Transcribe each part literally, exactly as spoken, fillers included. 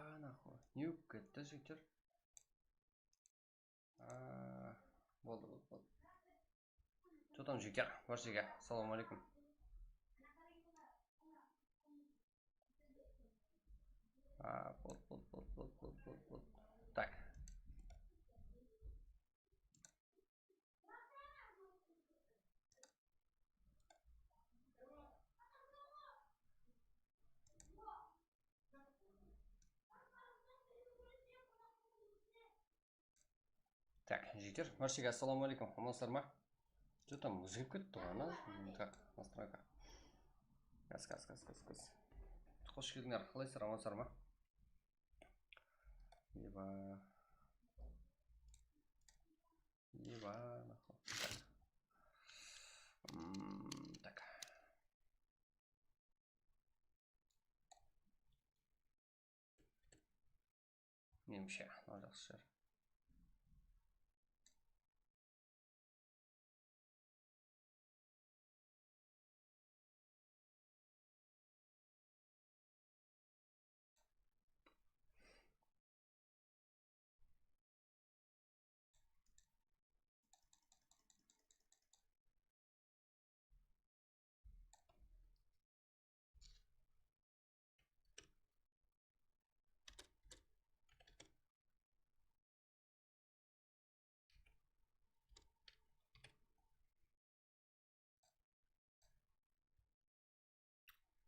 Ana, ne bolıp ketti, jigitler? Aa, boldı, boldı, boldı. Что там, jigitler? Bárshege assalawma aleykum. Aa, boldı, boldı, boldı. Tak. Tak, jigitler, bárshege assalawma aleykum. Amansızlar ma? Что там, ózgerip ketti ǵoy, ana? Как, настройка. Gaz, gaz, gaz, gaz, gaz. Xosh keldińler, qalaysızlar, amansızlar ma? Eba. Eba. Hmm, tak. Menimshe, mınaw jaqsı shıǵar.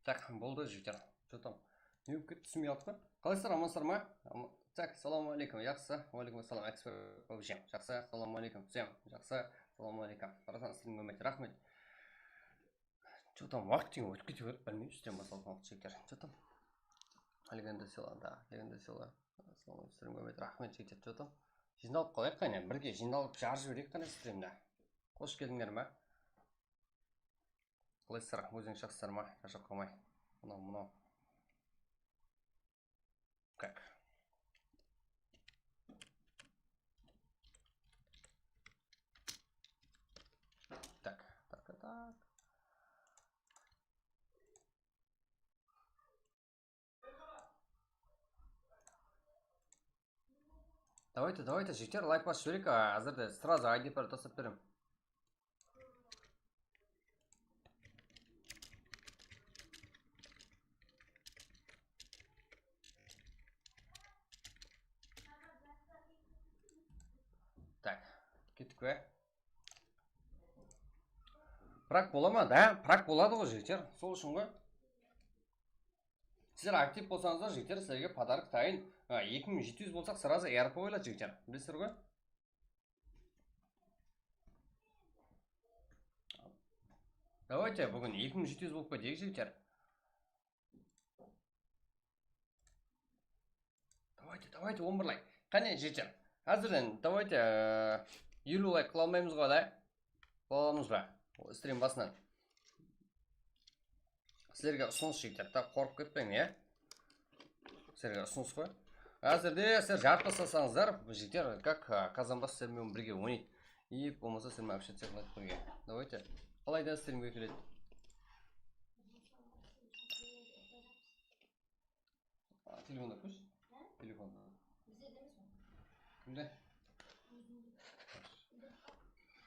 Tak, boldı, jigitler. Что там? Ne bolıp ketti, túsinbey qaldıp pa? Qalaysızlar, amansızlar ma? Ama-, tak, salawma aleykum, jaqsı. Wa aleykum assalam, ekspert babajam. Jaqsı, salawma aleykum, Sem. Jaqsı, salawma aleykum. Barasan, stream kórmeydi, raxmet. Что там, waqıt degen ótip kete beredi, bilmeymen, stream baslaǵan waqıt, jigitler. Что там? Legenda sıyla, da, legenda sıyla. Assalawma aleykum, stream kórmeydi, raxmet, jigitler. Что там? Jıynalıp qalayıq qáne, birge jıynalıp jarıp jibereyik qáne streamde. Xosh keldińler ma? Qalaysızlar, ózińiz jaqsızlar ma? Sharshap qalmay. Mınaw, mınaw. Как? Так, так, так, так. Давайте, давайте, jigitler, лайк basıp jibereyik, a, házirde сразу I D-parol taslap beremen. Так, kettik pe? Prak bola ma? Da, prak boladı ǵoy, jigitler. Sol ushın ǵoy. Sizler aktiv bolsańızlar, jigitler, sizlerge podarok tayın. Ha, eki mıń jeti júz bolsaq, сразу R P qoyıladı, jigitler. Bilesizler ǵoy. Давайте, búgin eki mıń jeti júz bolıp keteyik, jigitler. Давайте, давайте, on bir layk. Qáne, jigitler. Házirden, давайте, e, eliw layk qıla almaymız ǵoy, da? Qıla alamız ba? Stream basınan. Sizlerge usınıs, jigitler, ta qorqıp ketpeń, ya. Sizlerge usınıs ǵoy. Házirde sizler jarıp taslasańızlar, jigitler, как, a, Kazanbas sizler menen birge oynaydı. И bolmasa sizler menen общаться qıladı birge. Давайте. Qalayda streamge keledi. A, telefonda kórish. Telefonda. Kimde?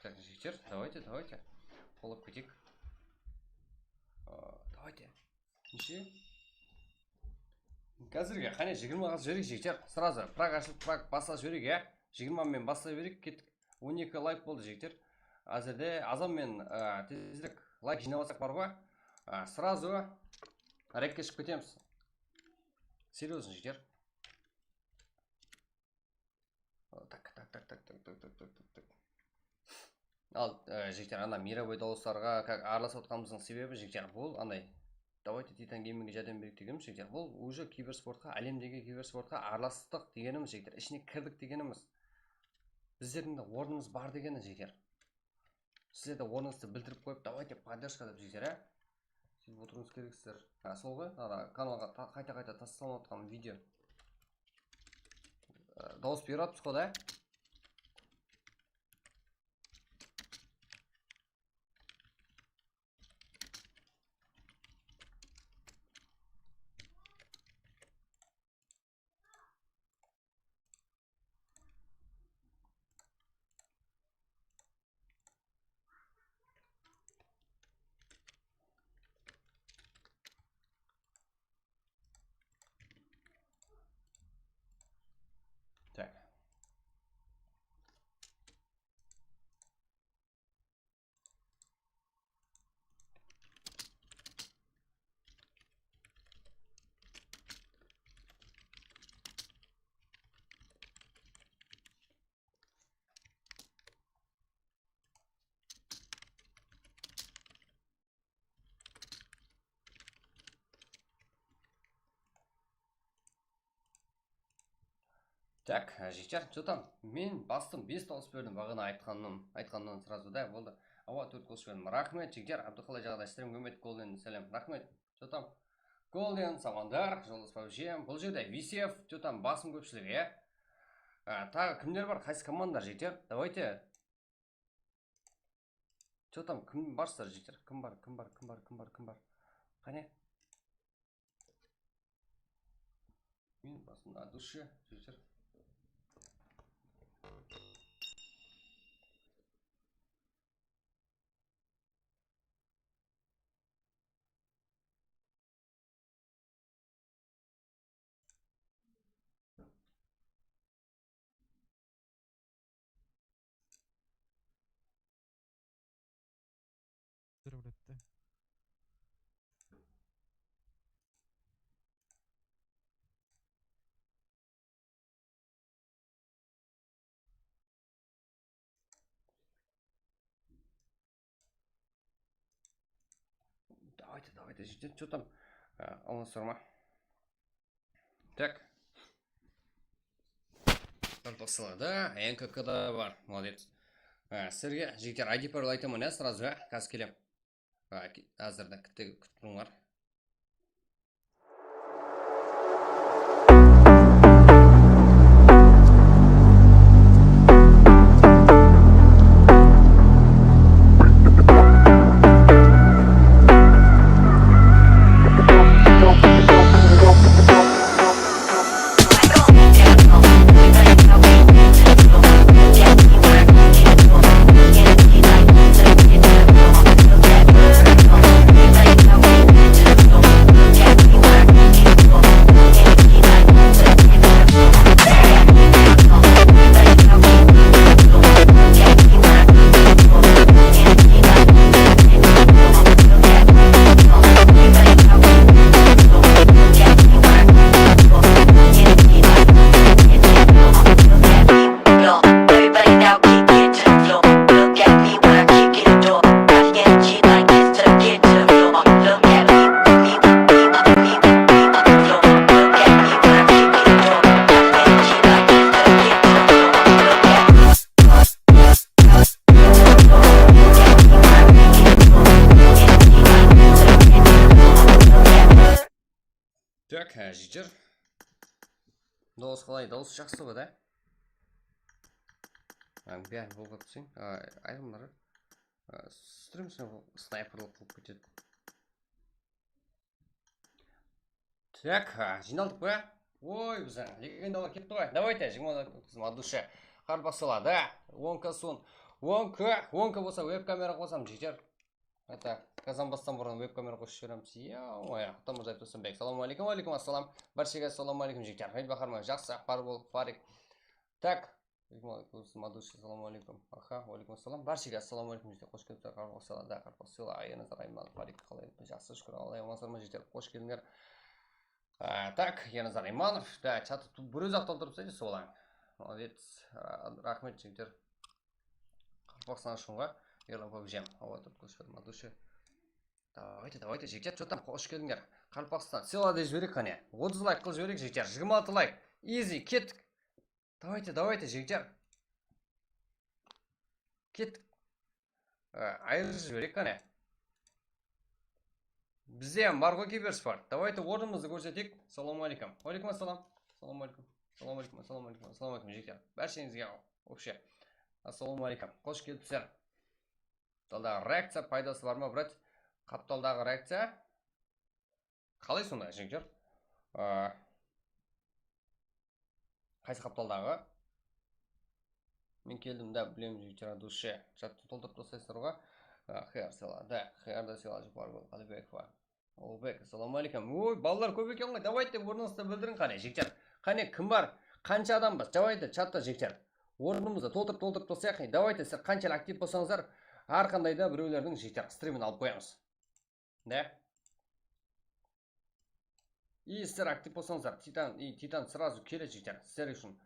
Так, jigitler, давайте, давайте. Qollap keteyik. A, давайте. Neshe? Házirge qáne jigirmaǵa jibereyik, jigitler. Сразу prak ashılıp, prak baslap jibereyik, ya. Jigirma menen baslap jibereyik, kettik. On eki layk boldı, jigitler. Házirde azan menen, a, tezirek layk jıynap alsaq bar ǵoy. A, сразу rekke shıǵıp ketemiz. Серьёзно, jigitler. O, tak, tak, tak. Al, e, jigitler, ana, мировой dawıslarǵa как aralasıp atqanımızdıń sebebi, jigitler, bul anday, давайте Titan Gamingke járdem bereyik degenimiz, jigitler, bul уже kibersportqa, álemdegi kibersportqa aralastıq degenimiz, jigitler, ishine kirdik degenimiz. Bizlerdiń de ornımız bar degeni, jigitler. Sizler de ornıńızdı bildirip qoyıp, давайте поддержка dep jigitler, á? Sóytip otırıwıńız kereksizler. Ha, sol ǵoy, ana kanalǵa ta-, qayta-qayta taslanıp atırǵan video. Ee, dawıs berip atırmız ǵoy da. Tak, jigitler, что там? Men bastım, bes dawıs berdim, baǵana aytqanım, aytqanımnan сразу, da, boldı. Awa, tórt qosıp berdim. Raxmet, jigitler, Abduqalay jaǵday, stream kómet, golden sálem. Raxmet, что там? Golden, Samandar, Joldas Pavjem. Bul jerde Visev, что там, basım kópshilik, ya? A, taǵı kimler bar? Qaysı komandalar, jigitler? Давайте. Что там, kim barsızlar, jigitler? Kim bar, kim bar, kim bar, kim bar, kim bar? Qáne? Men basımda от души, jigitler. Júrip ótti. Давайте, давайте, jigitler, что там? Almaslar ma? Так. Qartbasılarda N K K da bar, молодец. Sizlerge, jigitler, I D parol aytaman, ya, сразу, ya, házir kelem. Házirde kútip turıńlar. Tak, há, jigitler. Dawıs qalay? Dawıs jaqsı ǵoy da. Bári bolıp atır. Ayırımları. Stream snayperlik qılıp ketedi. Tak, ha, jıynaldıq pa? Oy, biziń legendalar ketti ǵoy. Давайте, jigirma qızım, от души. Qartbasılarda on K sun. On K, on K bolsa web kamera qosam, jigitler. Hátta qazanbastan burın web kamera qosıp jiberemiz. Yaw, Aqtamırzaev Toqsanbek. Salamalekum, aleykum assalam. Bárshege salamalekum, jigitler. Rayt Baharman, jaqsı, bar bol, Farik. Tak. Aleykum assalam, Madushi, assalamu aleykum. Aha, aleykum assalam. Bárshege assalamu aleykum, jigitler. Xosh kelipsizler, Qaraqalpaqstanǵa, Qaraqalpaqstanǵa. Jaqsı, shúkir, Alla, aman-asın ma, jigitler? Xosh keldińler. A, tak, Ernazar Imanov. Da, chattı tu-, bir óz-aq toltırıpsız, sol ań. Молодец. A, raxmet, jigitler. Qaraqalpaqstan ushın ǵoy. Erlan Pabjem. Awa, turıp kóshirdim, Madushi. Давайте, давайте, jigitler, что там? Xosh keldińler. Qaraqalpaqstan, sıyla dep jibereyik qáne. Otız layk qılıp jibereyik, jigitler. Jigirma altı layk. Easy, kettik. Давайте, давайте, jigitler. Kettik. Á, ayırıp jibereyik qáne. Bizde hám bar ǵoy kiberisport. Давайте ornımızdı kórseteyik. Salamalekum. Aleykum assalam. Salamalekum. Salamalekum, salamalekum, salamalekum, jigitler. Bársheńizge вообще. Assalawma aleykum. Xosh kelipsizler. Qaptaldaǵı reakciya paydası bar ma, brat? Qaptaldaǵı reakciya? Qalay sonda, jigitler? A, qaysı qaptaldaǵı? Men keldim da, bilem, jigitler, от души. Chattı toltırıp taslaysızlar ǵoy. A, Xiyar sıyla, da, Xiyar da sıyla, Jabbar Qalibekova. Ulbek, assalamu aleykum. Oy, balalar kóp eken ǵoy. Давайте, ornıńızdı bildiriń qáne, jigitler. Qáne, kim bar? Qansha adambız? Давайте, chatta, jigitler. Ornımızdı toltırıp, toltırıp taslayıq. Давайте, sizler qanshelli aktiv bolsańızlar, hár qanday da birewlerdiń, jigitler, strimin alıp qoyamız. Ne? I sizler aktiv bolsańızlar, Titan, i Titan сразу keledi, jigitler, sizler ushın.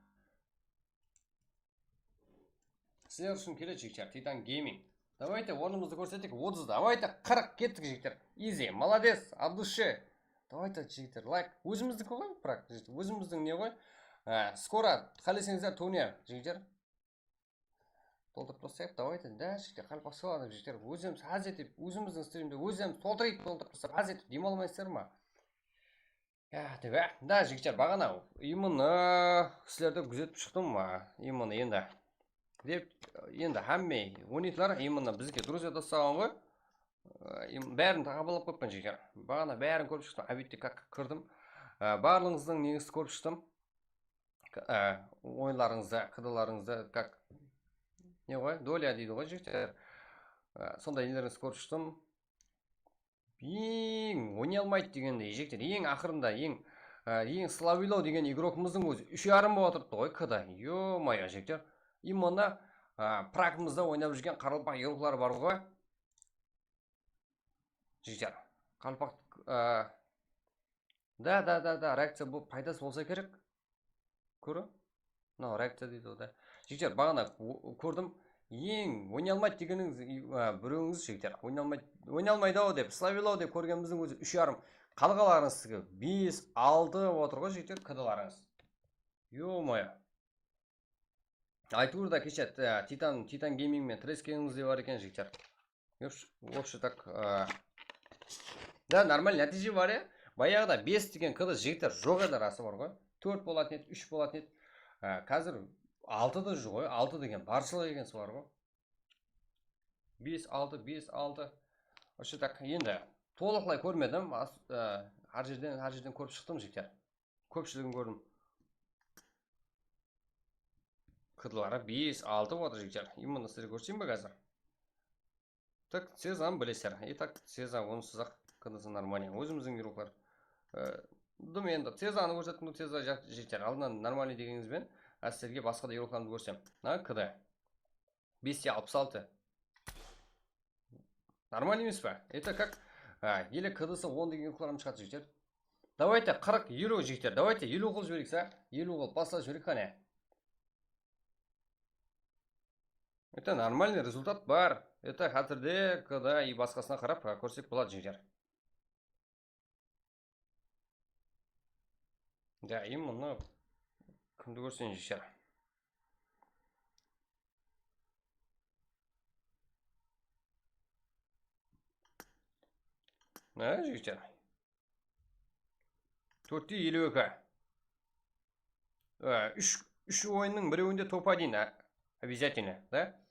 Sizler ushın keledi, jigitler, Titan Gaming. Давайте, ornımızdı kórsettik, otız, давайте, qırq, kettik, jigitler. Easy, молодец, от души. Давайте, jigitler, layk. Ózimizdiki ǵoy, biraq, jigitler, ózimizdiń ne ǵoy? Ha, skoro qáleseńizler, turnir, jigitler. Toltırıp taslayıq, давайте, da, jigitler, qalpaq soyalım, jigitler. Ózimiz ház etip, ózimizdiń strimde ózimiz toltırıp, toltırıp taslayıq, ház etip, dem almaysızlar ma? Ya, dep, á, da, jigitler, baǵana, именно sizlerdi gúzetip shıqtım, á, именно endi. Dep, endi hámme oynaydılar, именно bizge друзья taslaǵan ǵoy. Á, im-, bárin qabıllap qoyıppan, jigitler. Baǵana bárin kórip shıqtım, обедте как kirdim. Á, barlıǵıńızdıń negizi kórip shıqtım. K-, á, oyınlarıńızda, K D-larıńızda, как, ne ǵoy, доля deydi ǵoy, jigitler. Á, sonday nelerińizdi kórip shıqtım. Eń oynay almaydı degendey, jigitler, eń aqırında, eń, á, eń слабыйлау degen игрокımızdıń ózi úsh yarım bolıp atırıptı ǵoy, K D. Ё-моё, jigitler. И mına, á, прагımızda oynap júrgen qaraqalpaq игрокları bar ǵoy. Jigitler, qalpaq, á, da, da, da, da, reakciya bul paydası bolsa kerek. Kóre? Mınaw reakciya deydi ǵoy da. Jigitler, baǵana ko-, kórdim. Eń oynay almaydı degenińiz, á, birewińiz, jigitler. Oynay almaydı, oynay almaydı-aw dep, слабыйлау dep kórgenimizdiń ózi úsh yarım. Qalǵanlarıńız sizge bes, altı bolıp atır ǵoy, jigitler, K D-larıńız. Ё-моё. Aytıwır da keshe, á, Titan, Titan Gaming menen tireskegińiz de bar eken, jigitler. Вообще, вообще так, á, da, нормальный nátiyje bar, ya. Bayaǵıda bes degen K D, jigitler, joq edi, rası bar ǵoy. Tórt bolatın edi, úsh bolatın edi. Á, házir altı da joq ǵoy, altı degen barshılıq ekensi bar ǵoy. Bes, altı, bes, altı. Вообще так, endi tolıqlay kórmedim. As-, á, hár jerden, hár jerden kórip shıqtım, jigitler. Kópshiligin kórdim. K D-ları bes, altı bolıp atır, jigitler. Именно sizlerge kórseteyin be házir? Tak, Cezanı bilesizler. И так, Ceza onıńsız-aq, K D-sı нормальный. Ózimizdiń игрокlar. E, dım endi Cezanı kórsettim, Ceza ja-, jigitler. Aldınnan нормальный degenińiz benen, házir sizlerge basqa da игрокlarımdı kórsem. Mına K D. Bes te alpıs altı. Нормально emes pa? Это как, а, ele K D-sı on degen игрокlarım shıǵadı, jigitler. Давайте, qırq, eliw, jigitler. Давайте, eliw qılıp jibereyik, a? Eliw qılıp baslap jibereyik, qáne. Это нормальный rezultat bar. Это házirde K D и basqasına qarap, a, kórsek boladı, jigitler. Ya, именно kimdi kórseyin, jigitler? Mına, jigitler. Tórt te eliw eki. Á, úsh, úsh oyınnıń birewinde top один, á, обязательно, da?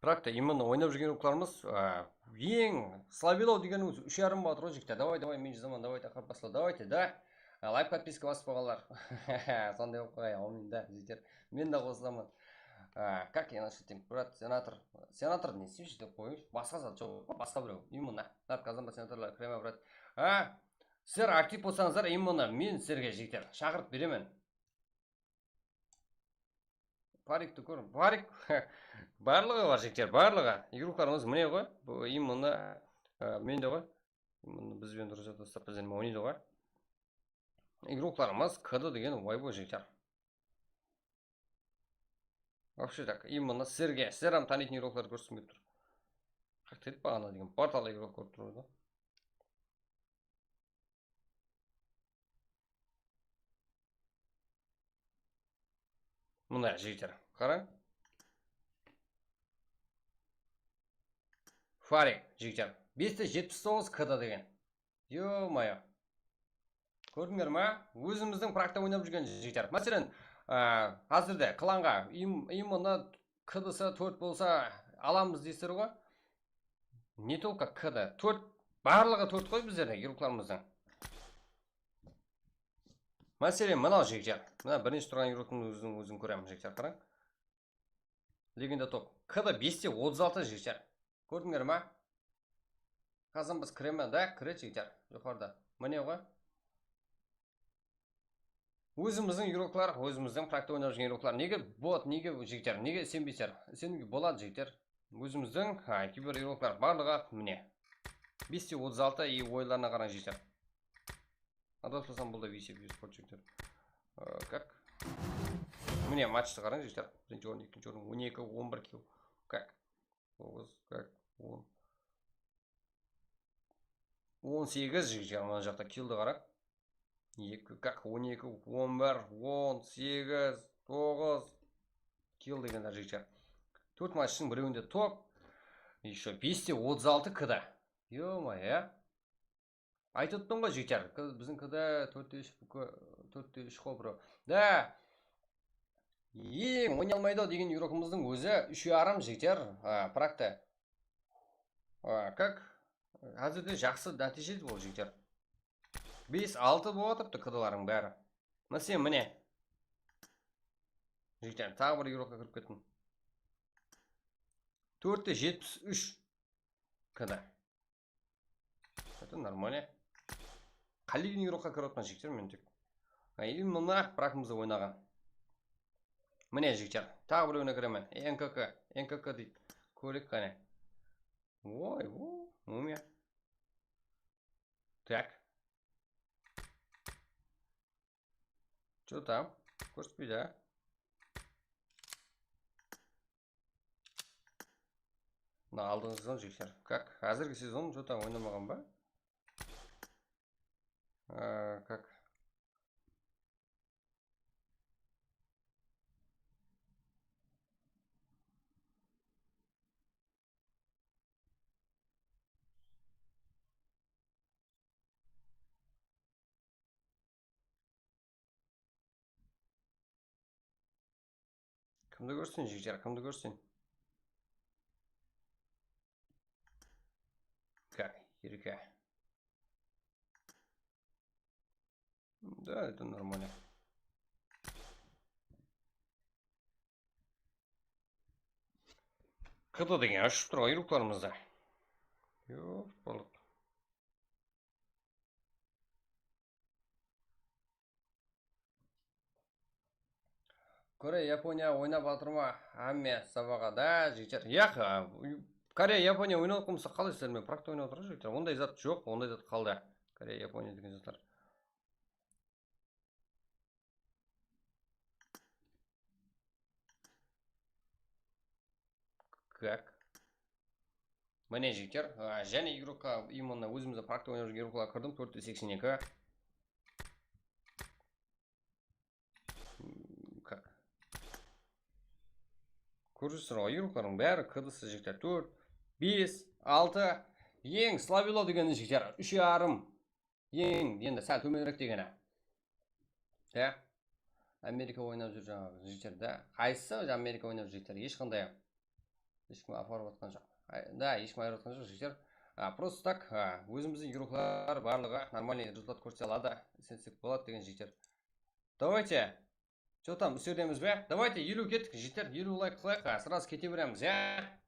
Birak ta, именно oynap júrgen игрокlarımız, á, eń слабыйлау degen ózi úsh yarım bolıp atır ǵoy, jigitler. Давай, давай, men jazaman, давай, taqırıp basla, давайте, da. Á, layk, podpiska basıp qoyǵanlar. Sonday bolıp qoyay, áwmiyn da, jigitler. Men de qosılaman. Á, как я насчёт, brat, senator. Senator ne isleyshi dep qoyıń. Basqa zat joq pa, basqa birew. Именно. Nat kazanba senatorlar, krema, brat. Á, sizler aktiv bolsańızlar, именно men sizlerge, jigitler, shaqırıp beremen. Parikti kór, parik. Barlıǵı bar, jigitler, barlıǵı. Игрокlarımız mine ǵoy. Bul именно, á, mende ǵoy. Mında biz benen durıs dostlar, bizden oynaydı ǵoy. Игрокlarımız K D degen, vay boy, jigitler. Вообще так, именно sizlerge, sizler hám tanıytın игрокlardı kórsetim kelip tur. Как etip baǵana degen portalda игрок kórip tur edi. Mına, jigitler, qarań. Farik, jigitler. Bes te jetpis toǵız K D degen. Ё-моё. Kórdińler ma? Ózimizdiń prakta oynap júrgen jigitler. Máselen, á, házirde klanǵa im-, именно K D-sı tórt bolsa alamız deysizler ǵoy. Не только K D, tórt, barlıǵı tórt ǵoy bizlerde игрокlarımızdıń. Máselen, mınaw jigitler. Mına birinshi turǵan игроктың ózin, ózin kóremiz, jigitler, qarań. Legenda top. K D bes te otız altı, jigitler. Kórdińler ma? Qazanbas kireme, da, kiredi, jigitler. Joqarıda. Mine ǵoy. Ózimizdiń игрокlar, ózimizdiń prakta oynap júrgen игрокlar. Nege bot, nege, jigitler, nege isenbeysizler? Iseniwge boladı, jigitler. Ózimizdiń, ha, kibir игрокlar barlıǵı, mine. Bes te otız altı, и oyınlarına qarań, jigitler. Adaspasam, bul da V C P Sport, jigitler. Ee, как? Mine, matchtı qarań, jigitler. Birinshi orın, ekinshi orın, on eki, on bir kill. Kak. Toǵız, kak, on. On segiz, jigitler, mına jaqta killdi qarań. Eki, kak, on eki, on bir, on segiz, toǵız. Kill degenler, jigitler. Tórt matchtıń birewinde top. Ещё beste otız altı kda. Ё-моё, ya. Aytıp atırman ǵoy, jigitler. K-, biziń kda tórtte úsh, tórtte úsh ǵoy, bro. Da. Eń oynay almaydı degen игрокımızdıń ózi úsh yarım, jigitler. A, prakta. A, kak? Házirde jaqsı nátiyjeli ol, jigitler. Bes altı bolıp atırıptı kdalarıń bári. Mine, mine. Jigitler, taǵı bir игрокqa kirip kettim. Tórtte jetpis úsh kda. Это нормально. Qálegen игрокqa kirip atırman, jigitler, men tek. Ay, именно prakımızda oynaǵan. Mine, jigitler, taǵı birewine kiremen. N K K, N K K deydi. Kóreyik qáne. Oy, o, mumiya. Так. Что там? Kórsetpeydi, á? Mına aldınǵı sezon, jigitler. Как? Házirgi sezon что-то oynamaǵan ba? Á, как? Kimdi kórsin, jigitler, kimdi kórsin? Как? Ерке. Да, это нормально. K D degen ashıp tur ǵoy игрокlarımızdı. Yoq, balıq. Koreya, Yaponiya oynap atır ma? Hámme sabaǵa da jigitler. Yaq, a, Koreya, Yaponiya oynap atqan bolsa qalay sizler menen prakta oynap atır jigitler? Onday zat joq, onday zat qaldı. Koreya, Yaponiya degen zatlar. Как? Mine, jigitler, a, jáne игрокқа, именно ózimizde prakta oynap júrgen игрокlarǵa kirdim, tórtte seksen eki. Как? Kórip turıpsızlar ǵoy, игрокlardıń bári K D-sı, jigitler, tórt, bes, altı. Eń slabilo degeni, jigitler, úsh yarım. Eń, endi sál tómenirek degeni. Ya. Amerika oynap júr jańaǵı jigitler da. Qaysısı ózi Amerika oynap júr jigitler? Hesh qanday. Hesh kim aparıp atqan joq. Ay, da, hesh kim ayırıp atqan joq jigitler. A, просто так, a, ózimizdiń игрокlar barlıǵı нормальный результат kórsete aladı, isensek boladı degen jigitler. Давайте. Что там, ústerdemiz be? Давайте, eliw kettik, jigitler, eliw layk qılayıq, a, сразу kete beremiz, ya.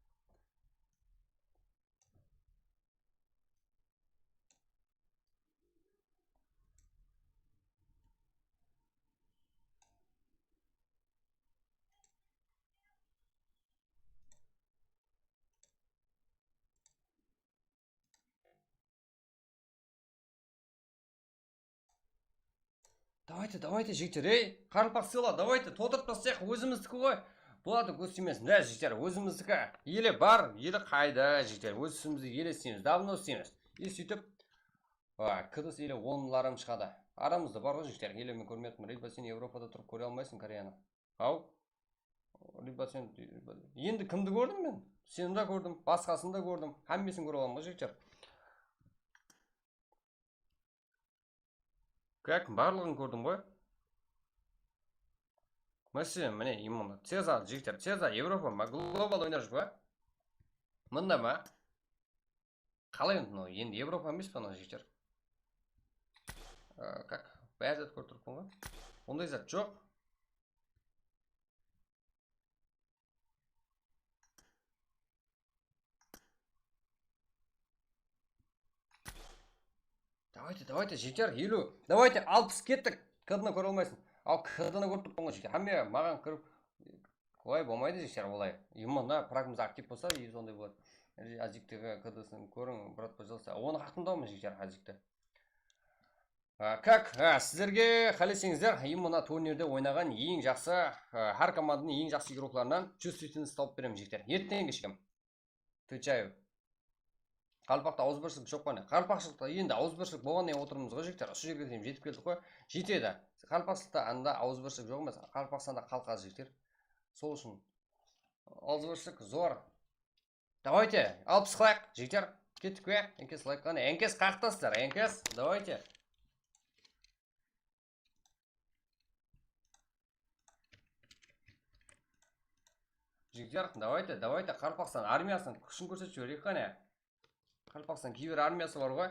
Давайте, давайте, jigitler, ey, qaraqalpaq sıyla, давайте, toltırıp taslayıq, ózimizdiki ǵoy. Boladı, kóz tiymesin, da, jigitler, ózimizdiki. Ele bar, ele qayda, jigitler, óz ústimizde ele isleymiz, давно isleymiz. E, sóytip, a, K D S ele onlarım shıǵadı. Aramızda bar ǵoy, jigitler, ele men kórmey atırman. Red Basin Evropada turıp kóre almaysıń Koreyanı. Aw. Red Basin, endi kimdi kórdim men? Seni de kórdim, basqasın da kórdim. Hámmesin kóre alaman ǵoy, jigitler. Как, barlıǵın kórdim ǵoy. Máselen, mine, именно Ceza, jigitler, Ceza, Evropa ma, global oynap júr ba? Mında ma? Qalay endi mınaw? Endi Evropa emes pa mınaw, jigitler? Á, как? Bári zat kórip turıppan ǵoy. Onday zat joq. Давайте, давайте, jeter, eliw. Давайте, alpıs kettik. K D-ni kóre almaysın. Al, K D-ni kórip turıppan ǵoy, jeter. Hámme maǵan kirip, olay bolmaydı, jeter, olay. Именно prakımız aktiv bolsa, и sonday boladı. Aziktegi K D-sin kóriń, брат, пожалуйста. Onı haqında mı, jeter, azikti? A, kak, a, sizlerge qáleseńizler, mına turnirde oynaǵan eń jaqsı, a, hár komandanıń eń jaqsı igroklarınan júz fitnes tawıp beremiz, jigitler. Erteń keshke. Отвечаю. Qaraqalpaqta awızbirshilik joq pa ne? Qaraqalpaqshılıqta endi awızbirshilik bolǵannan keyin otırmız ǵoy, jigitler. Usı jerge deyin jetip keldik ǵoy. Jetedi. Qaraqalpaqshılıqta anda awızbirshilik joq emes. Qaraqalpaqstanda xalıq az, jigitler. Sol ushın awızbirshilik zor. Давайте, alpıs qılayıq, jigitler. Kettik pe? Enkes layk qane. Enkes qaqtasızlar, enkes. Давайте. Jigitler, давайте, давайте, Qaraqalpaqstan armiyasınıń kúshin kórsetip jibereyik qane. Qaraqalpaqstan kiber armiyası bar ǵoy.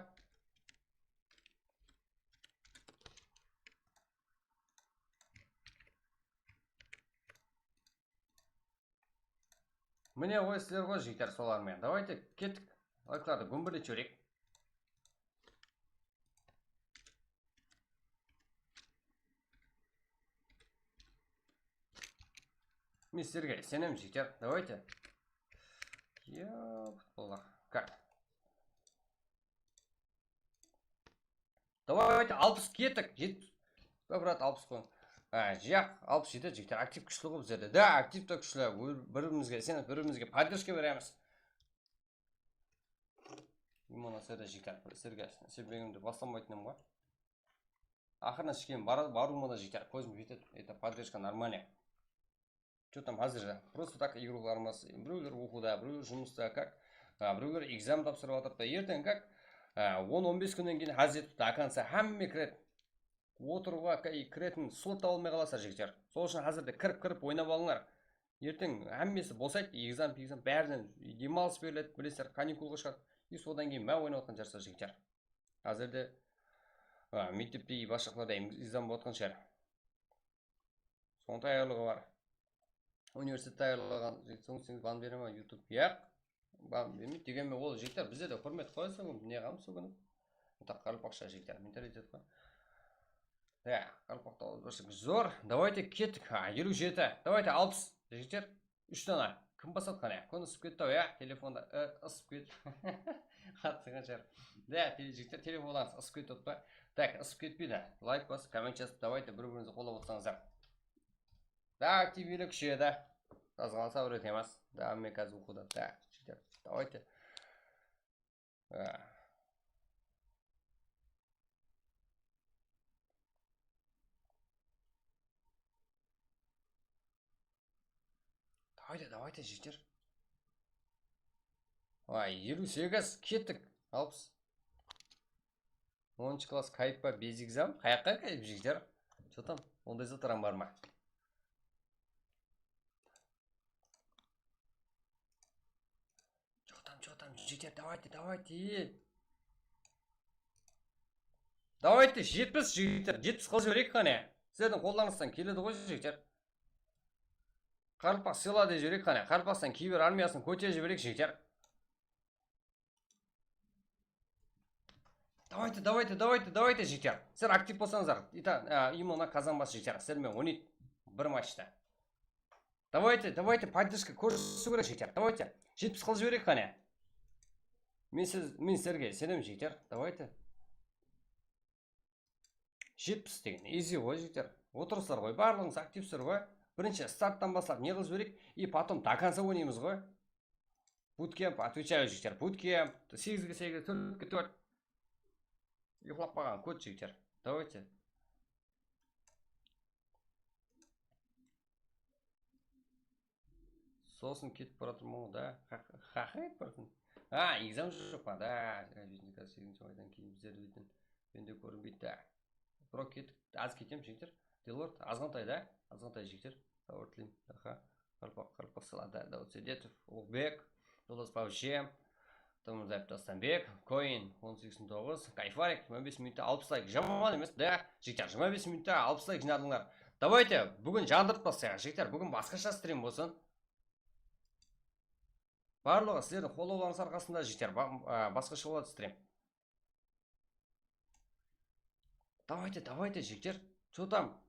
Mine ǵoy, sizler ǵoy, jigitler, solar menen. Давайте, kettik. Layklardı gúmbirletip jibereyik. Men sizlerge isenem, jigitler. Давайте. Ya, futbollar. Как? Давайте, alpıs kettik. Jetpis. Brat, alpıs qoyıń. A, jaq, alpıs jetedi, jigitler. Aktiv kúshli ǵoy bizlerde. Da, aktiv ta kúshli. Bir-birimizge isenip, bir-birimizge podderjka beremiz. Именно sizlerde, jigitler, sizlerge isenbegimdi baslamaytınım ǵoy. Aqırına kishkene bara-, barıwıma da jeter, kózim jetedi. Это поддержка нормальная. Что там házir? Просто так igroklarımız, birewler oqıwda, birewler jumısta, как, a, birewler ekzamen tapsırıp atırıptı. Erteń как, a, on, on bes kúnnen keyin házir до конца hámme kiredi. Otırıwǵa, ka-, kiretin slot taba almay qalasızlar, jigitler. Sol ushın házirde kirip-kirip oynap alıńlar. Erteń hámmesi bosaydı, ekzamen, ekzamen, bárinen dem alıs beriledi, bilesizler, kanikulǵa shıǵadı. И sodan keyin má oynap atqan shıǵarsızlar, jigitler. Házirde, a, mektepte, basqa jaqlarda em-, ekzamen bolıp atqan shıǵar. Sonıń tayarlıǵı bar. Universitet tayarlaǵan jigit, soń sen ban bere ma YouTube? Yaq. Ban bermeydi. Degenmen, ol jigitler bizde de húrmet qoyasız, ne qılamız sol kúni. Taq qaraqalpaqsha jigitler, mentalitet qoy. Ya, qaraqalpaqta bir zor. Давайте kettik. Ha, eliw jeti. Давайте alpıs. Jigitler, úsh dana. Kim basadı qáne? Kún ısıp ketti-aw, ya? Telefonda, e, ısıp ket-, qattı shıǵar. Ya, tele-, jigitler, telefonlarıńız ısıp ketip atpa? Tak, ısıp ketpeydi. Layk basıp, komment jazıp, давайте bir-birińizdi qollap otsańızlar. Da, aktivlilik kúsheyedi. Azǵana sabır etemiz. Da, men házir oqıwda. Da, jigitler, давайте. Ha. Давайте, давайте, jigitler. Ay, eliw segiz, kettik. Alpıs. Onınshı klass kayıp pa, bez ekzamen? Qayaqqa kayıp, jigitler? Что там? Onday zatlar bar ma? Что там, что там, jigitler, давайте, давайте. Давайте, jetpis, jigitler, jetpis qılıp jibereyik qáne. Sizlerdiń qollarıńızdan keledi ǵoy, jigitler. Qaraqalpaq sıyla dep jibereyik qáne. Qaraqalpaqstan kiber armiyasın kóterip jibereyik, jigitler. Давайте, давайте, давайте, давайте, jigitler. Sizler aktiv bolsańızlar, ita, a, именно kazanbas, jigitler. Sizler menen oynaydı bir matchta. Давайте, давайте, поддержка kórsetiw kerek, jigitler. Давайте. Jetpis qılıp jibereyik qáne. Men siz, men sizlerge isenem, jigitler. Давайте. Jetpis degen easy ǵoy, jigitler. Otırıpsızlar ǵoy, barlıǵıńız aktivsizler ǵoy. Birinshi starttan baslap ne qılıp jibereyik? И потом до конца oynaymız ǵoy. Bootcamp, отвечаю, jigitler. Bootcamp, segizge segiz, tórtke tórt. Uyıqlap qalǵan kót, jigitler. Давайте. Sosın ketip baratırman ǵoy da. Haq-, haqı ketip baratırman. Ha, ekzamen joq pa da. Jigitler, segizinshi aydan keyin bizler deydin. Mende kórinbeydi da. Biraq ketip, az ketem, jigitler. Delord, azǵantay da, azǵantay, jigitler. Sabır tileymen. Aha. Qaraqalpaq, Qaraqalpaq sılada, Dawıtsedetov, Uluǵbek, Joldasbay Ushem, Tamırzaev Dastanbek, Koin, on segiz toǵız, Kayfarik, jigirma bes minutta alpıs layk. Jaman emes da, jigitler, jigirma bes minutta alpıs layk jıynadıńlar. Давайте, búgin jandırıp taslayıq, jigitler, búgin basqasha strim bolsın. Barlıǵı sizlerdiń qollawlarıńız arqasında, jigitler, ba-, a, basqasha boladı strim. Давайте, давайте, jigitler. Что там?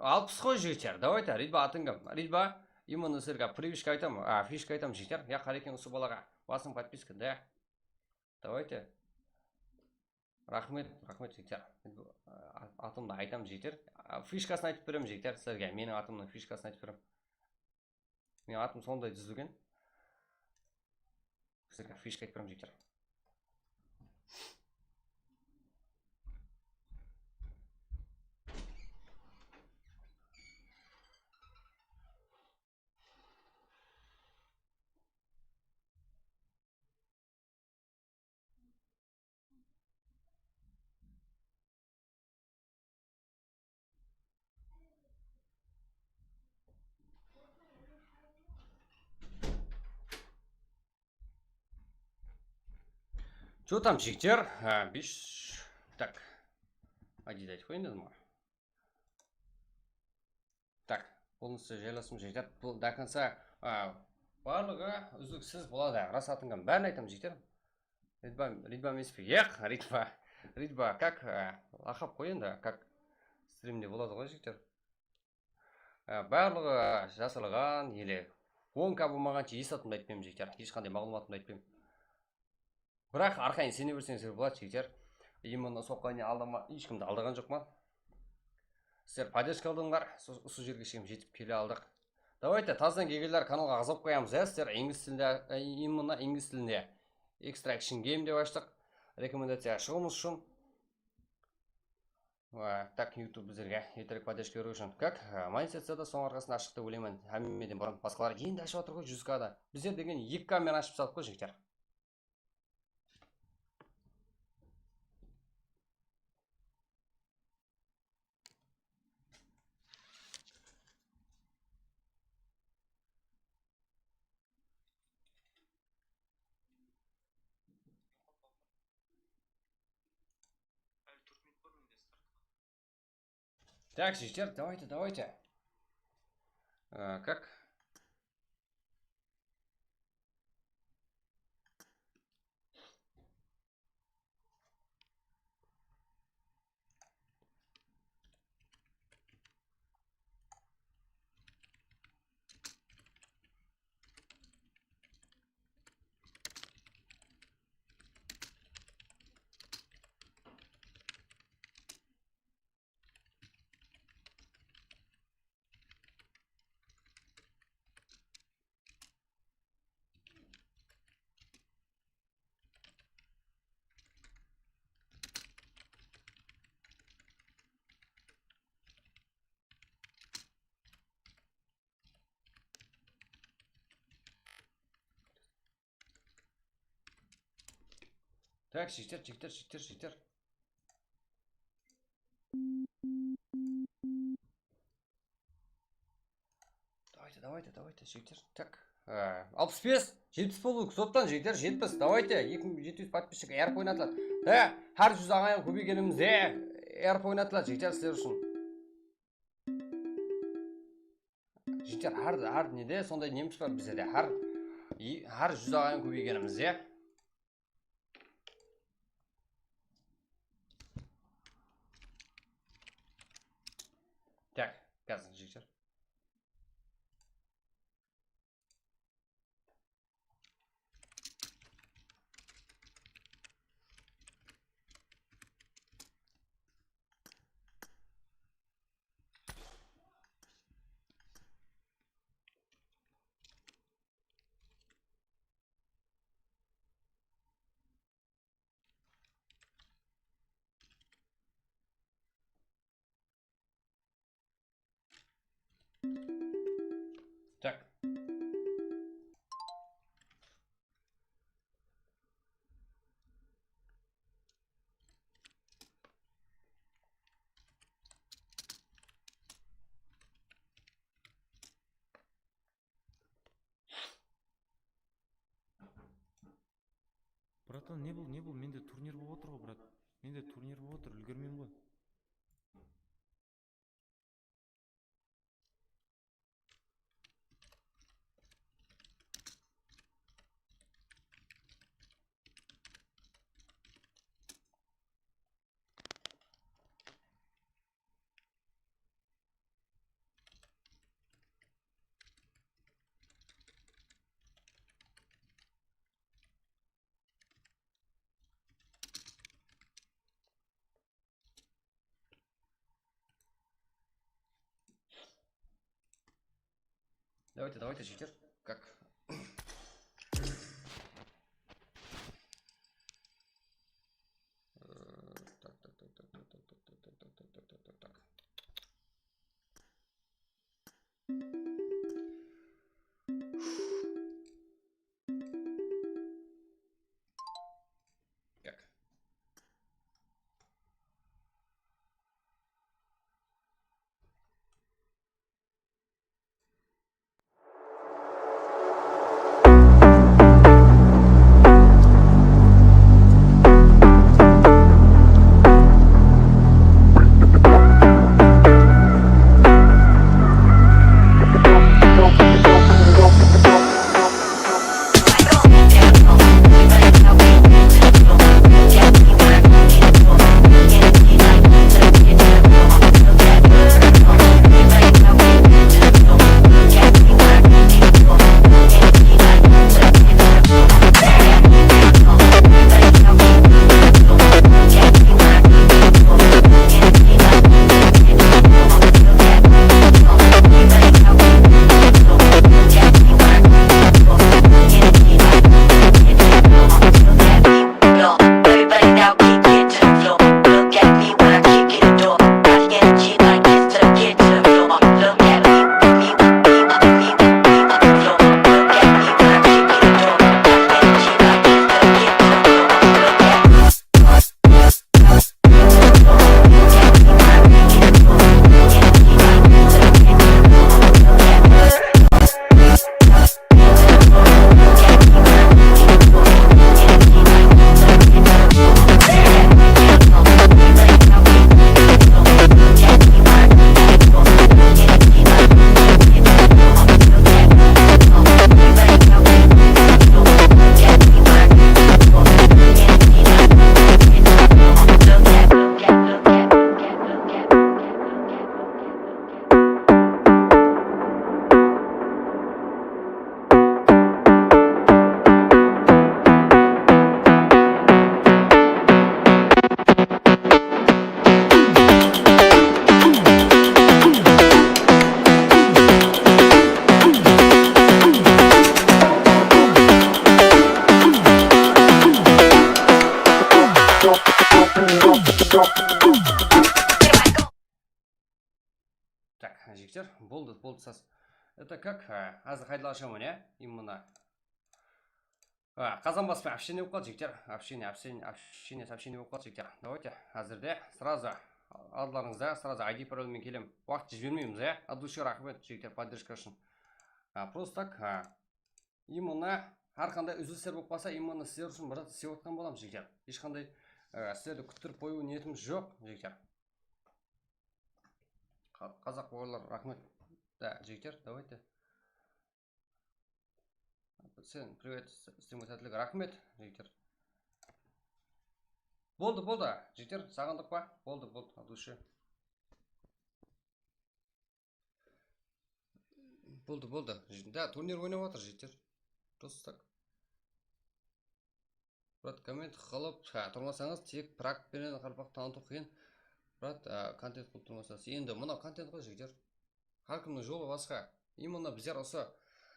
Alpıs ǵoy, jigitler. Давайте, Ridba, atıń kim? Ridba, именно sizlerge привычка aytam, a, fishka aytam, jigitler. Ya, qareken usı balaǵa. Basıń подписка, da. Давайте. Raxmet, raxmet, jigitler. A, atımdı aytam, jigitler. A, fishkasın aytıp berem, jigitler, sizlerge. Meniń atımnıń fishkasın aytıp berem. Meniń atım sonday dúzilgen. Sizlerge fishka aytıp berem, jigitler. Что там, jigitler? A, bes. Так. Aydı aytıp qoyayın dedim ǵoy. Так, полностью jaylasın, jigitler. Bul до конца, a, barlıǵı úzliksiz boladı. Ras, atıń kim? Bárin aytam, jigitler. Ridba, Ridba emes pe? Yaq, Ridba. Ridba, как, a, laqap ǵoy endi, как strimde boladı ǵoy, jigitler. A, barlıǵı jasırılǵan, ele on K bolmaǵansha es atımdı aytpayman, jigitler. Hesh qanday maǵlıwmatımdı aytpayman. Biraq arqayın isene berseńizler boladı, jigitler. Именно soǵan aldama, hesh kimdi aldaǵan joqpan. Sizler podderjka aldıńlar, usı jerge shekem jetip kele aldıq. Давайте, tazadan kelgenler kanalǵa ǵazap qoyamız, ya, sizler. Inglis tilinde, e, именно inglis tilinde Extraction Game dep ashtıq. Rekomendaciyaǵa shıǵıwımız ushın. A, так, YouTube bizlerge erterek podderjka beriw ushın. Как? A, monetizaciya da soń arqasında ashıq dep oylayman. Hámmeden burın basqalar endi ashıp atır ǵoy júz K da. Bizler degen eki K menen ashıp salıq ǵoy, jigitler. Так, жігіттер, давайте, давайте. Э, как? Так, жігіттер, жігіттер, жігіттер, жігіттер. Давайте, давайте, давайте, жігіттер. Так, э, алпыс bes, jetpis bolıw kerek, sottan, jigitler, jetpis. Давайте, eki mıń jeti júz подписчик, R P oynatıladı. Э, hár júz aǵayın kóbeygenimizde R P oynatıladı, jigitler, sizler ushın. Jigitler, hár, hár nede sonday nemiz bar bizde de. Hár, hár júz aǵayın kóbeygenimizde. Так, házir, jigitler. Так. Bratan, ne bul, ne bul? Mende turnir bolıp otır ǵoy, brat. Mende turnir bolıp otır, úlgermeymen ǵoy. Давайте, давайте, жігіттер. Как? Как? Так, jigitler, boldı, boldı, sas. Это как, a, házir qayda ashaman, ya? Именно. A, qazanbas penen общение bolıp qaldı, jigitler. Общение, общение, общение, сообщение bolıp qaldı, jigitler. Давайте, házirde сразу aldılarıńızda сразу I D пароль menen kelem. Waqıt jibermeymiz, ya? От души raxmet, jigitler, поддержка ushın. A, просто так, a, именно hár qanday úzilisler bolıp qalsa, именно sizler ushın bir zat islep atqan bolamız, jigitler. Hesh qanday, a, sizlerdi kúttirip qoyıw niyetimiz joq, jigitler. Qa-, Qazaq bawırlar, raxmet. Da, jigitler, давайте. Sen, привет, s-, streamǵa sátlik, raxmet, jigitler. Boldı, boldı, jigitler, saǵındıq pa? Boldı, boldı, от души. Boldı, boldı. Da, turnir oynap atır, jigitler. Просто так. Brat, komment qılıp, há, turmasańız, tek prak penen qaraqalpaq tanıtıw qıyın. Brat, á, kontent qılıp turmasańız. Endi mınaw kontent ǵoy, jigitler. Hár kimniń jolı basqa. Именно bizler usı,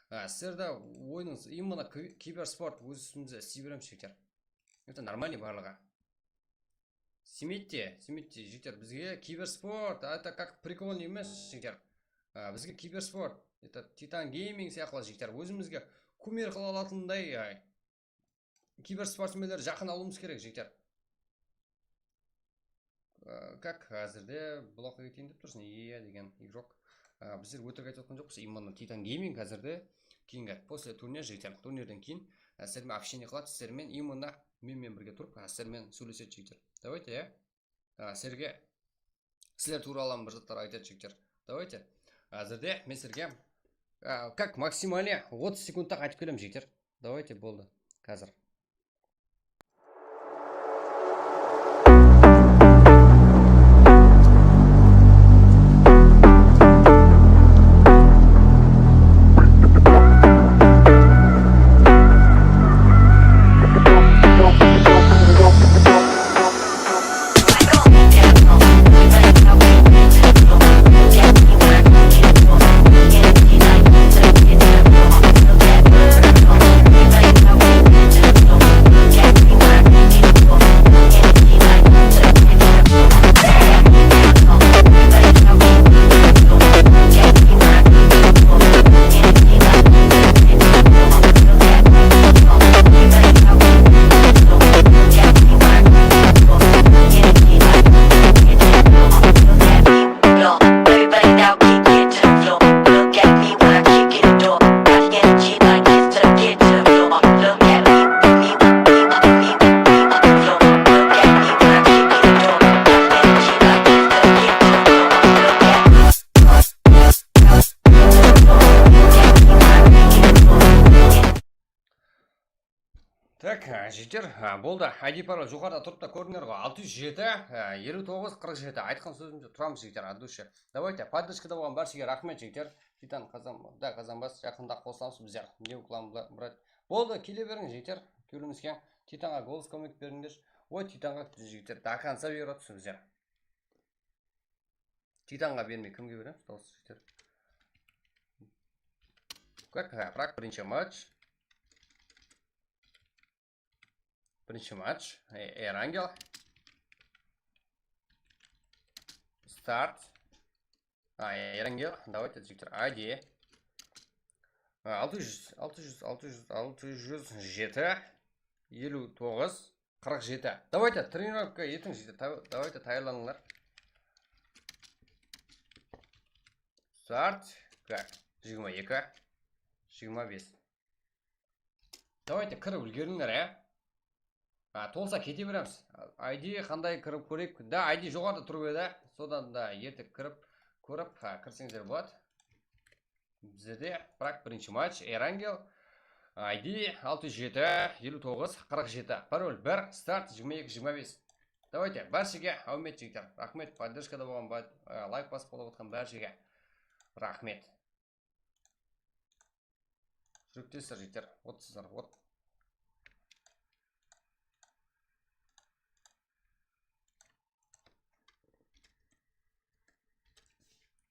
á, sizler de oynayıńız. Именно ki-, kibersport óz ústimizde isley beremiz, jigitler. Это нормальный barlıǵı. Istemeydi de, istemeydi de, jigitler, bizge kibersport, это как прикольный emes, jigitler. Á, bizge kibersport, это Titan Gaming sıyaqlı, jigitler, ózimizge кумир qıla alatınday, á, kibersportsmenlerdi jaqın alıwımız kerek, jigitler. Á, как házirde blokqa keteyin dep tursın, iya degen игрок. Á, bizler ótirik aytıp atqan joqpız, именно Titan Gaming házirde keyingi, после турнир, jigitler, turnirden keyin, á, sizler menen общение qıladı, sizler menen именно men menen birge turıp, á, sizler menen sóylesedi, jigitler. Давайте, ya. Á, sizlerge, sizler tuwralı bir zatlar aytadı, jigitler. Давайте. Házirde men sizlerge, á, как максимально отыз sekundta qaytıp kelemen, jigitler. Давайте, boldı. Házir. jigitler, ha, boldı. I D parol joqarıda turıptı, kórdińler ǵoy. Altı júz jeti, ha, eliw toǵız, qırq jeti. Aytqan sózimizde turamız, jigitler, от души. Давайте, поддержкада bolǵan bárshege raxmet, jigitler. Titan qazan-, da, qazanbas, jaqında qosılamız bizler. New Clan Bla-, Brad. Boldı, kele beriń, jigitler. Kewlimiz keń. Titanǵa голос kómek berińler. Oy, Titanǵa, jigitler, до конца berip atırsız bizler. Titanǵa bermey kimge beremiz? Dawıs, jigitler. Как, ha, Prag, birinshi match. Birinshi match. E, Erangel. Start. A, Erangel. Давайте, jigitler. I D. A, altı júz, altı júz, altı júz, altı júz jeti, eliw toǵız, qırq jeti. Давайте, trenirovka etiń, jigitler. Давайте, tayarlanıńlar. Start. Как? Jigirma eki. Jigirma bes. Давайте, kirip úlgerińler, ya. Ha, tolsa kete beremiz. I D qanday kirip kóreyik. Da, I D joqarıda turıp edi. Sodan da erte kirip, kórip, ha, kirseńizler boladı. Bizde Prag birinshi match, Erangel, I D altı júz jeti, eliw toǵız, qırq jeti, parol bir, start jigirma eki jigirma bes. Давайте, bárshege áwmet, jigitler. Raxmet, поддержкада bolǵan, ba-, e, layk basıp qolap atqan bárshege raxmet. Júrektesizler, jigitler. Otsızlar, ot.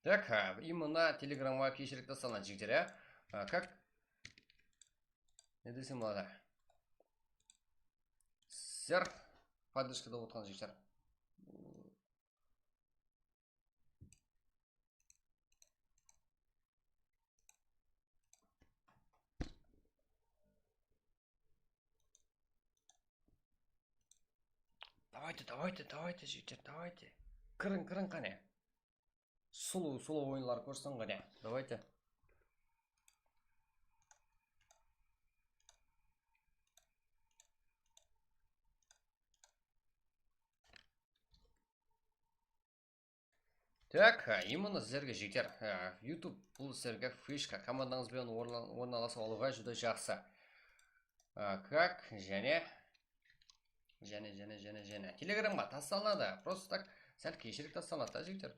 Так, ha, именно Telegramǵa keshirik taslanadı, jigitler, ya. Ha, как? Ne desem boladı? Sizler поддержкада otırǵan jigitler. Давайте, давайте, давайте, jigitler, давайте. Kiriń, kiriń, qáne. Sulıw, sulıw oyınlar kórsin, qáne. Давайте. Так, а, именно sizlerge jeter. A, YouTube bul sizlerge fishka, komandańız benen orna-, ornalasıp alıwǵa júdá jaqsı. A, как, jáne, jáne, jáne, jáne, jáne. Telegramǵa taslanadı. Просто так, sál keshirik taslanadı da, jigitler.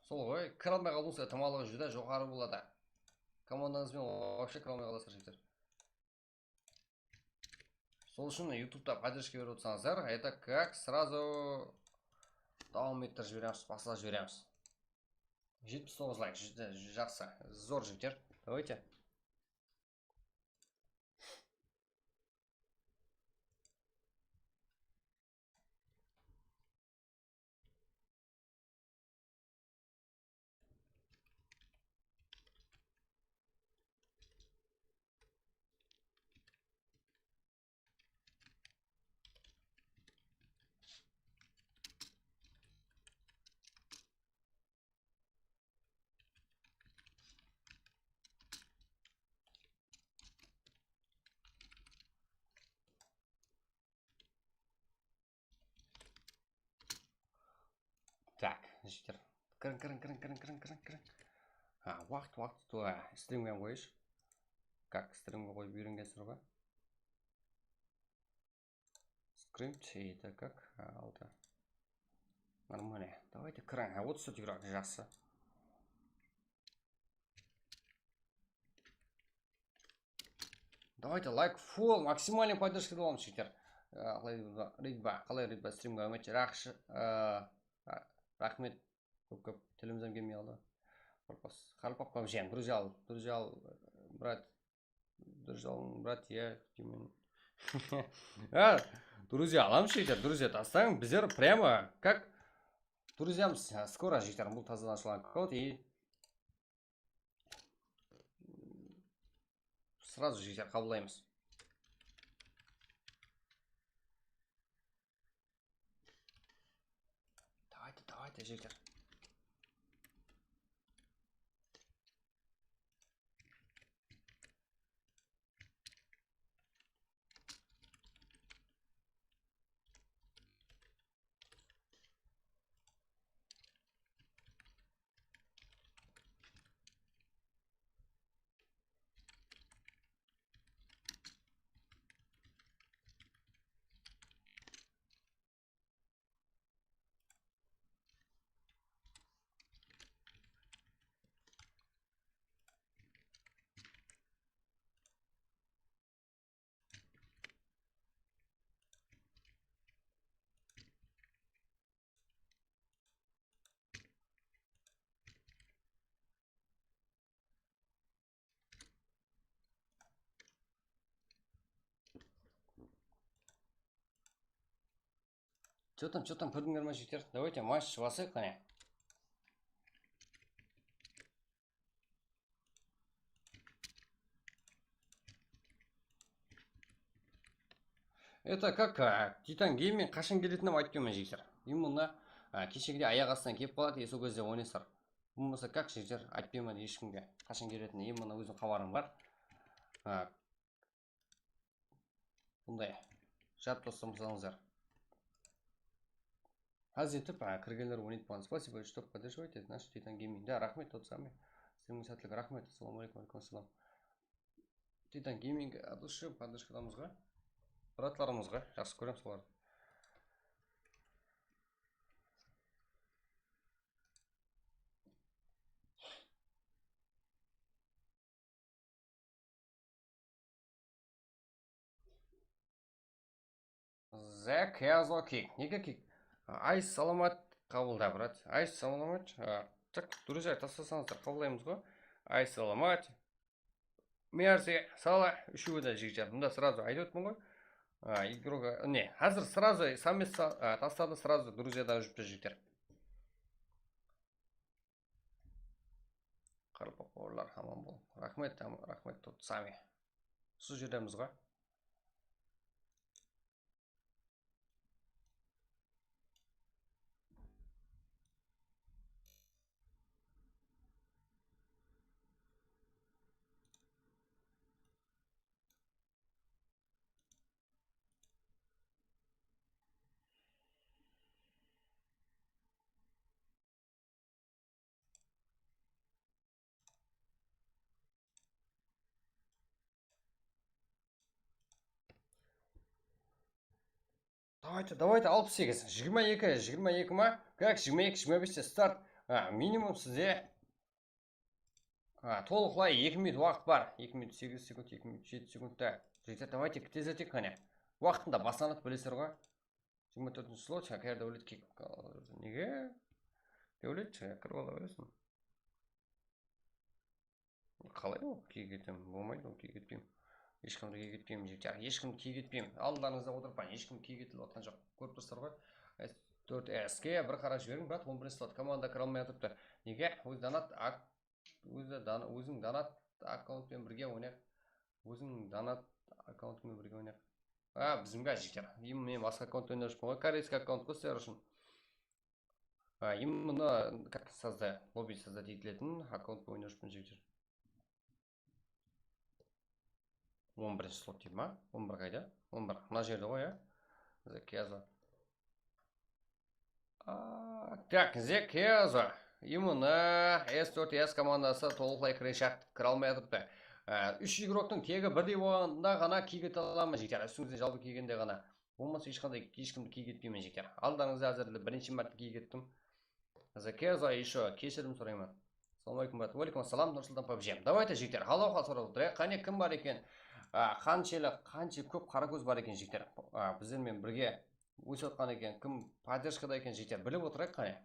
Sol ǵoy, kire almay qalıwıńız itimallıǵı júdá joqarı boladı. Komandańız benen вообще kire almay qalasızlar, jigitler. Sol ushın YouTube'da поддержка berip otırsańızlar, это как сразу dawam ettirip jiberemiz, baslap jiberemiz. Jetpis toǵız layk, júdá jaqsı, zor jigitler. Давайте. Так, jigitler. Kiriń, kiriń, kiriń. Ha, waqıt, waqıt, to, ha, strimge qoyısh. Как, strimge qoyıp úyrengensizler ǵoy. Скрипт, это как, ha, altı. Нормально. Давайте kiriń. Ha, otız tórtke jaqsı. Давайте, лайк фул, максимальный поддержкада bolamız, jigitler. Qalay, Ridba, qalay, Ridba, strimge úmit, jaqsı, raxmet, kóp-kóp, tilimizden kelmey qaldı. Qarpaq, qarpaq, друзья, друзья, брат, друзья, брат, я, деймін. Ha, друзья alamız, jigitler, друзья taslań, bizler прямо как друзьямыз, скоро, jigitler, bul tazadan ashılǵan akkaunt и сразу же qabıllaymız. Давайте, давайте, jigitler. Что там, что там, kórdińler ma, jigitler? Давайте match baslayıq, qáne. Это как, а, Titan Gaming qashan keletinin aytıp bermen, jigitler. Именно, а, keshegidey ayaq astınan kelip qaladı, e, sol gezde oynaysızlar. Bolmasa как, jigitler, aytıp bermen eshkimge qashan keletinin, именно ózim xabarım bar. А, Bunday jazıp taslamasańızlar. Házir etip, a, kirgenler oynaydı buǵan. Спасибо, что поддерживаете наш Titan Gaming. Да, raxmet, totsamı. Sizlerge sátlik, raxmet. Assalamu aleykum, aleykum assalam. Titan Gaming, от души поддержкадamız ǵoy. Bratlarımız ǵoy, jaqsı kóremiz olardı. Zek, Yazo, Kik. Nege Kik? Ays, Salamat, qabılda, brat. Ays, Salamat. A, tak, durıs ayt, taslasańızlar, qabıllaymız ǵoy. Ays, Salamat. Mersi, Sala, úshewi de jigitler. Mında сразу aytıp óttim ǵoy. A, игрок, ne, házir сразу sammet sa-, a, tasladı, сразу друзьяда júripti, jigitler. Qaraqalpaq bawırlar, aman bol. Raxmet, am-, raxmet, totsamı. Usı jerdemiz ǵoy. Давайте, давайте, alpıs segiz, jigirma eki, jigirma eki ma? Как, jigirma eki, jigirma beste start. A, minimum sizde, a, tolıqlay eki minut waqıt bar. Eki minut segiz sekund, eki minut jeti sekundta. Jigitler, давайте, tez eteyik, qáne. Waqtında baslanadı, bilesizler ǵoy. Jigirma tórtinshi slot, Shakir Dáwlet kiyip alıp qaldı. Nege? Dáwlet, kirip ala bereseń. Qalay ol kiyik etem? Bolmaydı ol kiyik etpeyim. Eshkimdi kiyik etpeyim, jigitler. Eshkimdi kiyik etpeyim. Aldılarıńızda otırıppan, eshkim kiyik etilip atqan joq. Kórip tursızlar ǵoy. S tórt S ke bir qarap jiberiń, brat, on birinshi slot komanda kire almay atırıptı. Nege? Ózi donat, ak-, ózi dona-, óziń donat akkaunt penen birge oynayıq. Óziń donat akkaunt penen birge oynayıq. A, bizimki jigitler. Endi men basqa akkaunt oynap júrmen ǵoy, koreyskiy akkaunt ǵoy sizler ushın. A, именно как sozda, lobby sozda etiletin akkaunt boyınsha júrip júr. On birinshi slot deydi ma? On bir qayda? On bir. Mına jerde ǵoy, ya. Zakiyazo. A, так, Zakiyazo. Именно S tórt S komandası tolıqlay kire shaq-, kire almay atırıptı. A, úsh igroktıń tegi birdey bolǵanda ǵana kiyik ete alaman, jigitler. Ústińizden jalbı kiygende ǵana. Bolmasa hesh qanday, hesh kimdi kiyik etpeymen, jigitler. Aldıńızda házir birinshi márte kiyik ettim. Zakiyazo, ещё keshirim sorayman. Assalawma aleykum, brat. Wa aleykum assalam, Nursultan PUBG. Давайте, jigitler, hal-awhal sorap otırayıq. Qáne, kim bar eken? A, qanshelli, qanshe kóp qarakóz bar eken, jigitler. A, bizler menen birge ósip atqan eken, kim podderjkada eken, jigitler, bilip otırayıq, qáne.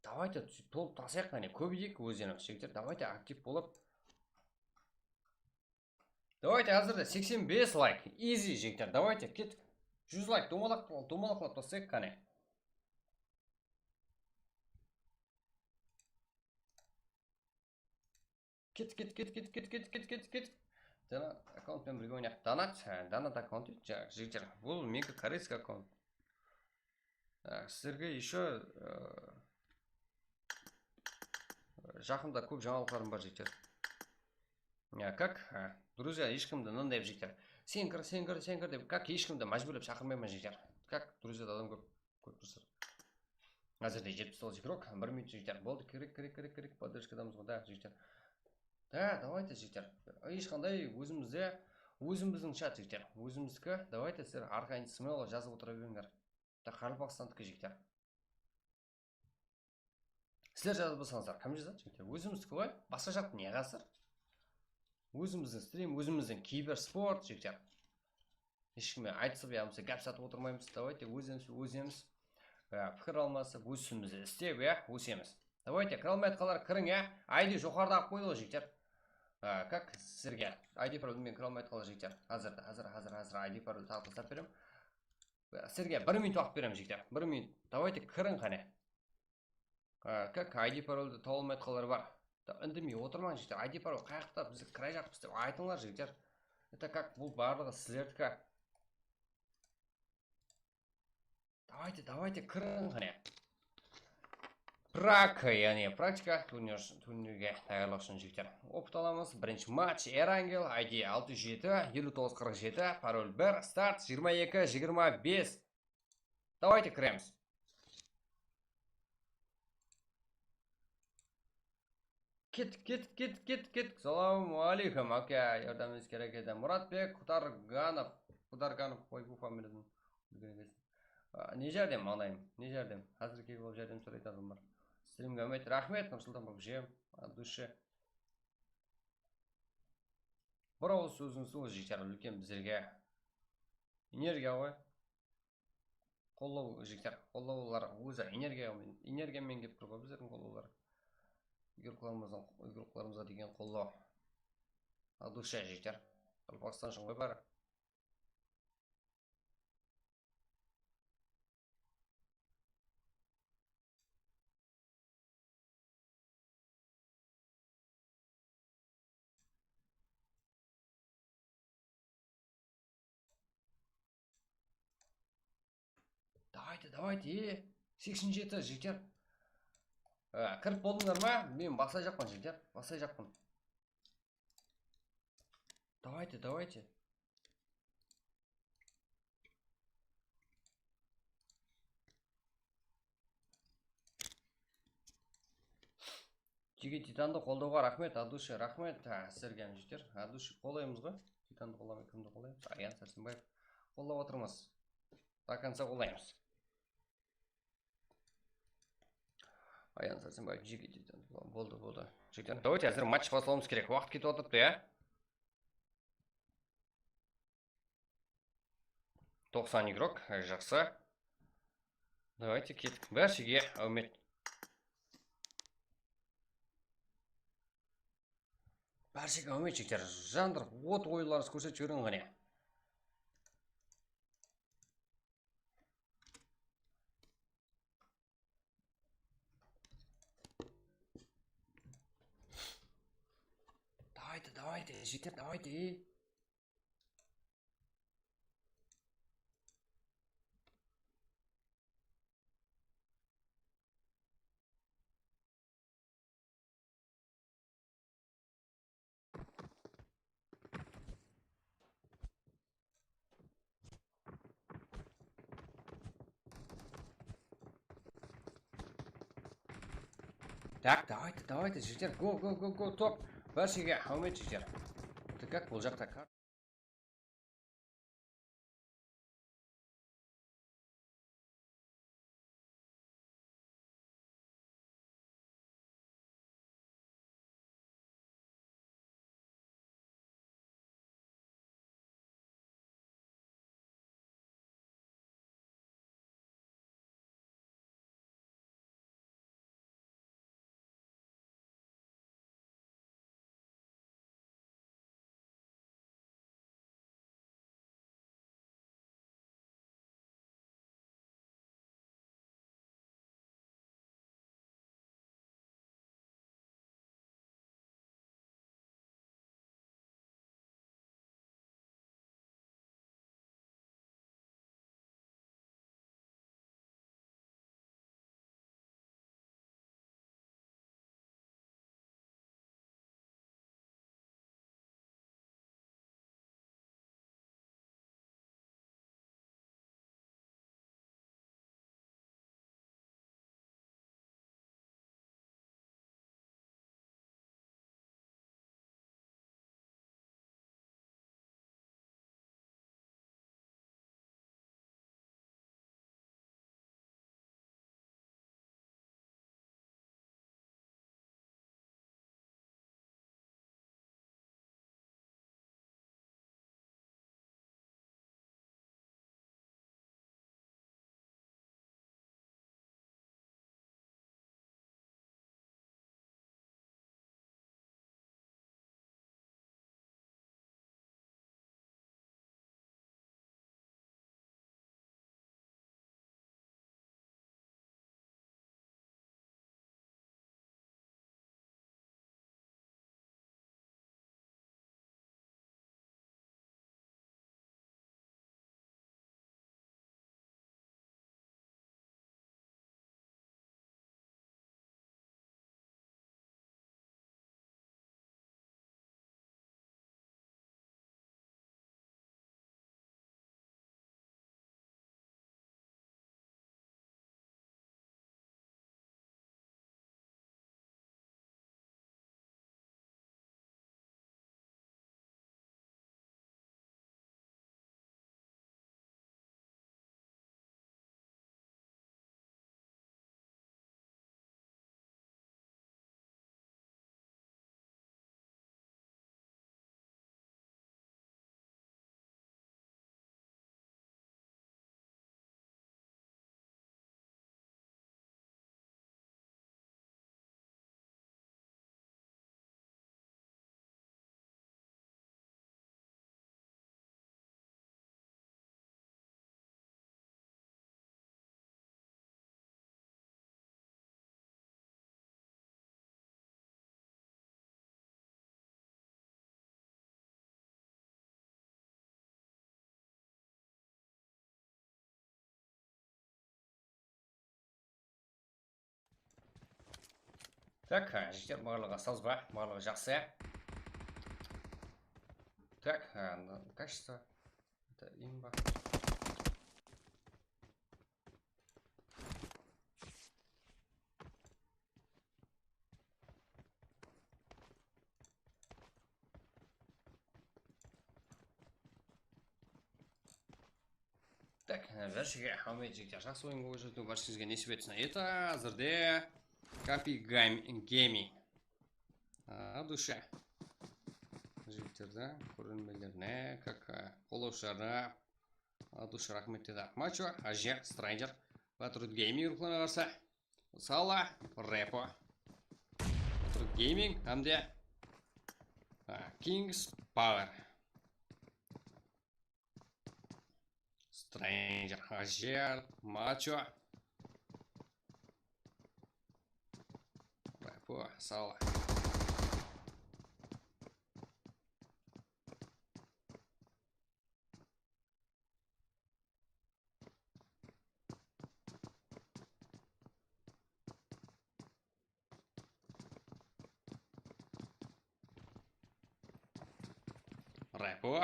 Давайте, tolıp taslayıq, qáne, kóbeyik ózlerimiz, jigitler. Давайте, aktiv bolıp. Давайте, házirde seksen bes layk. Easy, jigitler. Давайте, ket. Júz layk, domalaq, domalaqlap taslayıq, qáne. Ket, ket, ket, ket. Dana akkaunt penen birge oynayıq. Donat, há, donat akkaunt deydi, ja, jigitler. Bul meniki koreyskiy akkaunt. Á, sizlerge ещё, á, jaqında kóp jańalıqlarım bar, jigitler. Ya, как, á, друзья, hesh kimdi mınday dep, jigitler. Sen kir, sen kir, sen kir dep, как, hesh kimdi májbúrlep shaqırmayman, jigitler. Как, друзьяда adam kóp, kóp tursa. Házirde jetpis toǵız igrok, bir minut, jigitler. Boldı, kireyik, kireyik, kireyik, kireyik, podderjkadamız ǵoy, da, jigitler. Da, давайте, jigitler. Hesh qanday, ózimizde, ózimizdiń chat, jigitler. Ózimizdiki, давайте, sizler arqayın smelo jazıp otıra berińler. Da, Qaraqalpaqstandiki, jigitler. Sizler jazbasańızlar, kim jazadı, jigitler? Ózimizdiki ǵoy, basqa jaqtı ne qazır? Ózimizdiń strim, ózimizdiń kibersport, jigitler. Hesh kimge aytısıp, ya bolmasa gáp satıp otırmaymız. Давайте, ózimiz, ózimiz, á, pikir almasıp, óz isimizdi islep, ya, ósemiz. Давайте, kire almay atqanlar kiriń, ya. I D joqarıda alıp qoydı ǵoy, jigitler. Á, как sizlerge I D parolmen kire almay atqanlar, jigitler? Házir, házir, házir, házir I D parol taǵıp taslap beremen. Sizlerge bir minut waqıt beremen, jigitler. Bir minut. Давайте, kiriń qáne. A, как I D paroldı taba almay atqanlar bar. Da, indemey otırmań, jigitler. I D parol qayaqta, biz kirejaqpız dep aytıńlar, jigitler. Это как, bul barlıǵı sizlerdiki. Давайте, давайте, kiriń qáne. Prak, yaǵnıy praktika, turnir, turnirge tayarlıq ushın, jigitler. Opıt alamız. Birinshi match, Erangel, I D altı júz jeti, eliw toǵız qırq jeti, parol bir, start, jigirma eki jigirma bes. Давайте, kiremiz. Kettik, kettik, kettik, kettik, kettik. Salam aleykum, aka. Járdemińiz kerek edi. Muratbek Qudarganov. Qudarganov, qoy, bul familiyadan. A, ne járdem, mańlayım? Ne járdem? Házir kelip alıp járdem soraydı adamlar. Strimge úmit, raxmet, Nursultan bábjem, от души. Bir awız sózińiz, ol jeter úlken bizlerge energiya ǵoy. Qollaw, jigitler, qollawlar ózi energiya, energiya menen kelip tur ǵoy bizlerdiń qollawlar. Igoroklarımızdıń, igoroklarımızǵa degen qollaw. От души, jigitler. Qaraqalpaqstan ushın ǵoy bári. Давайте, давайте, e, seksen jeti, jigitler. E, kirip boldıńlar ma? Men baslayjaqpan, jigitler, baslayjaqpan. Давайте, давайте. Jigit Titandı qollawǵa raxmet, от души, raxmet. Ha, sizlerge hám jeter. От души qollaymız ǵoy. Titandı qollamay kimdi qollaymız? Ayan Sársenbaev. Qollap atırmız. До конца qollaymız. Ayan Sársenbaev, jigit Titan. Boldı, boldı. Jigitler, давайте házir match baslawımız kerek. Waqıt ketip atırıptı, ya. Toqsan igrok, e, jaqsı. Давайте, kettik. Bárshege áwmet. Bárshege áwmet, jigitler. Jandırıp, ot oyınlarıńızdı kórsetip jiberiń qáne. Давайте, давайте, jeter, давайте. Так, давайте, давайте, jeter, go, go, go, go, top. Bárshege áwmet, jeter. Это как, bul jaqta kar- Так, ha, jigitler, barlıǵı saz ba? Barlıǵı jaqsı, ya? Так, ha, качество. Это имба. Так, bárshege áwmet, jigitler, jaqsı oyın bolıp júrdi, bárshengizge nesip etsin. Это házirde Kapi Gam-, Gaming. От души. Jigitlerdi, kórermenlerine, как, e, qollawshılarına от души raxmet dedi. Macho, Ajer, Stranger, Patriot Gaming ruxlarına qarsı. Sala, Repo, Patriot Gaming hám de, a, Kings Power. Stranger, Ajer, Macho, Repo, Sala. Repo.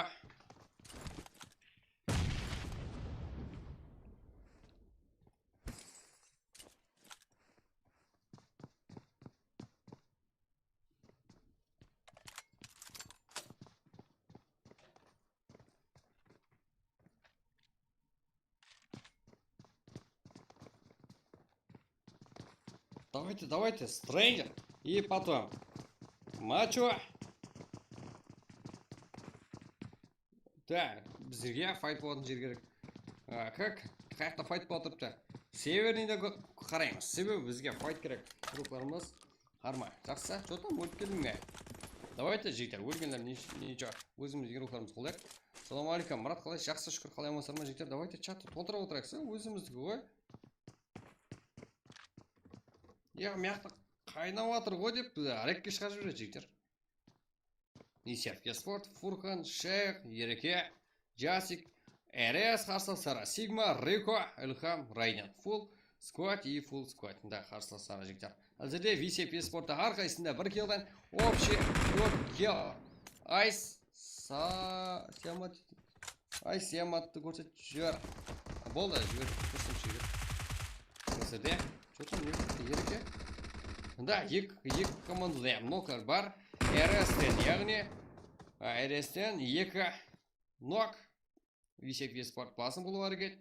Давайте, давайте, Stranger. И потом Macho. Так, bizlerge fight bolatuǵın jer kerek. A, как? Qayaqta fight bolıp turıptı? Severныйdi qaraymız. Sebebi bizge fight kerek. Druplarımız harma. Jaqsı, что там, ólip keldiń be? Давайте, jigitler, ólgenler ne, ne, ózimizdiń druplarımızdı qollayıq. Assalawma áleykum, Murat, qalay? Jaqsı, shúkir, qalay, amansızlar ma, jigitler? Давайте, chattı toltırıp otırayıq, sen ózimizdiki ǵoy. Ya, mıyaqta qaynap atır ǵoy dep, rekke shıǵarıp jiberedi, jigitler. Isyaev Esport, Furkan, Shayx, Ereke, Jasik, R S, qarsılasları Sigma, Riko, Ilham, Raiden. Full squad и full squad. Da, qarsılasları, jigitler. Házirde Isyaev Esportta hár qaysısında bir killden общий dórt kill. Ice, Sa-, Siamat, Ice, Siamattı kórsetip jiber. Boldı, jiber, kórsetip jiber. Bizde. Что-то ne, Ereke. Da, eki, eki komandada, yaǵnıy, noklar bar. R S ten, yaǵnıy, a, R S ten eki nok. Isyaev Esport basım bolıp háreket.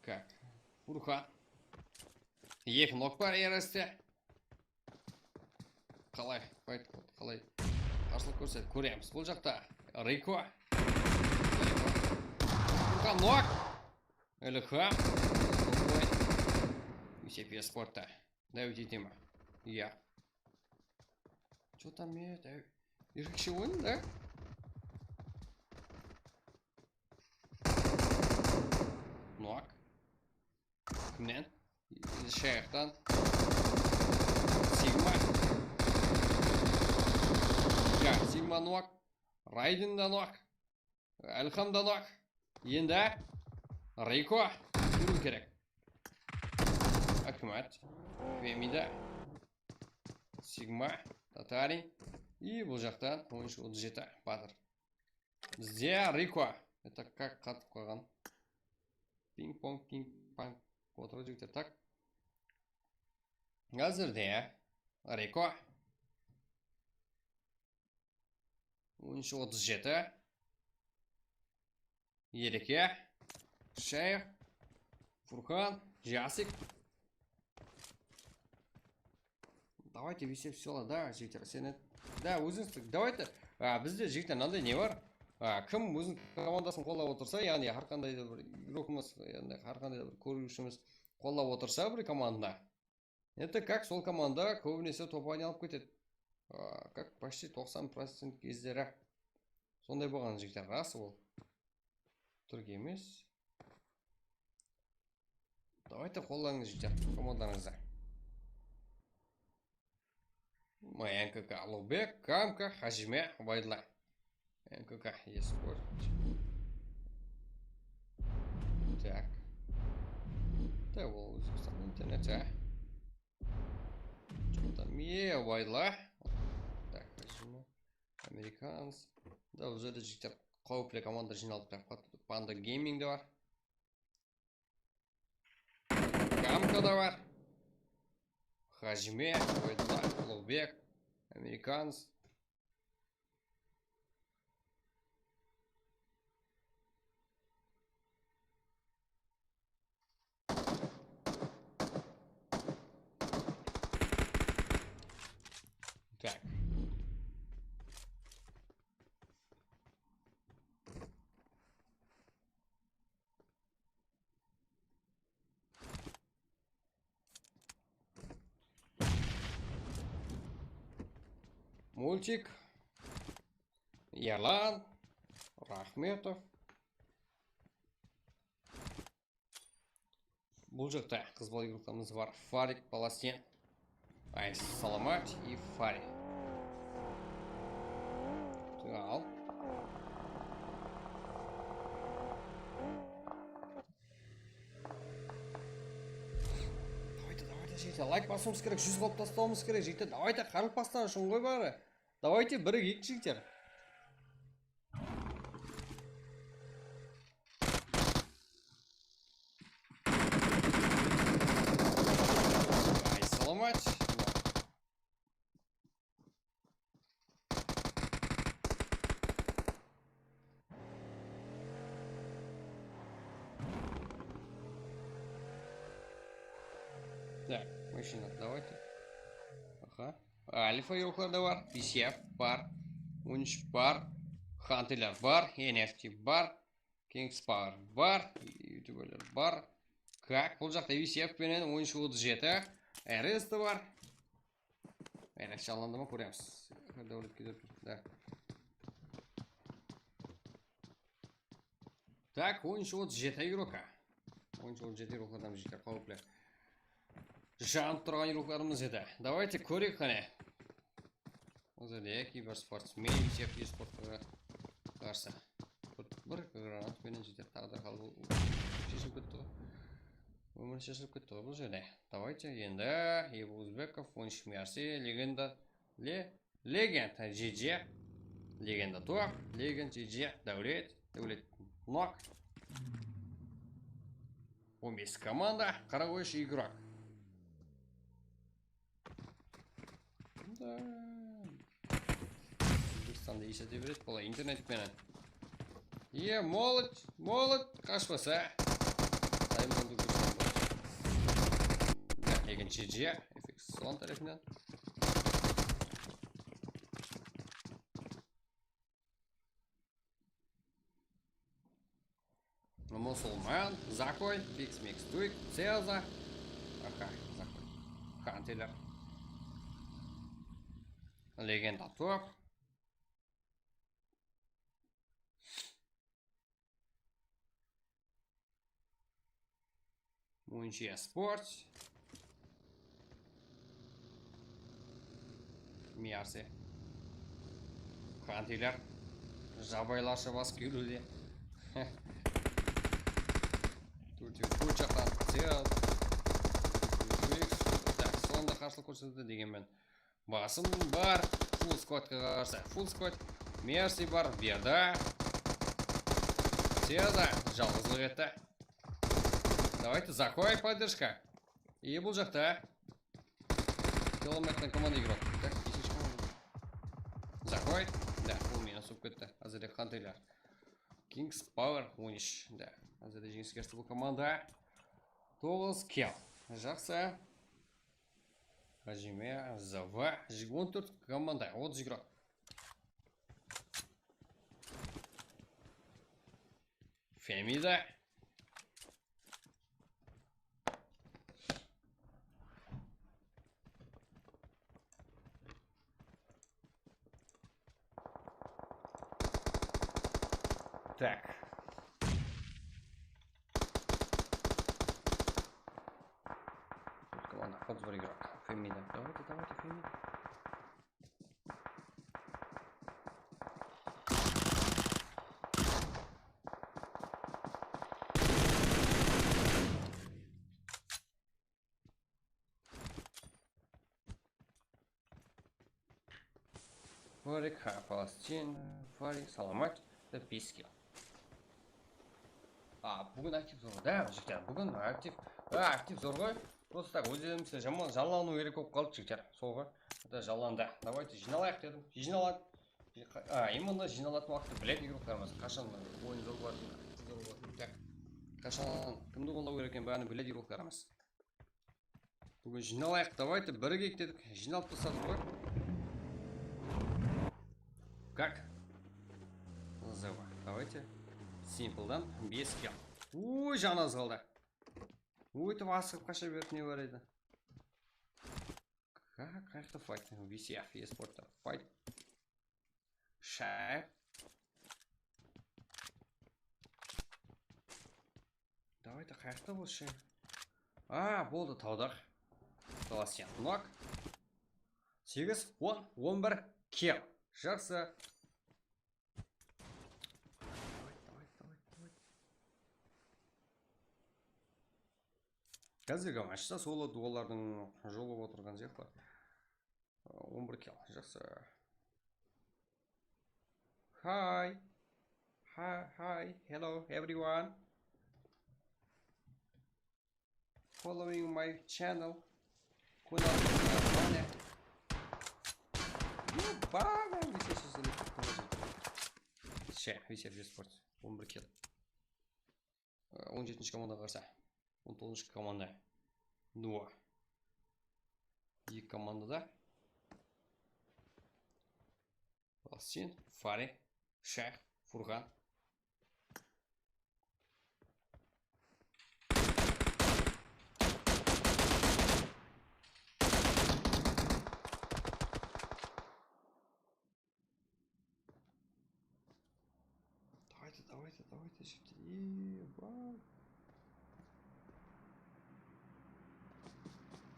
Как? Furkan. Eki nok bar R S te. Qalay, fight, qalay qarsılıq kórse, kóremiz. Bul jaqta Riko. Furkan nok. Ilham. Isyaev Esportta. Давить ете ma? Iya. Что там, e, dáw-, erkekше oyın da. Nok. Kimnen? Shayxtan. Sigma. Ya, Sigma nok. Raiden da nok. Ilham da nok. Endi Riko. Kúriw kerek. Akmat. Femida. Sigma. Tatarin. И bul jaqtan on úsh otız jeti Batır. Bizde Riko. Это как qatıp qalǵan. Ping-pong, ping-pong. Otırıp jigitler, так. Házirde Riko. On úsh otız jeti. Ereke. Shayx. Furkan. Jasik. Давайте везде всё, да, jigitler, sen et. Да, ózińiz, давайте. A, bizde, jigitler, mınanday ne bar? A, kim óziniń komandasın qollap otırsa, yaǵnıy hár qanday da bir igrokımız, yaǵnıy hár qanday da bir kóriwshimiz qollap otırsa bir komanda. Это как sol komanda kóbinese top aynalıp ketedi. A, как почти toqsan procent gezleri. Sonday bolǵan, jigitler, ras ol. Túrk emes. Давайте, qollańız, jigitler, komandańızdı. N K K Alıbek, Kamka, Hajime, Ubaydulay. N K K Esport. Так. Да, ol Ózbekstan interneti. Tam ye, bayla. Tak, hajime. Amerikans. Da, bul jerde jigitler qáwipli komanda jıynalıp, Panda Gaming de bar. Gamka da bar. Hajime, Oydulay, Ulugbek, Amerikans. Tak. Multik. Erlan Rahmetov. Bul jaqta qız bala igroklarımız bar. Farik Palasten. Ay, Salamat и Fari. Al. Давайте, давайте, jigitler, layk basıwımız kerek, júz qılıp taslawımız kerek, jigitler. Давайте, qarılpastan ushın ǵoy bari. Давайте, birigeyik, jigitler. Ay, Salamat. Так, mashina, давайте. Aha. Alfa igroklarda bar, P C F bar, on úsh bar, Hunterler bar, N F T bar, Kings Power bar, youtuberler bar. Kak, bul jaqta P C F penen on úsh otız jeti, R S te bar. Endi canlandı ma, kóremiz. Dáwlet ketip tur. Da. Tak, on úsh otız jeti igroka. On úsh otız jeti igroklardan jigitler qáwipli. Janıp turǵan igroklarımız edi. Давайте kóreyik qáne. Házirde kibersportsmen, P C F esportqa qarsı. Bir, bir granat penen jeter, taǵdırı hal bol-, sheshilip ketti ǵoy. Ómir sheshilip ketti ǵoy bul jerde. Давайте endi Ebu Uzbekov, on úsh Mersi, legenda, le-, legend G G, legenda top, legend G G, Dáwlet, Dáwlet nok. On bes komanda, qırq úsh igrok. Da. Ózbekstanda islete beredi, bala internet penen. Ye, молодец, молодец, qashpasa. Diamond'ı kórsem boladı. Lekin G G, F X One tárepinen. Musulman, Zakoy, Fix Mix Tuik, Ceza. Aha, Zakoy. Hunterler. Legenda top. Munchiya Sports. Mersi. Hunterler. Jabaylarsha basıp keliwde. Túrtew kót jaqtan Cel. Tak, sonda qarshılıq kórsetedi degenmen. Basım bar. Full squadqa qarsı. Full squad. Mersi bar. Berdi. Ceza jalǵızlıq etti. Давайте, Zakoy, поддержка. И bul jaqta. Kilometrden komanda igrok. Tak, ekinshi komanda. Zakoy. Da, bul meni ulıp ketti. Házirde Hunterler. Kings Power on úsh. Da, házirde jeńiske erishti bul komanda. Toǵız kill. Jaqsı. Hajime, Zava, on tórt komanda, otız igrok. Femida. Так. Тут команда, отыз bir игрок. Фемида. Давайте, давайте, Фемида. Farik, ha, Falastin, Farik, Salamat, da bes kill. A, búgin aktiv zor da, jigitler, búgin aktiv, a, aktiv zor ǵoy. Просто ózlerimizge jaman jallanıw kerek bolıp qaldı, jigitler. Sol ǵoy. Da jallandı. Давайте jıynalayıq dedim. Jıynalat. A, именно jıynalatın waqıttı biledi игрокlarımız. Qashan oyın zor bolatın, aktiv zor bolatın. Tak. Qashan kimdi qollaw kerek eken, bárin biledi игрокlarımız. Búgin jıynalayıq, давайте, birigeyik dedik. Jıynalıp tasladık ǵoy. Как? Назови. Давайте. Simple'dan bes kill. Oy, janı az qaldı. Óytip asıǵıp qasha berip ne bar edi? Как? Qayaqta fight? V C F esportta fight. Shaq. Давайте, qayaqta bolsın? A, boldı, tawdaq. Sebastian nok. Segiz, on, on bir kill. Jaqsı. Давай, давай, давай, давай. Házirgi matchta solo duolardıń jolı otırǵan sıyaqlı. On bir kill, jaqsı. Hi. Hi, hi, hello everyone. Following my channel. Kunal Mane. Ебаный, висер sózleri. She, висер жүз спорт. On bir kill. Á, on jetinshi komandaǵa qarsı. On toǵızınshı komanda. Dua. Eki komandada. Al sen, Fare, Shayx, Furǵan. Давайте, давайте, давайте, jigitler. Eba.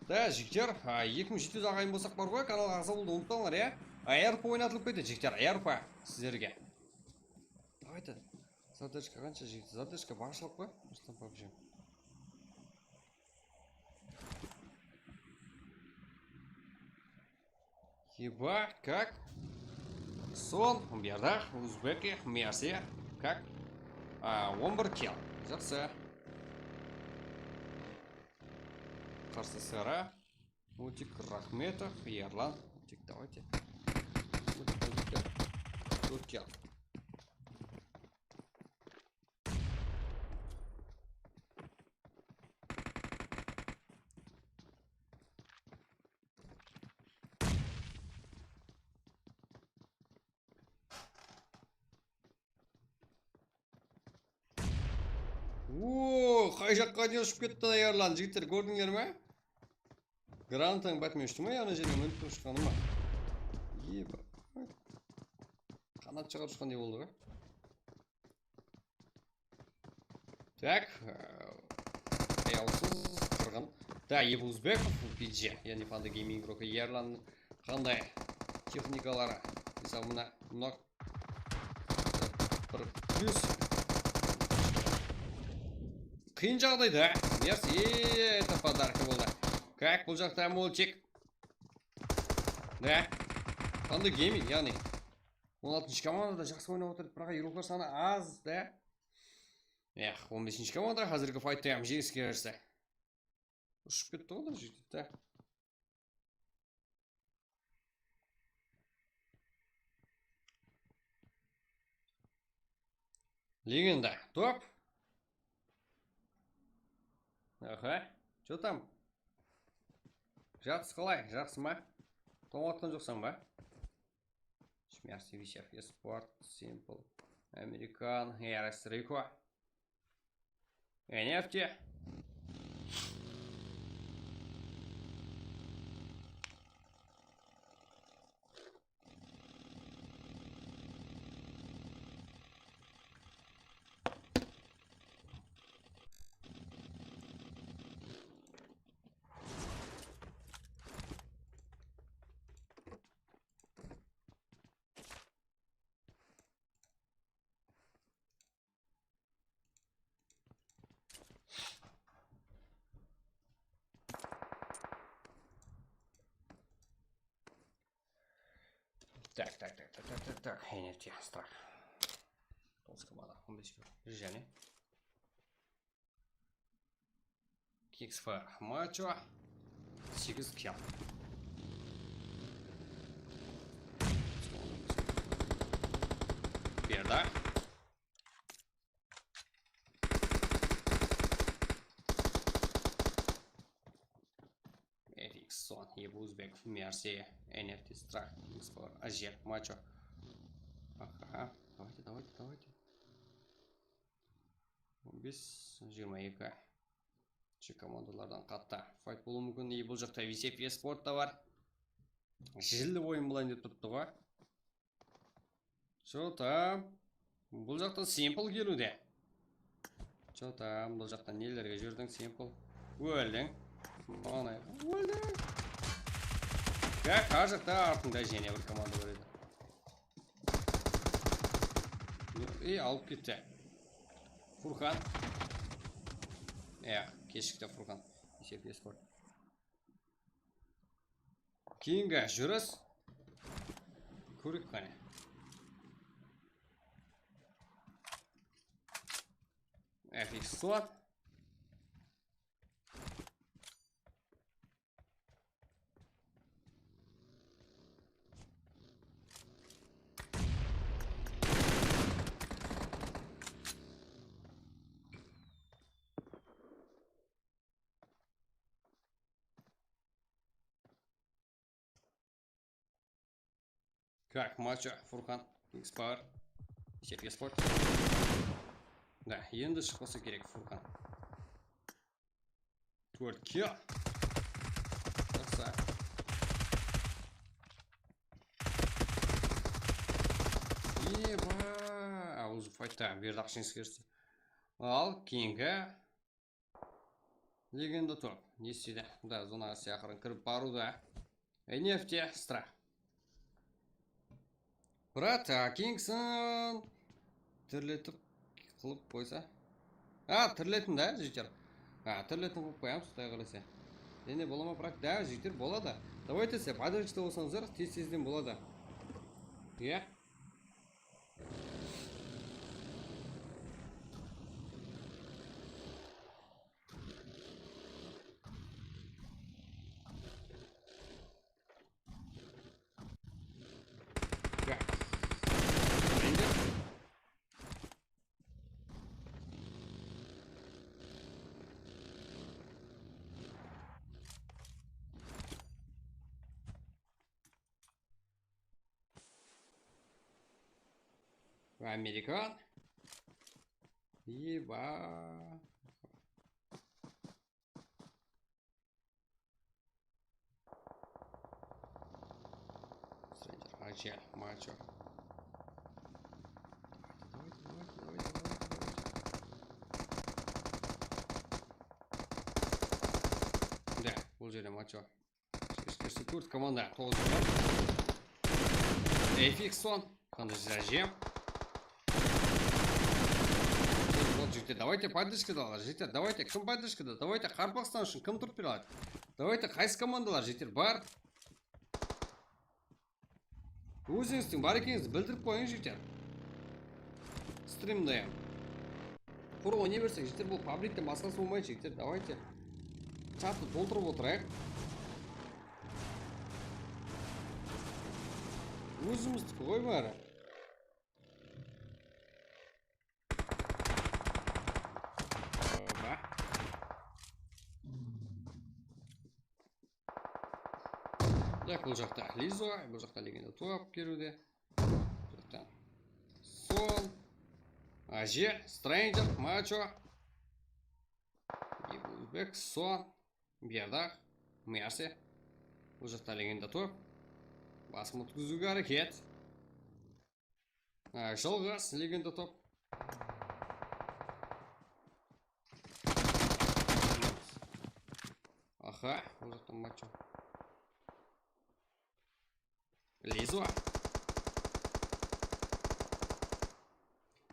Da, jigitler, a, eki mıń jeti júz aǵayın bolsaq bar ǵoy, kanalǵa aǵza bolıwdı umıtpańlar, ya. A R P oynatılıp ketedi, jigitler, A R P sizlerge. Давайте. Zadajka qansha, jigitler? Zadajka baǵıshılap qoy. Ruslan pabji. Eba, как? Son, Berdaq, Uzbeki, Mersi, как? A, on bir kill. Jaqsı. Qarsı sıra. Multik, Raxmetov, Erlan. Multik, давайте. Multik, tórt kill. Oo, qay jaqqa deymen ushıp ketti, tayarlan, jigitler, kórdińler me? Granatań bátimen ushtıma, ana jerden minip turıp shıqqanı ma? Eba. Qanat shıǵarıp shıqqanday boldı ǵoy. Tak, e, ayawsız qırǵın. Da, Ebu Uzbekov, P G, yaǵnıy Panda Gaming игроki, Erlan qanday texnikaları esabına nok bir plyus. Qıyın jaǵdayda. Mersi, это подарка boldı. Как, bul jaqta Multik. Da, Panda Gaming, yaǵnıy on altınshı komandada jaqsı oynap otır, biraq игрокlar sanı az da. Eh, on besinshi komanda házirgi faytta ham jeńiske erishti. Ushıp ketti ǵoy da jigit, da. Legenda, top. Aha, что там? Jatıs qalay, jaqsı ma? Tońılatqan joqsań ba? Shmersi, Vishev, Esport, Simple, Amerikan, Eris, Riko. N F T. Tak, tak, tak, tak, tak, tak, tak. N F T, strike. Toǵız komanda, on bes kill. Jáne. Kingsfire, Macho. Segiz kill. Berdi. F X Son, Ebu Uzbek, Mercy, N F T Strike, Kingsfire, Ajer, Macho. Aha, давайте, давайте, давайте. On bes, jigirma eki. Şu komandalardan qatta fayt bolıwı múmkin. E, bul jaqta V C P Esport ta bar. Jilli oyın bolayın dep turıptı ǵoy. Что там? Bul jaqta Simple keliwde. Что там? Bul jaqta nelerge júrdiń, Simple? Óldiń. Ana, óldiń. Ya, hár jaqta artıńda jáne bir komanda bar edi. Ey, alıp ketti. Furkan. Ya, keshikti Furkan. Esep Esport. Keyingi júris. Kóreyik qáne. F X Squad. Так, Macho, Furkan, Kingsfire, Sergey Sport. Da, endi shıqpasa kerek Furkan. Tórt kill. Jaqsı. Eba, a, ózi faytta, berdi aqshıńız kelsin. Al, keyingi. Legenda top. Ne isteydi? Da, zona Asiya aqırın kirip barıwda. N F T, Stra. Brat, a, Kingston. Tirletip qılıp qoysa. A, tirletin da, jigitler. A, tirletin qılıp qoyamız, Xuday qálese. Endi bola ma, brat? Da, jigitler, boladı. Давайте, sizler поддержка bolsańızlar, tez-tezden boladı. Iya. Amerikan. Eba. Stranger, Ajer, Macho. Давайте, давайте, давайте, давайте, давайте, давайте. Да, bul jerde Macho. Keshikte tórt komanda, toǵız komanda. F X Son, qanday jajı. Bol, jigitler, давайте поддержкаdalar, jigitler, давайте, kim поддержкада, давайте, Qaraqalpaqstan ushın kim turıp bere aladı? Давайте, qaysı komandalar, jigitler, bar? Ózińizdiń bar ekenińizdi bildirip qoyıń, jigitler. Strimde. Qurı oynay bersek, jigitler, bul publikten basqası bolmaydı, jigitler. Давайте. Chattı toltırıp otırayıq. Ózimizdiki ǵoy bári. Opa. Tak, bul jaqta Lizo, bul jaqta Legenda top keliwde. Bul jaqta Son, Ajer, Stranger, Macho, Ebu Uzbek, Son, Berdaq, Mercy. Bul jaqta Legenda top. Basım ótkiziwge háreket. A, jalǵız Legenda top. Aha, bul jaqtan Macho. Lizo.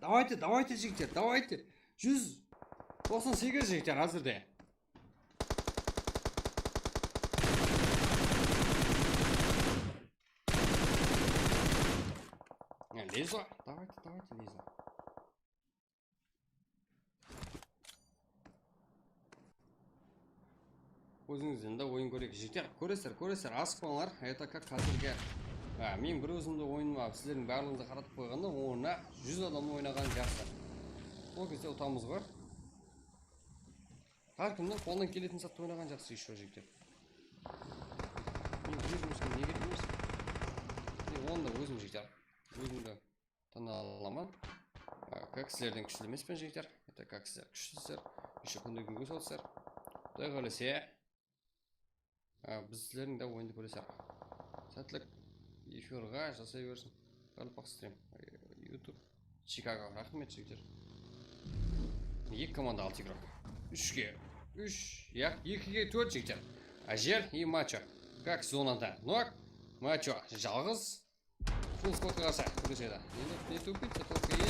Давайте, давайте, jigitler, давайте. Júz toqsan segiz, jigitler, házirde. Leyzo, давайте, давайте, Leyzo. Ózińizden de oyın kóreyik, jigitler. Kóresizler, kóresizler, asıqpańlar. Это как házirgi, a, men bir ózimdi oyınıma sizlerdiń barlıǵıńızǵa qaratıp qoyǵanda, ońına júz adamnıń oynaǵanı jaqsı. Ol gezde utamız ǵoy. Hár kimniń qolınan keletin sattı oynaǵan jaqsı ещё, jigitler. Men ózim ushın ne kerek emes? Men onda ózim jigitler. Ózimdi tana alaman. A, как sizlerden kúshli emespen, jigitler. Это как sizler kúshlisizler. Ещё kúnde kúnge solsızlar. Quday qálese, a, biz sizlerdiń de oyındı kóreser. Sátlik efirǵa jasay bersin. Qaraqalpaq stream. YouTube. Chikago. Raxmet, jigitler. Eki komanda altı igrok. Úshke úsh, ya, ekige tórt, jigitler. Ajel и Macho. Как zonada nok. Macho jalǵız. Full squadqa qarsı kúresedi. Endi ne topaydı, только e.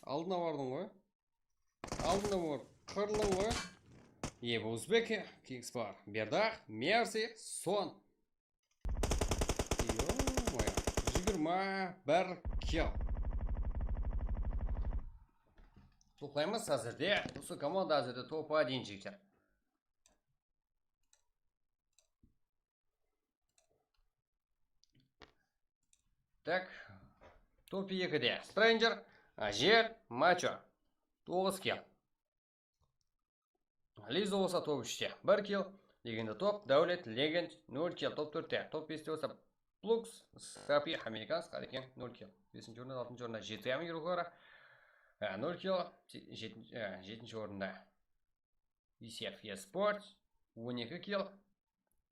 Aldına bardıń ǵoy. Aldına bar. Qırlıń ǵoy. Ebi Uzbeki, Kings bar. Berdaq, Mersi, Son. Ё-моё, jigirma bir kill. Toqtaymız házirde. Usı komanda házirde top один, jigitler. Tak. Top ekide Stranger, Ajer, Macho. Toǵız kill. Lizo bolsa top úshte bir kill. Legenda top, Dáwlet, Legend, nol kill. Top tórtte, top beste bolsa Plux, Sapi, Amerikans, Qareken, nol kill. Besinshi orında, altınshı orında G T A mıy ruxları, e, nol kill. Jetinshi, e, jetinshi orında Isef Esport, on eki kill.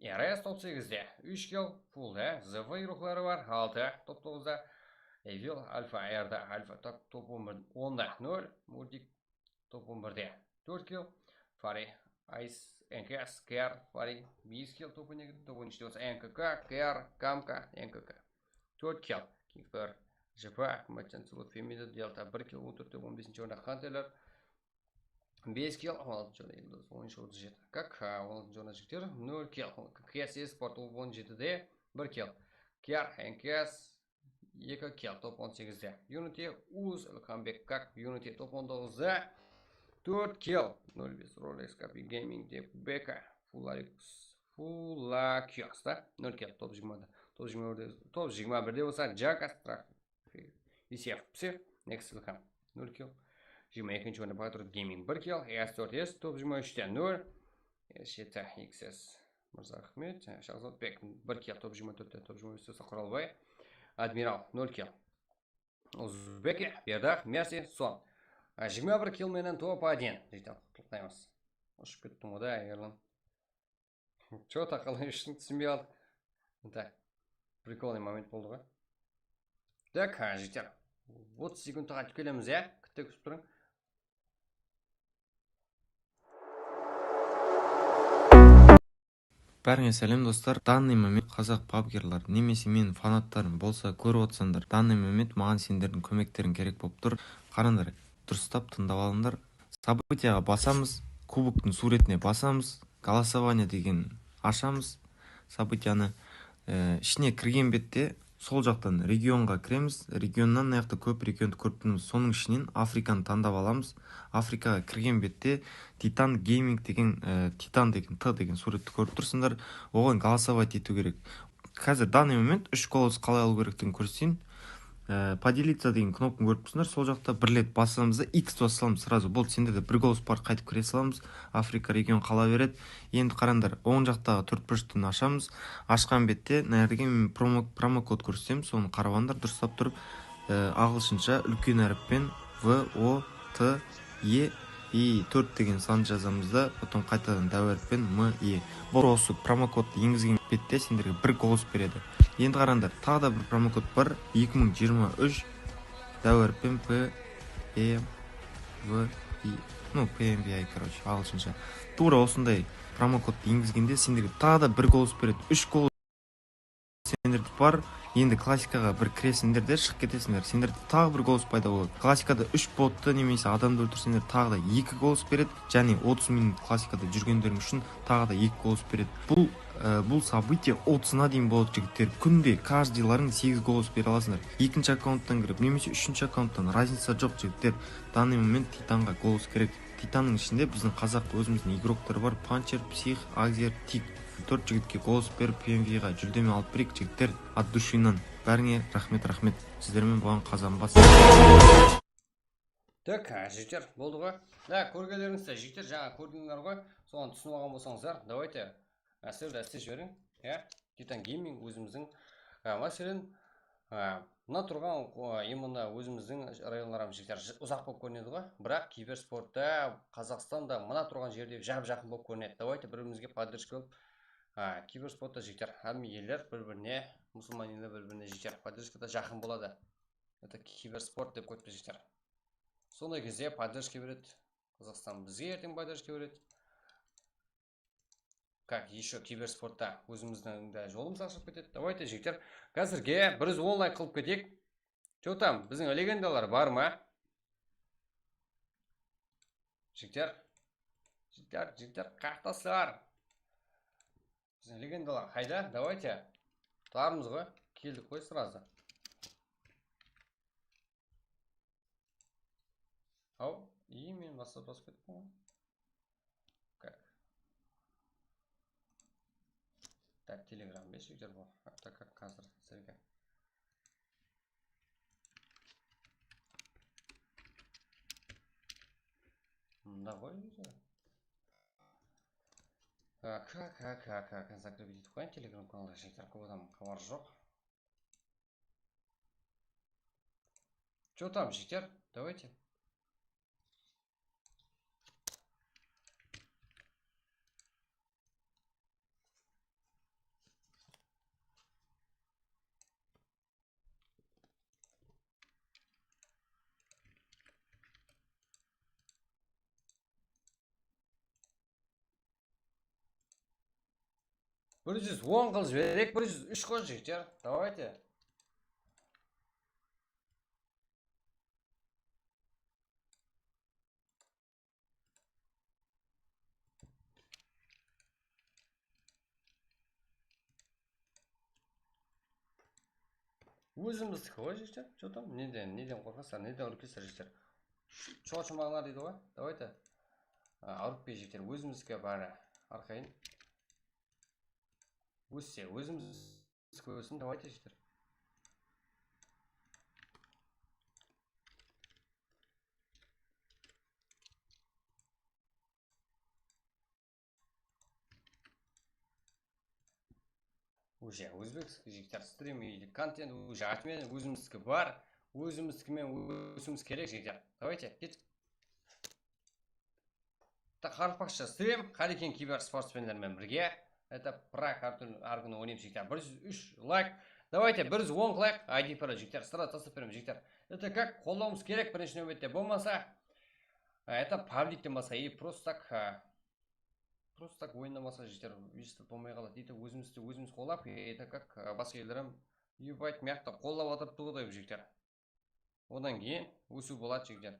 R S top segizde, úsh kill, fullda, Z F ruxları bar, altı, top toǵızda, Evil, Alfa, Erda, Alfa, top, top on bir, onda, nol, Multik, top on birde, tórt kill, Fari, Ice, N K S, Ker, Fari, bes kill, top on ekide, top on úshte bolsa N K K, Ker, Kamka, N K K, tórt kill, Kingper, J P, Merchant, Slot, Femida, Delta, bir kill, on tórtte, on besinshi orında, Hunterler, bes kill, on altınshı orında Yıldız, on úsh, otız jeti. Kak, on altınshı orında jigitler, nol kill. K S Esport on jetide, bir kill. K R, N K S, eki kill, top on segizde. Unity, Uz, Ilhambek, Kak, Unity, top on toǵızda, tórt kill. Nol bes, Rolex, Kapi Gaming, Dep, Beka, Fularix, Fulakios da, nol kill, top jigirmada. Top jigirma birde, top jigirma birde bolsa, Jaka, Strah, Isef, Psix, Next Ilham, nol kill. Jigirma ekinshi orında Patrul Gaming, bir kill, S tórt S, top jigirma úshte, nol. S jeti X S, Mırzaraxmet, Shahzodbek, bir kill, top jigirma tórtte, top jigirma úshte bolsa Quralbay. Admiral, nol kill. Uzbeki, Berdaq, Mersi, Son. A, jigirma bir kill menen top один. Jigitler, qutlıqlaymız. Ushıp kettim ǵoy da, Erlan. Чё-то qalay ushtıń, túsinbey qaldım. Так, прикольный момент boldı ǵoy. Так, ha, jigitler, otız sekundta qaytıp kelemiz, ya? Kútte kútip turıń. Bárińe sálem, dostlar. Данный момент qazaq pabgerlar nemese meniń fanatlarım bolsa kórip otsańlar, данный момент maǵan senlerdiń kómekteriń kerek bolıp tur. Qarańlar, durıstap tıńlap alıńlar. Событияǵa basamız, kuboktıń súwretine basamız, голосование degen ashamız. Событиянı, e, ishine kirgen bette sol jaqtan regionǵa kiremiz. Regionnan mına jaqta kóp regiondı kórip turmız. Sonıń ishinen Afrikanı tańlap alamız. Afrikaǵa kirgen bette Titan Gaming degen, e, Titan degen, T degen súwretti kórip tursızlar. Oǵan голосовать etiw kerek. Házir данный момент úsh golos qalay alıw kerekligin kórseteyin. E, поделиться degen knopkanı kórip tursızlar. Sol jaqta bir ret basamız da, X basıp salamız, сразу boldı. Senderde bir golos bar, qaytıp kire salamız. Afrika region qala beredi. Endi qarańlar, oń jaqtaǵı tórt burıshtın ashamız. Ashqan bette mına jerge men promo, promokod kórsetemiz. Sonı qarap alıńlar, durıstap turıp, e, aǵılshınsha úlken hárippen V O T E, и tórt degen sandı jazamız da, потом qaytadan dáwirpen M E. Bul, usı promokodtı engizgen bette senlerge bir golos beredi. Endi qarańlar, taǵı da bir promokod bar, eki mıń jigirma úsh, dáwirpen P M V I, ну, P M V I, короче, aǵılshınsha. Tuwra usınday promokodtı engizgende senlerge taǵı da bir golos beredi. Úsh golos. Senlerdi bar. Endi klassikaǵa bir kiresińder de, shıǵıp ketesińder. Senderde taǵı bir golос payda boladı. Klassikada úsh bottı nemese adamdı óltirseńder, taǵı da eki golos beredi. Jáne otız minut klassikada júrgenleriń ushın taǵı da eki golos beredi. Bul, e, bul событие otızına deyin boladı, jigitler. Kúnde каждыйlarıń segiz golos bere alasızlar. Ekinshi akkaunttan kirip nemese úshinshi akkaunttan, разница joq, jigitler. Данный момент Titanǵa golos kerek. Titannıń ishinde biziń qazaq ózimizdiń igrokları bar: Pancher, Psix, Agzer, Tik. Tórt jigitke golos berip, P M V ǵa júldeme alıp bereyik, jigitler. От души-nan. Bárińe raxmet, raxmet. Sizler menen bolǵan Qazanbas. Tak, jigitler, boldı ǵoy. Mına, kórgenlerińizde, jigitler, jańa kórdińler ǵoy. Soǵan túsinip alǵan bolsańızlar, давайте, á, sizler de islep jiberiń, ya. Titan Gaming ózimizdiń, á, máselen, á, mına turǵan, á, именно ózimizdiń rayonlarımız, jigitler, j-, uzaq bolıp kórinedi ǵoy. Biraq kibersportta Qazaqstanda mına turǵan jerde jap-jaqın bolıp kórinedi. Давайте bir-birimizge поддержка bolıp, á, kibersportta, jigitler, hámme eller bir-birine, musılman eller bir-birine, jigitler, поддержкада jaqın boladı. Это kibersport dep qoyıptı, jigitler. Sonday gezde поддержка beredi. Qazaqstan bizge erteń поддержка beredi. Как ещё kibersportta ózimizdiń de jolımız ashılıp ketedi. Давайте, jigitler, házirge bir júz on layk qılıp keteyik. Че там, biziń legendalar bar ma? Jigitler, jigitler, jigitler, qayaqtasızlar? Biziń legendalar qayda? Давайте. Tarmız ǵoy. Keldik ǵoy сразу. Haw, iyi, men basıp basıp kettim ǵoy. Как? Так, Telegram bes jigitler, bul. Так как házir sizlerge. Mında ǵoy, jigitler. Так, как, как, как, как, закрыть etip qoyayın Telegram kanaldı, jigitler, kóp adam xabarı joq. Че там, jigitler? Давайте. Bir júz on qılıp jibereyik, bir júz úsh ǵoy, jigitler. Давайте. Ózimizdiki ǵoy, jigitler. Че там? Neden, neden qorqasızlar, neden úrkesizler, jigitler? Shorshımańlar deydi ǵoy. Давайте. A, úrikpey, jigitler, ózimizdiki bári arqayın. Ósse, ózimizdiki óssin, давайте, jigitler. Уже ózbekskiy, jigitler, стрим или контент уже atmen ózimizdiki bar, ózimizdiki menen ósiwimiz kerek, jigitler. Давайте, kettik. Так, Qaraqpaqsha sтрим, Qareken kiber sportsmenler menen birge. Это пранк, hár túrli, hár kúni oynaymız, jigitler. Bir júz úsh layk. Давайте, bir júz on qılayıq. I D P, jigitler, сразу taslap beremiz, jigitler. Это как, qollawımız kerek birinshi náwbette. Bolmasa, а, это пабликten basqa, и просто так, а, просто так oyınnan basqa, jigitler, естіп bolmay qaladı. Это ózimizdi ózimiz qollap, это как, а, basqa eller hám, ебать, mıyaqta qollap atırıptı ǵoy, dep, jigitler. Odan keyin ósiw boladı, jigitler.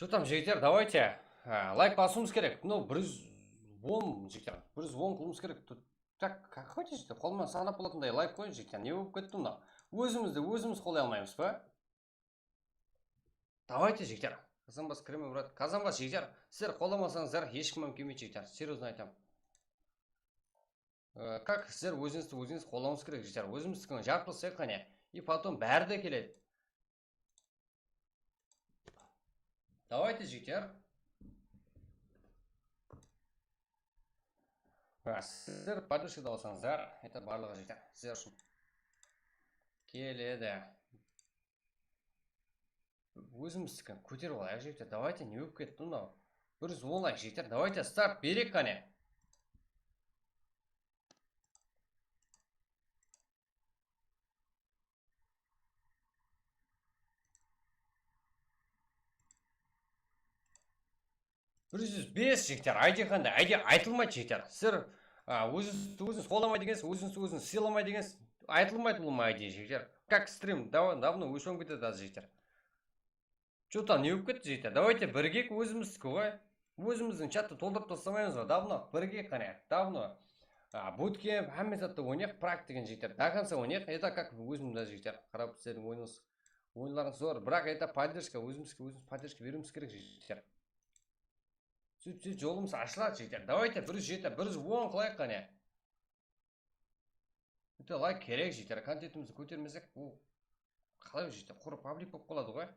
Что там, jigitler, давайте. Á, layk basıwımız kerek. No, bir júz on, jigitler. Bir júz on qılıwımız kerek. Тут так, как хотите, jigitler. Qolımnan sanap bolatınday layk qoyıń, jigitler. Ne bolıp ketti mınaw? Ózimizdi ózimiz qolay almaymız ba? Давайте, jigitler. Kazanbas, kireme, brat. Kazanbas, jigitler. Sizler qolamasańızlar, hesh kim hám kelmeydi, jigitler. Серьёзно aytamın. Á, как sizler ózińizdi ózińiz qolawıńız kerek, jigitler. Ózimizdikin jarıp taslayıq, qáne. И потом bári de keledi. Давайте, jigitler. Á, sizler podderjka da alsańızlar, это barlıǵı, jigitler, sizler ushın keledi. Ózimizdikin kóterip alayıq, jigitler. Давайте, ne bolıp ketti mınaw? Bir júz on layk, jigitler. Давайте, start bereyik, qáne. Bir júz bes, jigitler, aytqanda, ayde aytılmaydı, jigitler. Sizler, a, ózińizdi ózińiz qolamay degensiz, ózińizdi ózińiz sıylamay degensiz, aytılmaydı bul, ayde, jigitler. Как стрим, дав-, давно óship ketedi házir, jigitler. Что там, ne bolıp ketti, jigitler? Давайте birigeyik, ózimizdiki ǵoy. Ózimizdiń chattı toltırıp taslamaymız ba? Давно birigeyik, qáne, давно. A, bootcamp, hámme zattı oynayıq, практикин, jigitler. До конца oynayıq. Это как ózimde, jigitler. Qarap, sizlerdiń oyınıńız, oyınlarıńız zor. Biraq это поддержка, ózimizge ózimiz поддержка beriwimiz kerek, jigitler. Sóytse jolımız ashıladı, jigitler. Давайте, bir júz jeti, bir júz on qılayıq, qáne. Bitta layk kerek, jigitler. Kontentimizdi kótermesek, bul qalay, jigitler, qurı pablik bolıp qaladı ǵoy.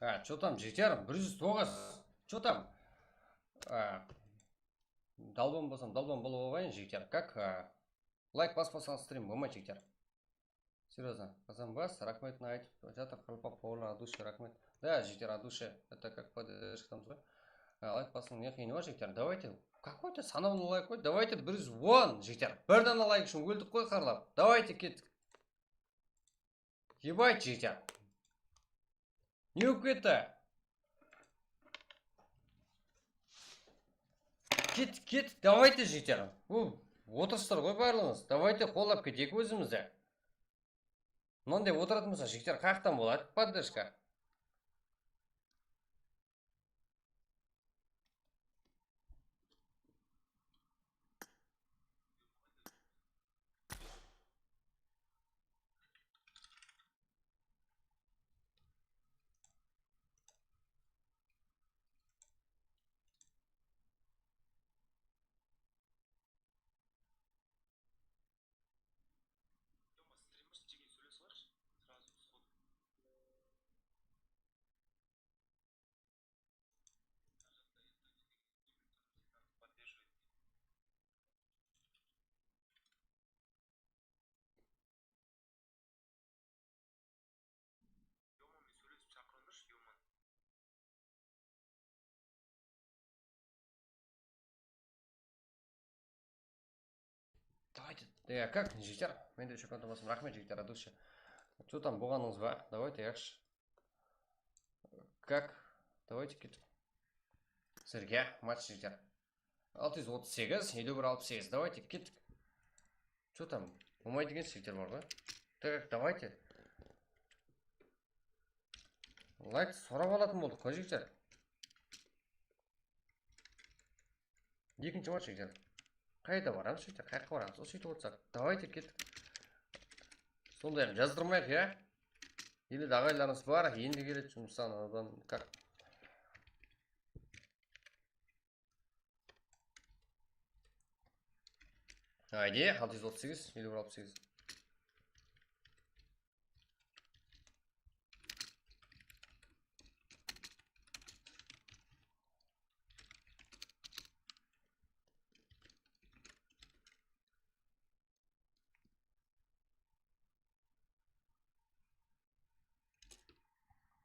А, что там, jigitler? Bir júz toǵız. Что там? А, dalbam bolsam, dalbam bolıp alayın, jigitler. Как, а, layk baspasańız, strim bolmaydı, jigitler. Серьёзно, Qazanbas, raxmetin aytıp jatır, qaraqalpaq bawırlar, от души raxmet. Да, jigitler, от души, это как поддержкамız ǵoy. А, layk basıń, ne qıyını bar, jigitler? Давайте, какой-то санаулы layk ǵoy, давайте bir júz on, jigitler. Bir dana layk ushın óldik ǵoy, qarlap. Давайте, kettik. Ебать, jigitler. Ne bolıp ketti? Ket, ket, давайте, jigitler. Bu otırıstır ǵoy barlıǵıńız. Давайте, qollap keteyik ózimizdi. Mınanday otıratın bolsa, jigitler, qayaqtan boladı podderjka? Ya, как, jigitler? Mende úsh akkaunt basım. Raxmet, jigitler, от души. Что там, bolǵanıńız ba? Давайте, yaqshı. Как? Давайте, kettik. Sizlerge match, jigitler. Altı júz otız segiz, eliw bir, alpıs segiz. Давайте, kettik. Что там? Bolmaydı eken, jigitler, bar ǵoy. Так, давайте. Layk sorap alatın boldıq ǵoy, jigitler. Ekinshi match, jigitler. Qayda baramız, jigitler? Qayaqqa baramız? Usı sóytip otırsaq. Давайте, kettik. Sonday-aq, jazdırmayıq, ya? Ele de aǵayinlarımız bar, endi keledi jumıstan, odan как. Ayde, altı júz otız segiz, eliw bir, alpıs segiz.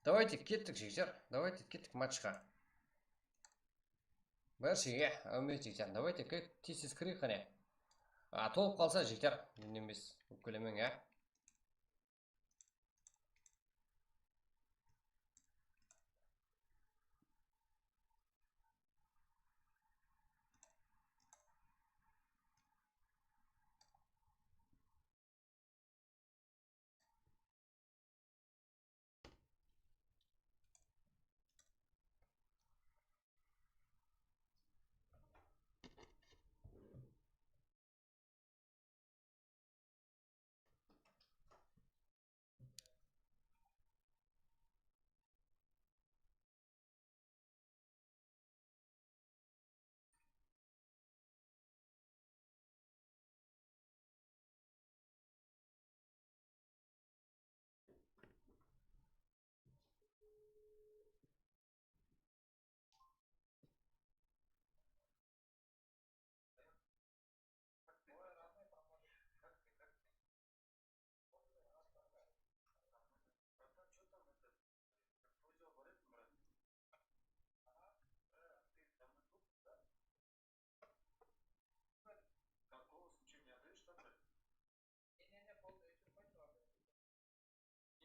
Давайте, kettik, jigitler. Давайте, kettik matchqa. Bárshege áwmet, jigitler. Давайте, ke-, tez-tez kireyik qáne. A, tolıp qalsa, jigitler, men emes, ópkelemeń, ya.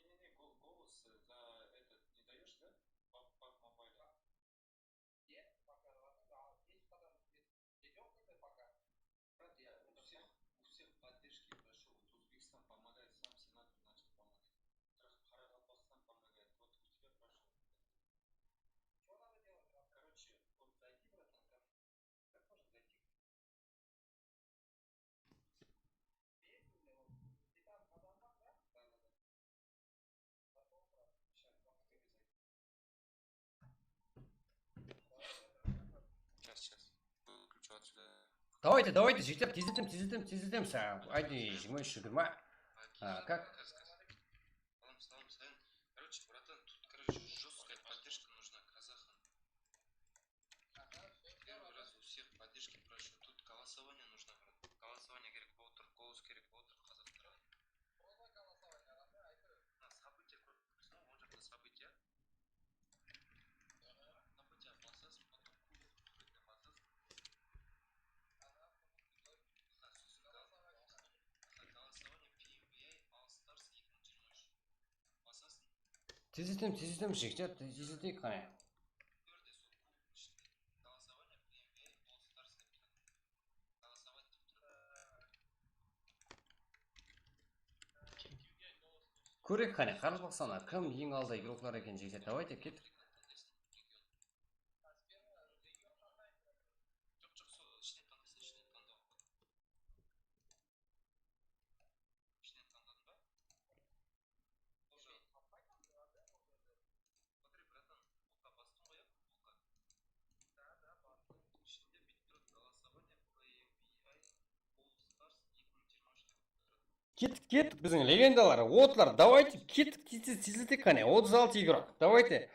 Не-не-не, гол-, голос, э, за этот не даёшь, да? Паб-, пабг Мобайле. Нет, пока, ладно, да, есть, потому что ведём как бы пока. Брат, я у всех, у всех поддержки прошу. Вот Узбекистан помогает, сам сенатор начал помогать. Кара-, Каракалпакстан помогает. Вот у тебя прошу. Чё надо делать, брат? Короче, вот зайди, братан, ко мне. Как можно зайти? Сейчас, сейчас. Выключу отсюда. Давайте, давайте, jigitler, tezletem, tezletem, tezletem. Ayde, jigirma úsh, jigirma. А, как? Salam, salam, salam. Короче, братан, тут, короче, жёсткая поддержка нужна казахам. Первый раз у всех поддержки прошу. Тут голосование нужно, брат. Голосование kerek bolıp tur, голос kerek bolıp tur, qazaqlarǵa. А, события көрip tursań, oń jaqta события. События basasıń, потом кубок, кубокты basasıń. Aha, soсын gol-, aha, голосование P M B A All Stars eki mıń jigirma úsh. Basasıń. Tezletem, tezletem, jigitler, tezleteyik qáne. Kóreyik qáne, Qaraqalpaqstannan kim eń alda igroklar eken, jigitler. Давайте, kettik. Ishinen tańdadıń ba? Уже. Смотри, братан, okqa bastıń ǵoy, ya, okqa. Да, да, bastım. Ishinde búytip turadı, голосование P M B A All Stars eki mıń jigirma úsh dep turadı. Kettik, kettik, biziń legendalar, otlar, давайте, kettik, tez-tez, tezletek qáne, otız altı igrok, давайте.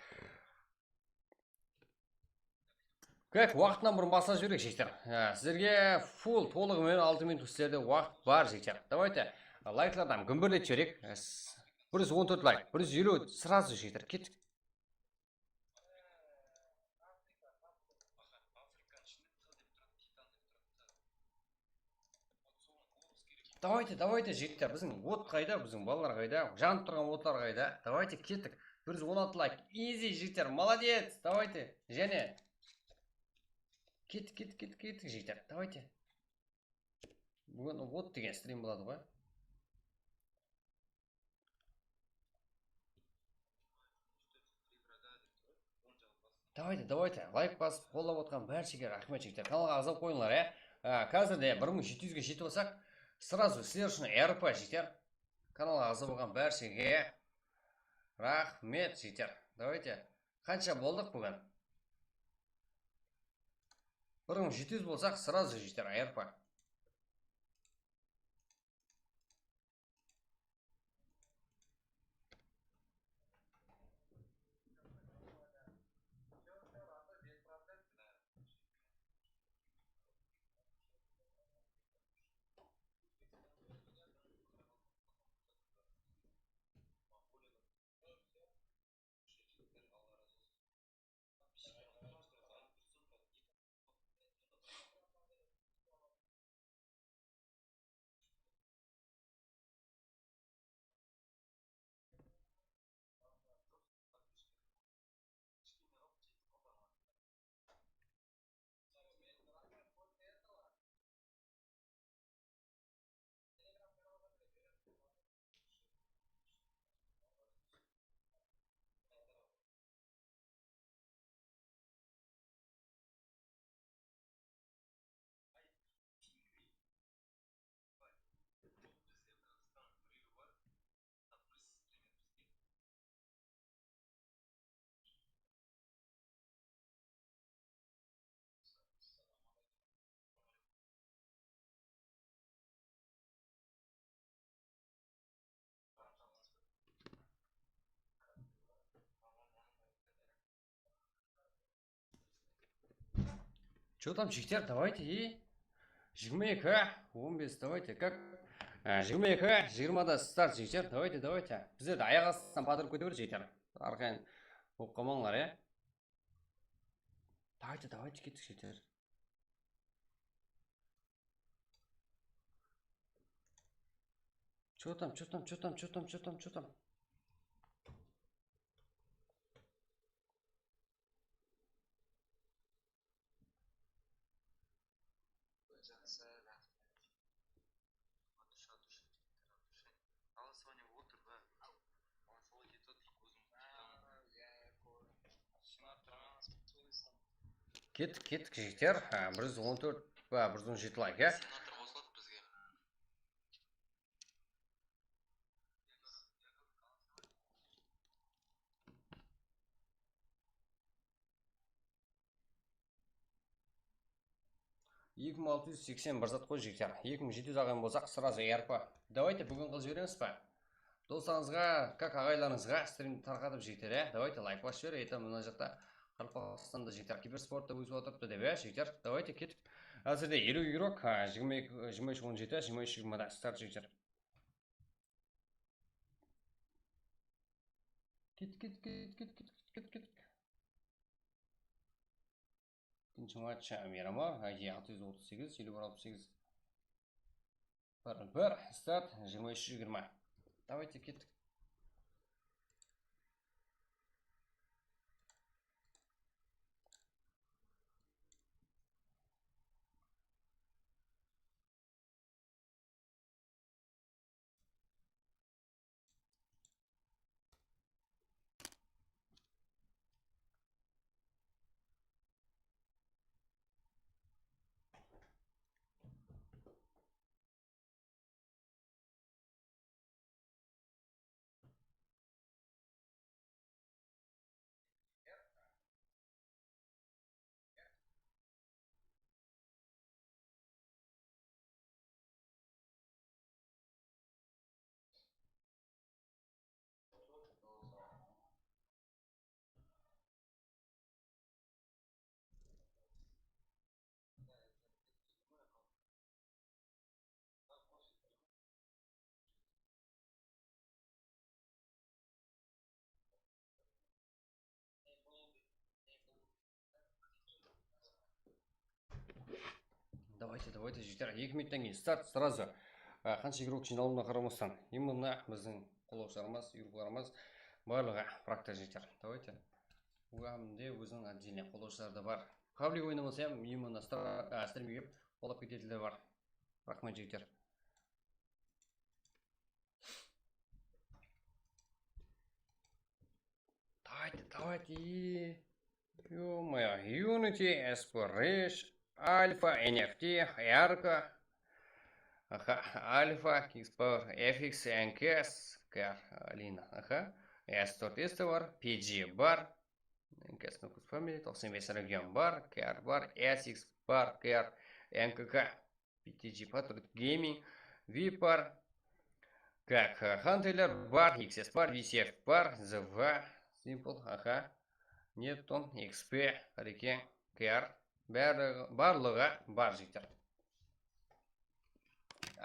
Как, waqtınan burın baslap jibereyik, jigitler. Á, sizlerge full, tolıǵı menen altı minut sizlerde waqıt bar, jigitler. Давайте, layklardan gúmberletip jibereyik. Á, s-, bir júz on tórt layk, bir júz eliw, сразу, jigitler, kettik. Afrika ishinde tı dep turadı, titan dep turadı, tı. Вот soǵan голос Давайте, давайте, jigitler, biziń ot qayda, biziń balalar qayda, janıp turǵan otlar qayda? Давайте, kettik. Bir júz on altı layk. Easy, jigitler, молодец. Давайте, jáne. Kettik, kettik, kettik, kettik, jigitler. Давайте. Búgin ot degen strim boladı ǵoy. Давайте, давайте, layk basıp, qollap otırǵan bárshege raxmet, jigitler. Kanalǵa aǵza bolıp qoyıńlar, ya. Á, házirde bir mıń jeti júzge jetip alsaq, сразу sizler ushın R P, jigitler. Kanalǵa aǵza bolǵan bárshege raxmet, jigitler. Давайте. Qansha boldıq búgin? Bir mıń jeti júz bolsaq, сразу, jigitler, R P. Что там, jigitler, давайте, и jigirma eki, on bes, давайте, как? Á, jigirma eki, jigirmada start, jigitler, давайте, давайте. Bizler de ayaq astından batırıp kete ber, jigitler. Arqayın bolıp qalmańlar, ya. Давайте, давайте, kettik, jigitler. Что там, что там, что там, что там, что там, что там? Голосование отыр, да. Голосовать етеді, ózimiz. Kettik, kettik, jigitler. Á, bir júz on tórt pa, bir júz on jeti layk, ya? Senator qosıladı bizge. Eki mıń altı júz seksen bir zat qoy, jigitler. Eki mıń jeti júz alǵan bolsaq, сразу R P. Давайте, búgin qılıp jiberemiz ba? Doslarıńızǵa, как, aǵaylarıńızǵa strimdi tarqatıp, jigitler, ya. Давайте, layk basıp jiber, это mına jaqta Qaraqalpaqstanda, jigitler, kibersportta ósip atırıptı dep, ya, jigitler. Давайте, kettik. Házirde eliw игрок, ha, jigirma eki, jigirma úsh on jeti, jigirma úsh jigirmada start, jigitler. Ket, ket, ket, ket, ket, ket, ket, ket. Ekinshi match, Miramar, I D altı júz otız segiz, eliw bir alpıs segiz. Bir, bir, start, jigirma úsh jigirma. Давайте, kettik. Давайте, давайте, jigitler, eki minuttan keyin start, сразу. A, qansha igrok jıynalıwına qaramastan, именно biziń qollawshılarımız, igroklarımız barlıǵı prakta jeter. Давайте. Uǵamde óziniń отдельный qollawshıları da bar. Public oynamasa hám, именно stra-, a, strimge kelip qollap ketetuǵınlar bar. Raxmet, jigitler. Давайте, давайте. Ё-моё, Unity, S P Rich, Alpha, N F T, Arca, aha, Alpha, Kickspower, F X, N K S, Kar, Lina, aha, S tórt S te bar, P G bar, N K S Nukus Family, toqsan bes Region bar, Kar bar, S X bar, Kar, N K K, P T G Patriot Gaming, Vipar, как, э, Хантейлер бар, X S bar, V C F bar, Z V, Simple, aha, Neptun, X P, Hurricane, K R, barlıǵı, barlıǵı bar, jigitler.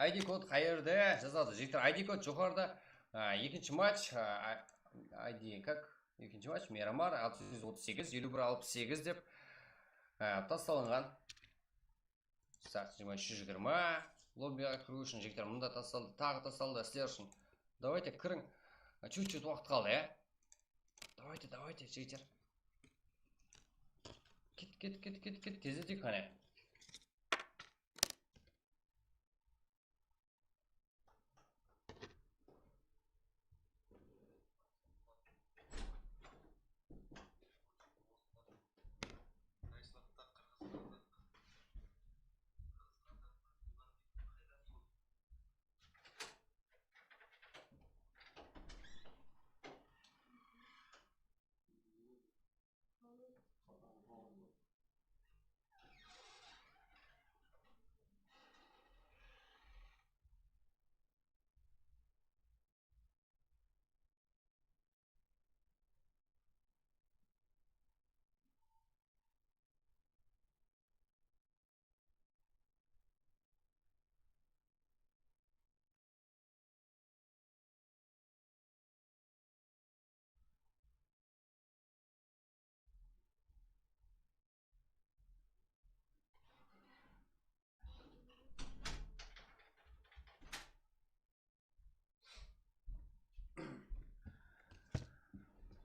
I D kod qayerde jazadı, jigitler? I D kod joqarıda, a, ekinshi match, a, I D, как, ekinshi match, Miramar, altı yüz otuz sekiz, eliw bir alpıs segiz dep, a, taslanǵan. Start jigirma úsh júz jigirma. Lobbiǵa kiriw ushın, jigitler, mında tastaldı, taǵı tastaldı, sizler ushın. Давайте, kiriń. Чуть-чуть waqıt qaldı, ya. Давайте, давайте, jigitler. Ket, ket, ket, ket, ket, tezletek qáne.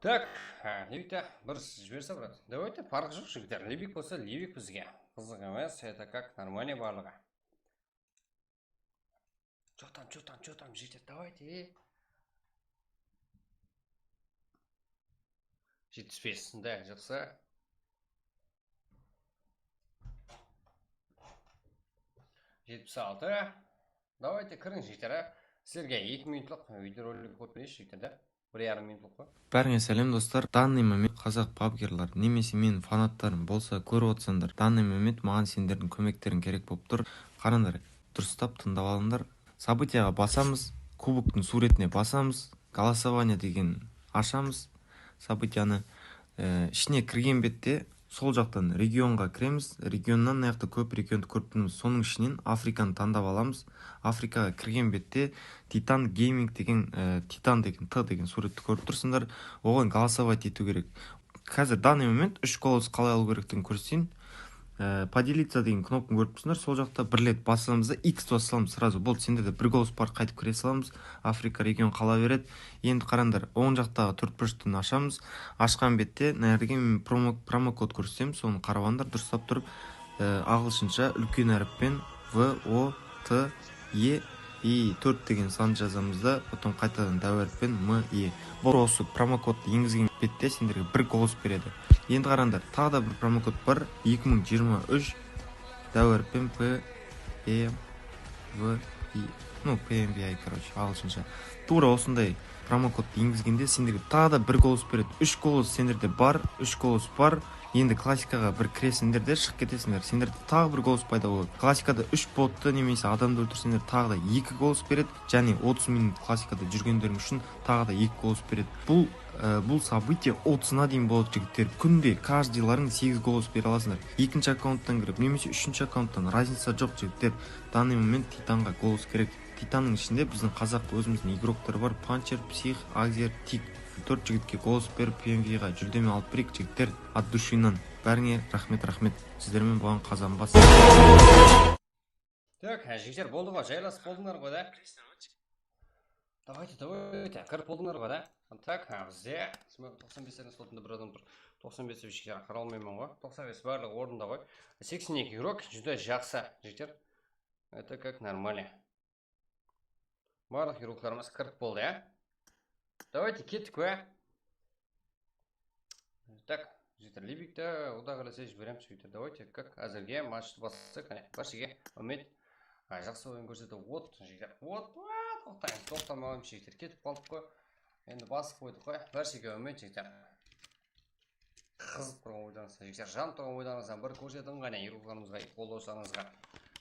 Так, ha, Levik te bir jiberisań, brat. Давайте, parq joq, jigitler. Levik bolsa, Levik bizge. Qızıq emes, это как, нормально barlıǵı. Чё там, чё там, чё там, jigitler, давайте. Jetpis bes, да, jaqsı. Jetpis altı. Давайте, kiriń, jigitler, a. Sizlerge eki minutlıq videorolik qoyıp bereyinshi, jigitler, da. Bir yarım minutlıq qoy. Bárińe sálem, dostlar. Данный момент qazaq pabgerları nemese meniń fanatlarım bolsa kórip otırsańlar, данный момент maǵan senderdiń kómekteriń kerek bolıp tur. Qarańlar, durıstap tıńlap alıńlar. Событиеǵa basamız, kuboktıń súwretine basamız, голосование degen ashamız. Событиеni, e, ishine kirgen bette sol jaqtan regionǵa kiremiz. Regionnan mına jaqta kóp regiondı kórip turmız. Sonıń ishinen Afrikanı tańlap alamız. Afrikaǵa kirgen bette Titan Gaming degen, e, Titan degen, T degen súwretti kórip tursızlar. Oǵan голосовать etiw kerek. Házir данный момент úsh golos qalay alıw kerekligin kórseteyin. E, поделиться degen knopkanı kórip tursızlar. Sol jaqta bir ret basamız da, X basıp salamız srazu. Boldı, senderde bir golos bar, qaytıp kire salamız. Afrika region qala beredi. Endi qarańlar, oń jaqtaǵı tórtburıshtıń ashamız. Ashqan bette mına jerge men promo, promokod kórsetem, sonı qarap alıńlar, durıstap turıp, e, aǵılshınsha úlken hárippen V O T E, e, tórt degen sandı jazamız da, потом qaytadan dáw hárippen M E. Bul, usı promokodtı engizgen bette senderge bir golos beredi. Endi qarańlar, taǵı da bir promokod bar, eki mıń jigirma úsh, dáw hárippen P M V I, ну, P M V I, короче, aǵılshınsha. Tuwra usınday promokodtı engizgende senderge taǵı da bir golos beredi. Úsh golos senlerde bar, úsh golos bar. Endi klassikaǵa bir kiresińler de, shıǵıp ketesińler. Senlerde taǵı bir golos payda boladı. Klassikaǵa úsh bottı nemese adamdı óltirseńler, taǵı da eki golos beredi. Jáne otız minut klassikaǵa júrgenleriń ushın taǵı da eki golos beredi. Bul, e, bul событие otızına deyin boladı, jigitler. Kúnde, каждыйларıń segiz golos bere alasızlar. Ekinshi akkaunttan kirip nemese úshinshi akkaunttan, разница joq, jigitler. Данный момент Titanǵa golos kerek. Titannıń ishinde biziń qazaq ózimizdiń igrokları bar, Pancher, Psix, Agzer, Tik. Tórt jigitke golos berip, P M V ǵa júldeme alıp bereyik, jigitler, от души-nan. Bárińe raxmet, raxmet. Sizler menen bolǵan Qazanbas. Tak, ha, jigitler, boldı ǵoy, jaylasıp boldıńlar ǵoy da. Давайте, давайте, kirip boldıńlar ǵoy da. Tak, ha, bizde toqsan beslerdiń slotında bir adam tur. Toqsan bes jigitler, qara almayman ǵoy. Toqsan bes barlıǵı ornında ǵoy. Seksen eki игрок, júdá jaqsı, jigitler. Это как нормально. Barlıq игрокlarımız kirip boldı, ya. Давайте, kettik, ya. Tak, jigitler, Libikti, Quda qálese, jiberemiz, jigitler. Давайте, как, házirge matchtı bassaq, qáne, bárshege úmit. A, jaqsı oyın kórsetip, ot, jigitler, ot, a, toqtań, toqtamawım, jigitler, ketip qaldıq ǵoy. Endi basıp qoydıq ǵoy, bárshege úmit, jigitler. Qızıp turǵan oylarıńızdı, jigitler, janıp turǵan oylarıńızdan bir kórsetiń qáne, игрокlarımızǵa, qollawshılarıńızǵa.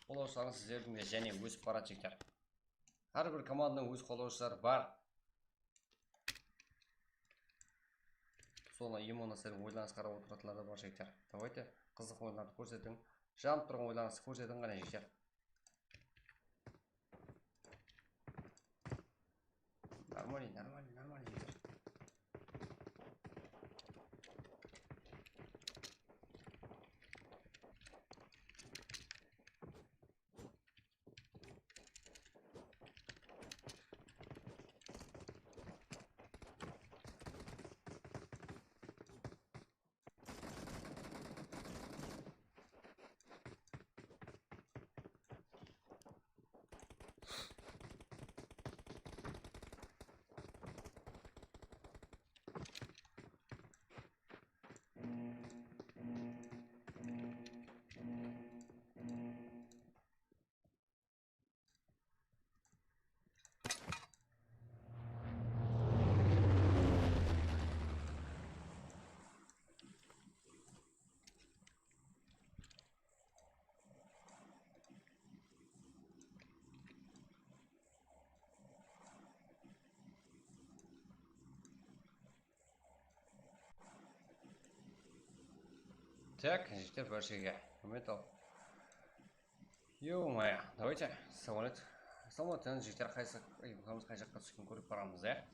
Qollawshılarıńız sizlerdiń de jáne ósip baradı, jigitler. Hár bir komandanıń óz qollawshıları bar. Sonı imonı sizlerdiń oylarıńızǵa qarap otıratınlar da bar, jigitler. Давайте, qızıq oyınlardı kórsetiń. Janıp turǵan oylarıńızdı kórsetiń qáne, jigitler. Нормально, нормально, нормально, jigitler. Так, jigitler, bárshege húrmet al. Ё-моё, давайте, salam aleykum. Salam aleykum, jigitler, qaysı, qay jaqqa túskenin kórip baramız, ya.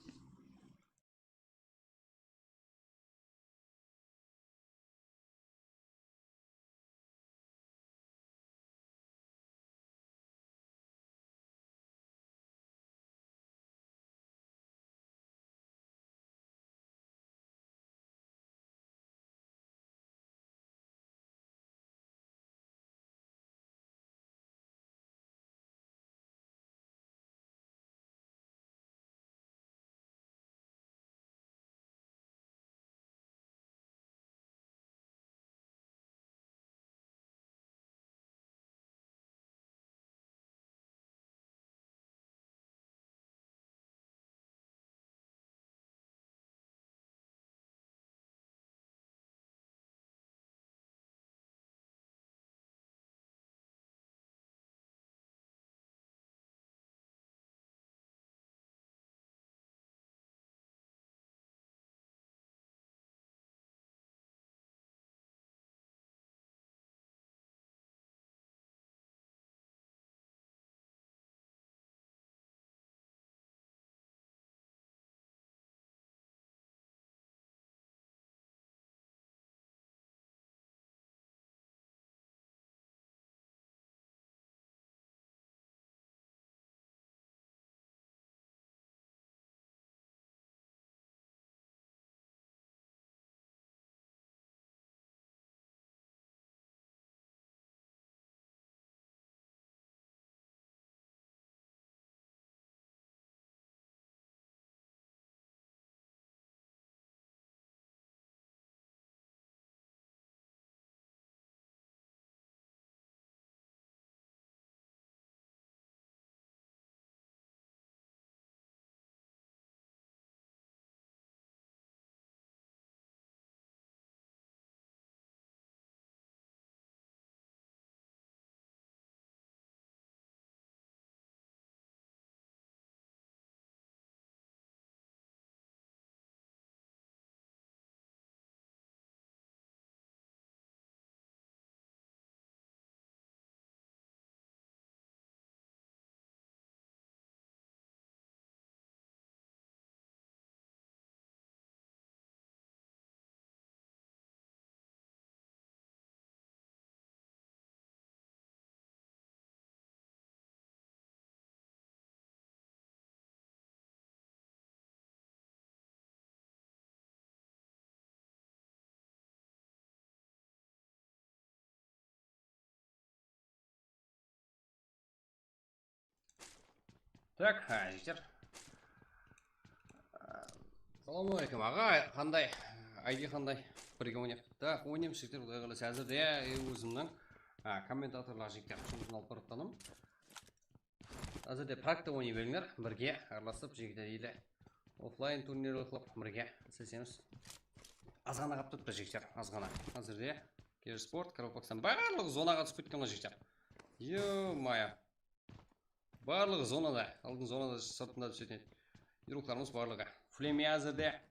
Tak, ha, jigitler. Assalawma áleykum, aǵa, qanday? I D qanday? Birge oynayıq. Tak, oynaymız, jigitler, Quday qálese. Házirde, e, ózimniń, a, kommentatorlar jigitler, jumısın alıp barıp atırman. Házirde parkta oynay berińler, birge aralasıp, jigitler, ele oflayn turnir qılıp, birge islesemiz. Azǵana qap turıptı, jigitler, azǵana. Házirde Kibersport, Qaraqalpaqstan, barlıǵı zonaǵa túsip ketken ǵoy, jigitler. Yo-moyo. Barlıǵı zonada, aldın zonada, sırtında túsetin edi. Yurıqlarımız barlıǵı. Flemi házirde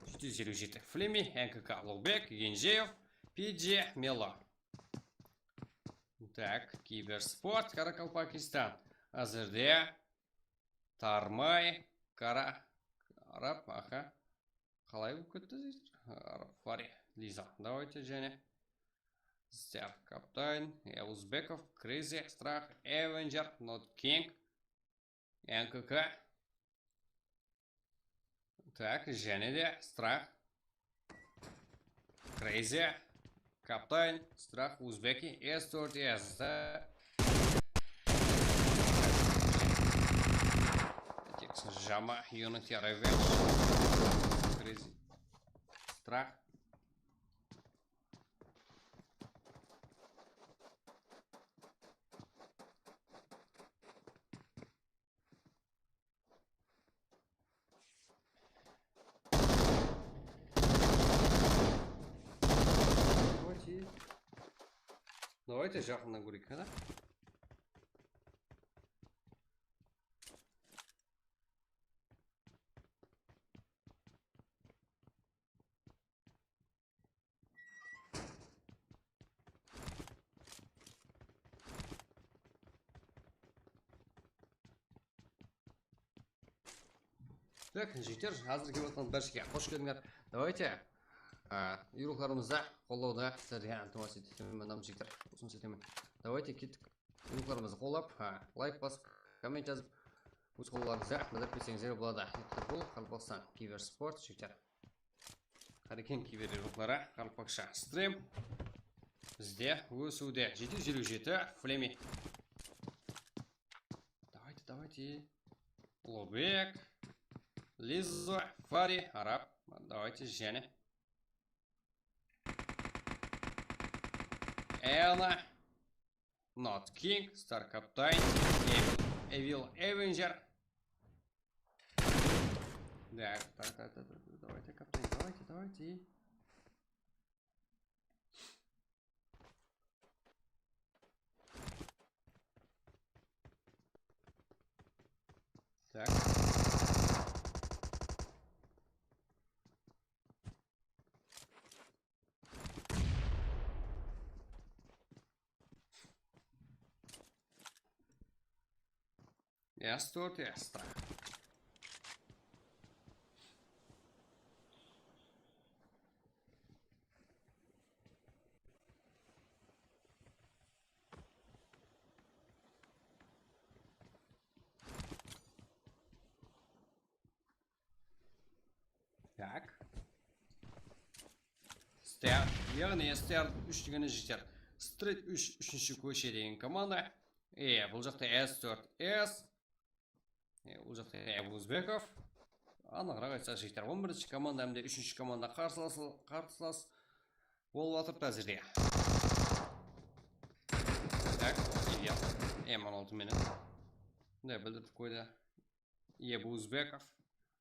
jeti júz eliw jeti. Flemi, N K K, Uluǵbek, Genjeev, P J, Melo. Tak, Kibersport, Qaraqalpaqstan. Házirde Tarmay, Qara, Arab, aha. Qalay bolıp ketti, jigitler? Fari, Liza. Davayte jáne. Star Captain, e, Uzbekov, Crazy, Strah, Avenger, Not King, N K K. Tak, jáne de Strah. Crazy, Captain, Strah, Uzbeki, S dört S. Tek jama, Unity, Revenge, Crazy, Strah. Давайте. Давайте, jaqınnan kóreyik, há? Tak, jigitler, házir kelip atırǵan bárshege xosh keldińler. Давайте, a, yurıqlarımızda, qollawda sizlerge iltimas etemen, jigitler, usınıs etemen. Давайте, kettik. Yurıqlarımızdı qollap, ha, layk basıp, komment jazıp, óz qollawlarıńızdı bildirip ketseńizler boladı. Interpol, Qaraqalpaqstan, Kibersport, jigitler. Qareken kiber yurıqları, qaraqalpaqsha strim. Bizde ósiwde jeti júz eliw jeti, Flemi. Давайте, давайте. Uluǵbek, Lizo, Fari, Arab. Давайте, jáne. Ena. Not King, Star Captain, Evil, Evil Avenger. Так, так, так, так, так, давайте, Captain, давайте, давайте. Так. S dört S. Tak. Start, yaǵnıy Start úsh degeni jeter. Street úsh, úshinshi kóshe degen komanda. E, bul jaqta S dört S. E, bul jaqta Ayap Uzbekov. Anıǵıraq aytsaq, jeter, on birinshi komanda hám de úshinshi komanda qarsılas, qarsılas bolıp atırıptı házirde. Tak, ideal. M on altı menen. Mınday bildirip qoydı. Ebu Uzbekov,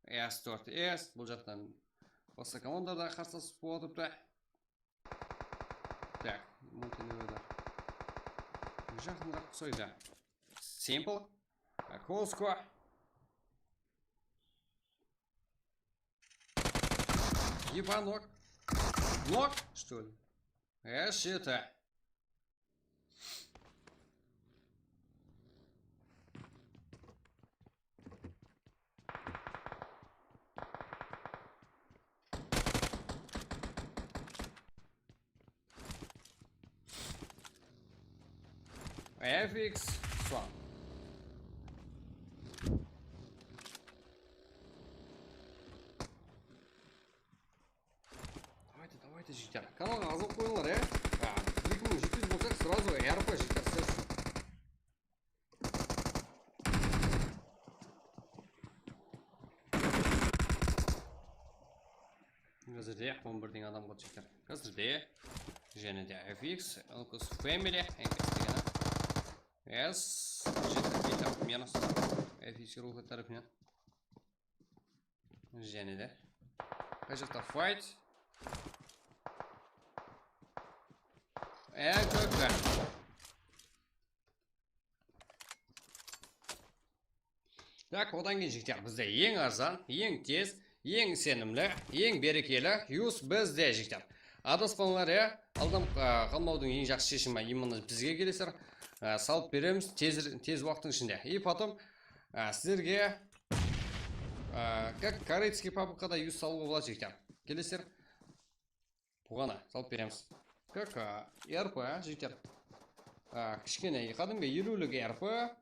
S dört S, bul jaqtan basqa komandalar da qarsılasıp bolıp atırıptı. Tak, multimedia jaqınıraq usaydı. Simple, Kosko. Ебанок. Нок, что ли? Э, это. F X Swan. Давайте, давайте, жігіттер. Каналға ағза болып қойыңыздар, е? А, eki mıń jeti júz bolsaq, сразу R P, жігіттер, сіз ушын. Házirde on bir degen adam qolshekter. Házirde jáne de F X, Uncle's Family, F X degeni. Yes, jeti beta minus. F X ruxı tárepinen. Jáne de. Qay jaqta fight? N K K. Tak, odan keyin jigitler, bizde eń arzan, eń tez, eń isenimli, eń berekeli yus bizde, jigitler. Adaspańlar, ya, aldam, a, qalmawdıń eń jaqsı sheshimi именно bizge kelesizler. A, salıp beremiz tez, tez waqıttıń ishinde. И потом, a, sizlerge, a, как корейский пабгта yus salıwǵa boladı, jigitler. Kelesizler. Buǵana salıp beremiz. Как, a, R P, jigitler. A, kishkene, qádimgi eliwlik R P.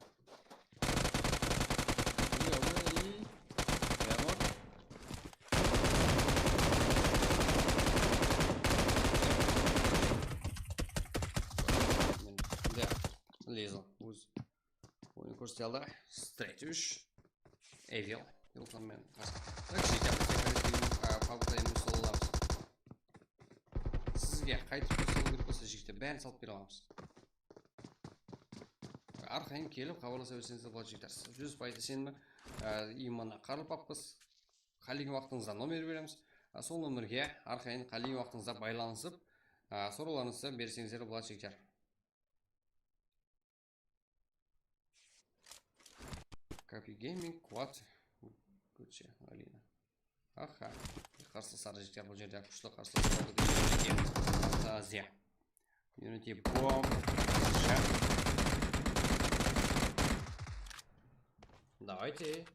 Leza, óz oyın kórsetedi. Straight úsh. Evil. Yılqın men. Tak, jigitler, bizde корейский, a, pabgta endi sol alamız. Sizge qaytıp salıw kerek bolsa, jigitler, bárin salıp bere alamız. Arqayın kelip, xabarlasa berseńizler boladı, jigitler. Júz payız isenimli, e, именно qarıl papkası. Qálegen waqtıńızda nomer beremiz. E, sol nomerge arqayın qálegen waqtıńızda baylanısıp, e, sorawlarıńızdı berseńizler boladı, jigitler. Copy Gaming, Quad, Gucci, Alina. Aha, qarsılıslar, jigitler, bul jerde kúshli qarsılıslar. Fantaziya. Unity Bomb. Давайте.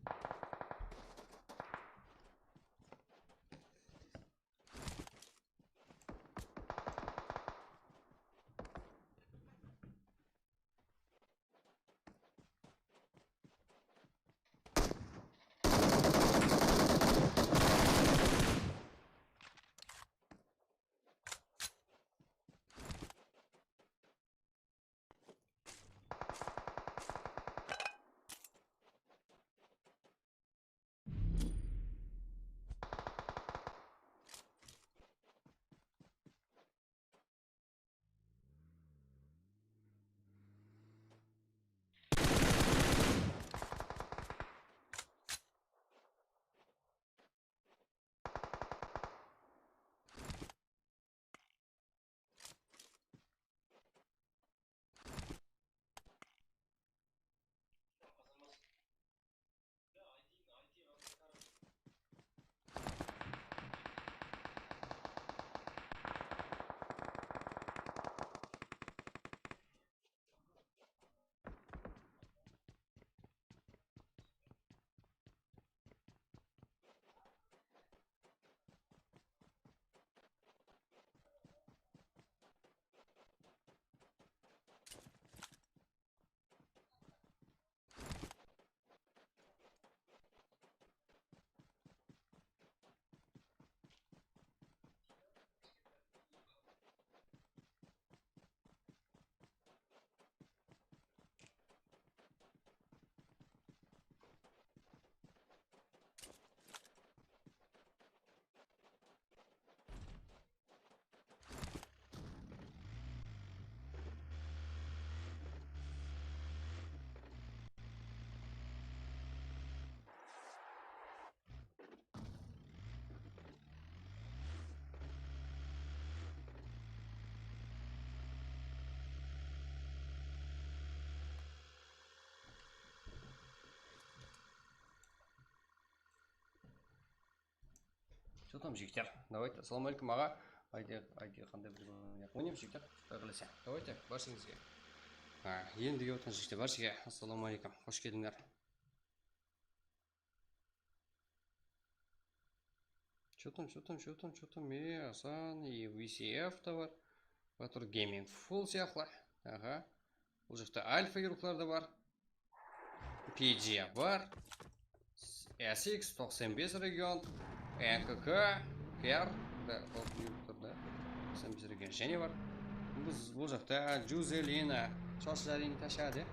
Что там, jigitler? Давайте, ассаламу алейкум, aǵa. Aydı, aydı, qanday bir oynayıq? Oynayıq, jigitler, Quday qálese. Давайте, bárshengizge. Ha, endi kelip atqan jigitler, bárshege aссаламу алейкум, xosh keldińler. Что там, что там, что там, что там? E, Asan, e, V C F ta bar. Batur Gaming Full sıyaqlı. Aha. Bul jaqta Alfa yurıqlar da bar. P G bar. S X toqsan bes region. N K K, K R, da, o, yurıqlar da. Toqsan bes region jáne bar. Biz bul jaqta Juzelina. Shashları endi tashladı.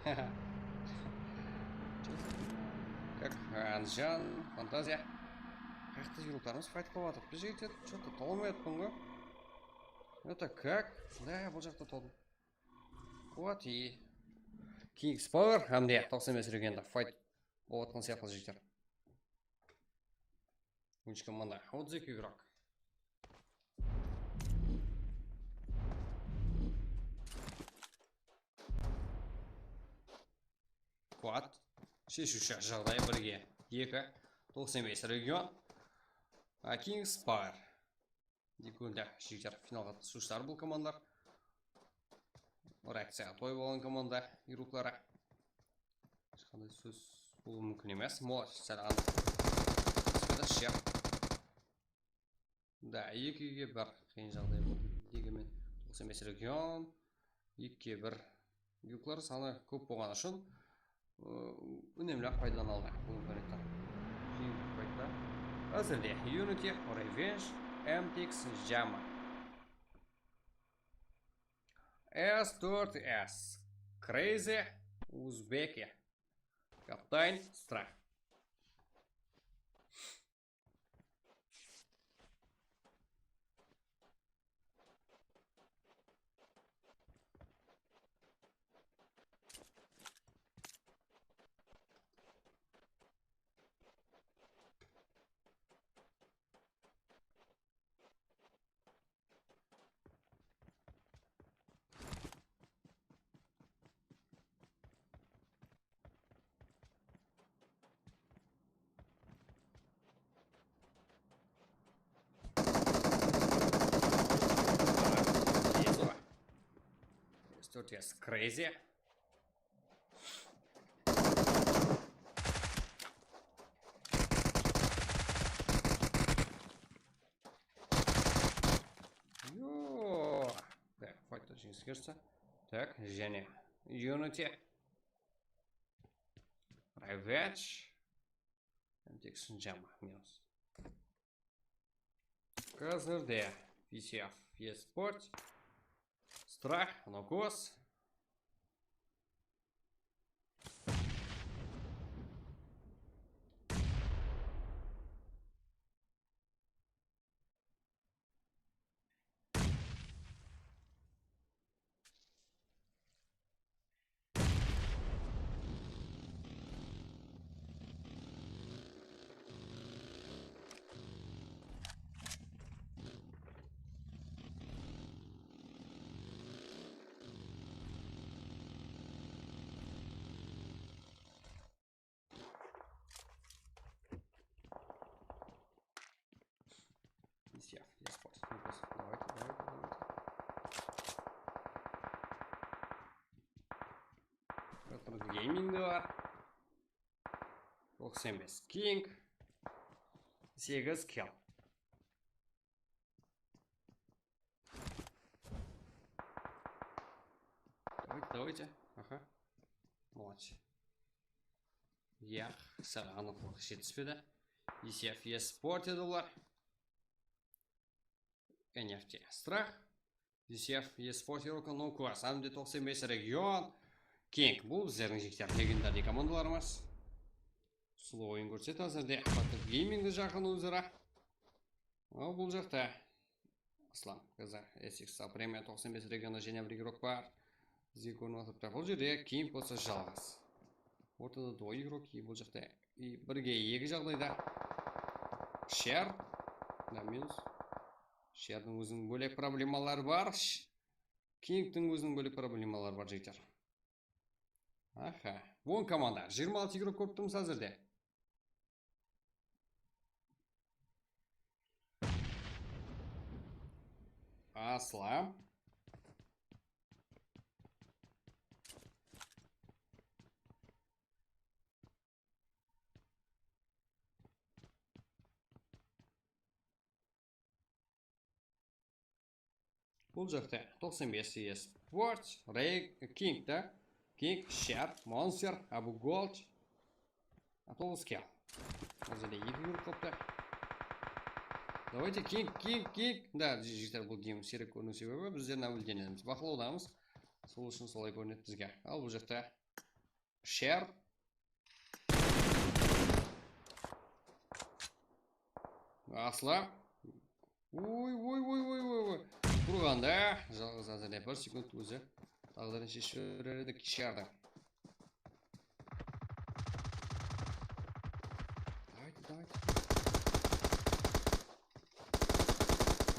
Как, Anjan, Fantaziya. Jaqta yurıqlarımız fayt qılıp atır. Biz jigitler, что-то tolmay atpan ǵoy. Это как? Да, bul jaqta toldım. Вот и King's Power hám de toqsan bes regionda fayt bolıp atqan sıyaqlı jigitler. Úshinshi komanda, otız eki игрок. Quad. Sheshiwshi jaǵday birge eki. Toqsan bes region. A, King's Power. Dikunda jigitler finalǵa qatnasıwshılar bul komandalar. Reakciyaǵa toy bolǵan komanda, игроклары. Hesh qanday sóz bolıwı múmkin emes. Mol, sál anıq. Shep. Da, eki bir qıyın jaǵday boldı. Degenmen, toqsan bes region, eki bir. Yuklar sanı kóp bolǵanı ushın, ı, únemli-aq paydalanıldı bul imkaniyattan. Jeń payda. Házirde Unity, Revenge, M T X, Jama. S tórt S, Crazy, Uzbeki, Captain, Strah. Yes, yes, crazy. Yo. Так, faytta jeńiske shıqsa. Tak, jáne Unity. Revenge. Tek sınjama minus. Házirde V C F eSport. Strah, Nokos. Исяф, eSport. Давайте, давайте, давайте. Retro Gaming de bar. Toqsan bes King. Segiz kill. Давайте, давайте. Aha. Молодцы. Yaq, sál anıqlıq jetispedi. Исяф eSport edi olar. N F T Strah. Исяф eSport, Nokos, hám de toqsan bes region. King, bul bizlerdiń jigitler, legendarnıy komandalarımız. Slow oyın kórsetedi házirde. Patrick Gaming de jaqın óz-ara. Al, bul jaqta Aslan, Kazar, S X Premia, toqsan bes regionda jáne bir igrok bar. Bizge kórinip atırıptı. Bul jerde King bolsa jalǵız. Ortada da igrok, bul jaqta birge eki jaǵdayda. Sher. Da minus. Sherdiń óziniń bólek problemaları bar. Sh-, Kingtiń óziniń bólek problemaları bar, jigitler. Aha. On komanda. Jigirma altı igrok kórip turmız házirde. Aslam. Bul jaqta toqsan bes eSport, Rey, King da. King, Sher, Monster, Abu Gold. A, toǵız kill. Házirde eki igrok qaptı. Давайте, King, King, King. Da, jigitler, bul game siyrek kóriniw sebebi bizler nabilden edimiz. Baqlawdamız. Sol ushın solay kórinedi bizge. Al, bul jaqta Sher. Asla. Oy, oy, oy, oy, oy, oy. Turǵanda, jalǵız házirde bir sekund ózi táǵdirin sheship jiberer edi, keshkardı. Давайте, давайте.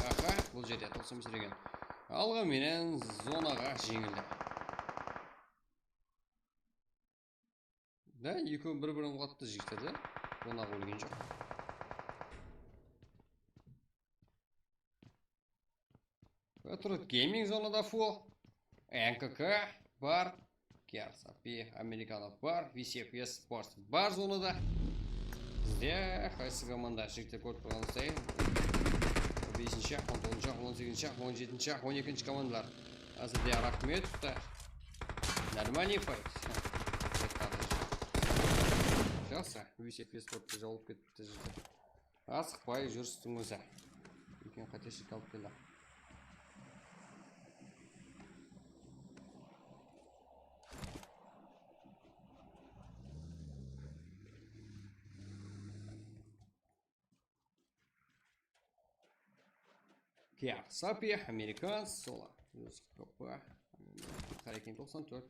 Aha, bul jerde toqsan bes regen. Alǵa menen zonaǵa jeńildi. Da, ekewi bir-birin qulattı jigitler de. Zonaǵa ólgen joq. Patriot Gaming zonada full. N K K bar. K R S P Amerikanov bar. V C F S Sports bar zonada. Bizde qaysı komanda jigitler kórip turǵanıńızday, besinshi, on toǵızınshı, on segizinshi, on jetinshi, on ekinshi komandalar. Házirde Raxmetov ta. Нормальный файт. Jaqsı, V C F S Sportstı jawılıp ketipti jigitler. Asıqpay júristiń ózi úlken qáteshilik alıp keldi. K R S P, американец, sola. Ózi K P. Harekem toqsan tórt.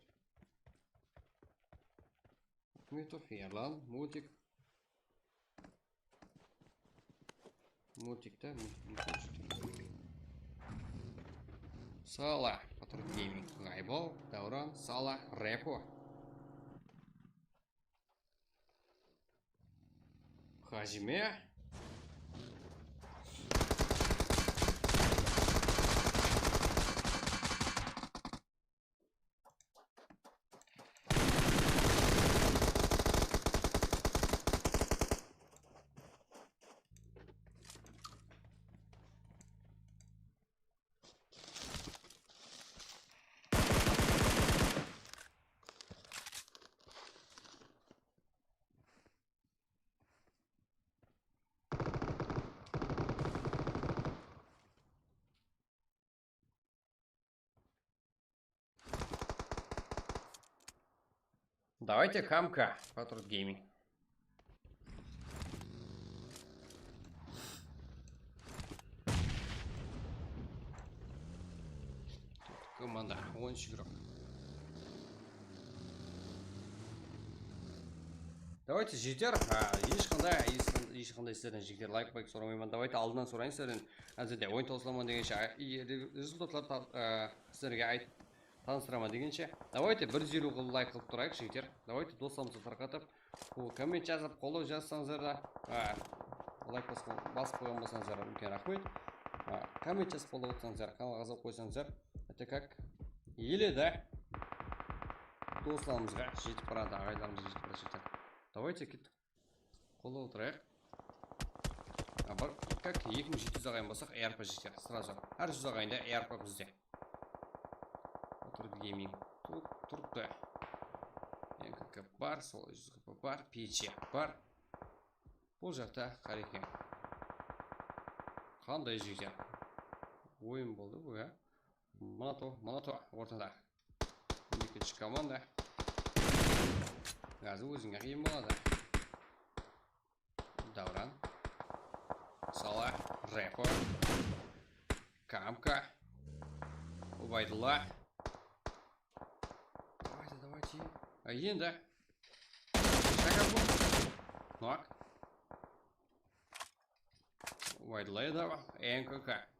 Axmetov, Erlan, Multik. Multikte, multik. Sala, Patriot Gaming, Ǵaybol, Davran, Sala, Repo. Hajime. Давайте К М К, Patriot Gaming. Komanda, on úsh игрок. Давайте, jigitler, a, hesh qanday, hesh qanday sizlerden, jigitler, layk, layk soramayman. Давайте, aldınnan sorayın sizlerden. Házirde oyın tawsılaman degenshe, a, i, re-, rezultatlar ta-, a, sizlerge ayt-, tanıstıraman degenshe. Давайте, bir júz eliw qılıp layk qılıp turayıq, jigitler. Давайте, doslarımızdı tarqatıp, bul komment jazıp, qollaw jazsańızlar da, a, layk basıp, basıp qoyǵan bolsańızlar, úlken raxmet. A, komment jazıp, qollap otsańızlar, kanalǵa ǵazap qoysańızlar. Это как, или да, doslarımızǵa jetip baradı, aǵaylarımızǵa jetip baradı, jigitler. Давайте, kettik. Qollap otırayıq. A, bir, как, eki mıń jeti júz aǵayın bolsaq, E R P jigitler, сразу. Hár júz aǵayında E R P bizde. Patriot Gaming. Tur-, turıptı. N K K bar, sol júz K P bar, P C bar. Bul jaqta Qareken. Qanday jigitler? Oyın boldı bul, ya. Mına to, mına to, ortada. Ekinshi komanda. Házir ózińe qıyın boladı. Davran. Sala. Repo. Kamka. Ubaydulla. Давайте, давайте. A, endi. Shakar bu. Nok. Ubaydulla edi. N K K.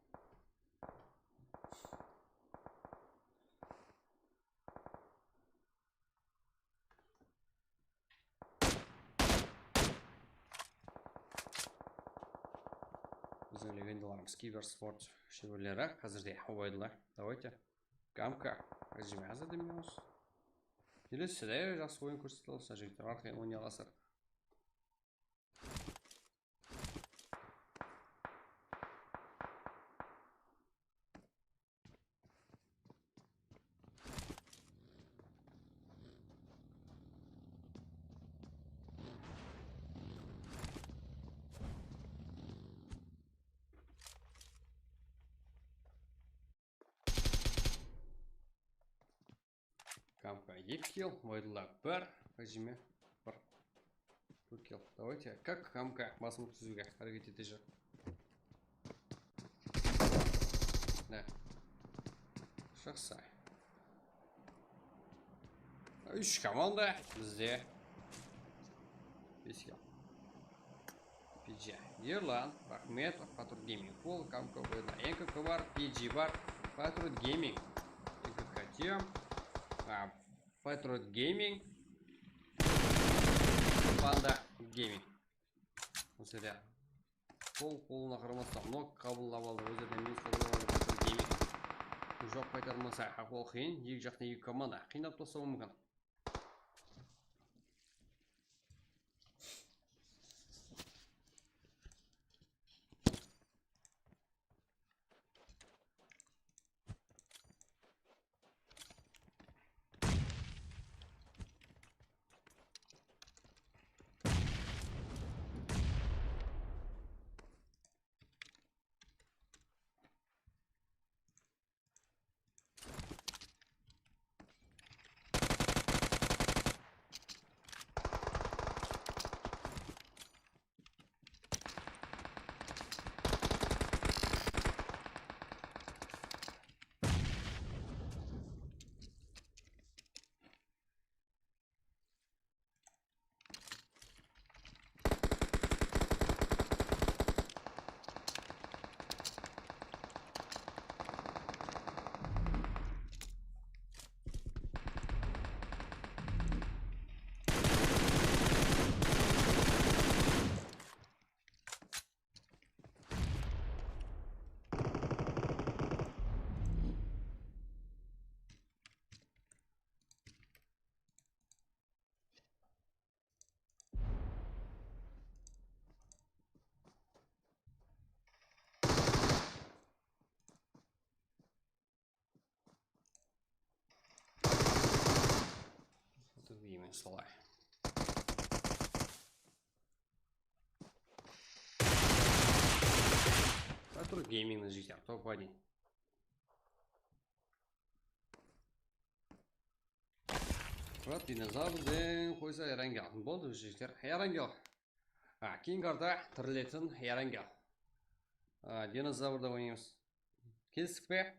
Biziń legendalarımız kibersport sheberleri házirde Ubaydulla. Давайте. Gamka. Házirde minus. Keleside jaqsı oyın kórsetip alsa, jigitler, arqayın oynay alasızlar. Kamka eki kill, Ubaydulla bir, Hajime bir. Bir kill. Давайте, как K M K basımlıq túziwge háreket ete júr. Mine. Jaqsı. Úsh komanda bizde. Bes kill. P J. Erlan Raxmetov, Patrul Gaming Full, K M K oyunlar, N K K bar, P J bar, Patrul Gaming, N K K Team, a, Patriots Gaming, Panda Gaming. Usı jerde qol qolına qaramastan nok qabıllap aldı. Ózlerine minus qabıllap aldı Patriots Gaming. Juwap qaytarmasa, ahwal qıyın. Eki jaqtan eki komanda qıynap taslawı múmkin. Otur deymen solay. Otur gamingni jigitler, top один. Murat, dinozavrden qoysa, Erangel. Boldı, jigitler. Erangel. Ha, keyingi arada tiriletin Erangel. Ha, dinozavrda oynaymız. Kelistik pe?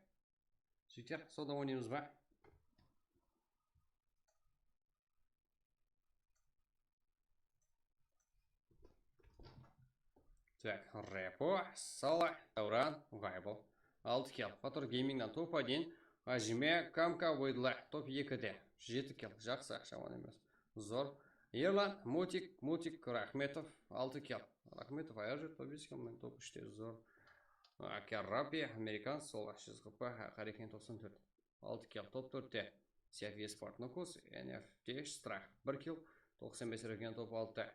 Jigitler, sonda oynaymız ba? Tak, Repo, Sala, Davran, Ǵaybıl. Altı kill. Fatur Gamingnan top один. Ajime, Kamka, Voydla, top ekide. Jeti kill. Jaqsı, jaman emes. Zor. Erlan, Mutik, Mutik, Raxmetov, altı kill. Raxmetov ayar júr, top bes kill, men top úshte, zor. Aka Rapi, Amerikan, Sala, Shizgıpa, Qareken, toqsan tórt. Altı kill, top tórtte. Sefiye Sport, Nukus, N F T, Strah, bir kill, toqsan bes Regen, top altı.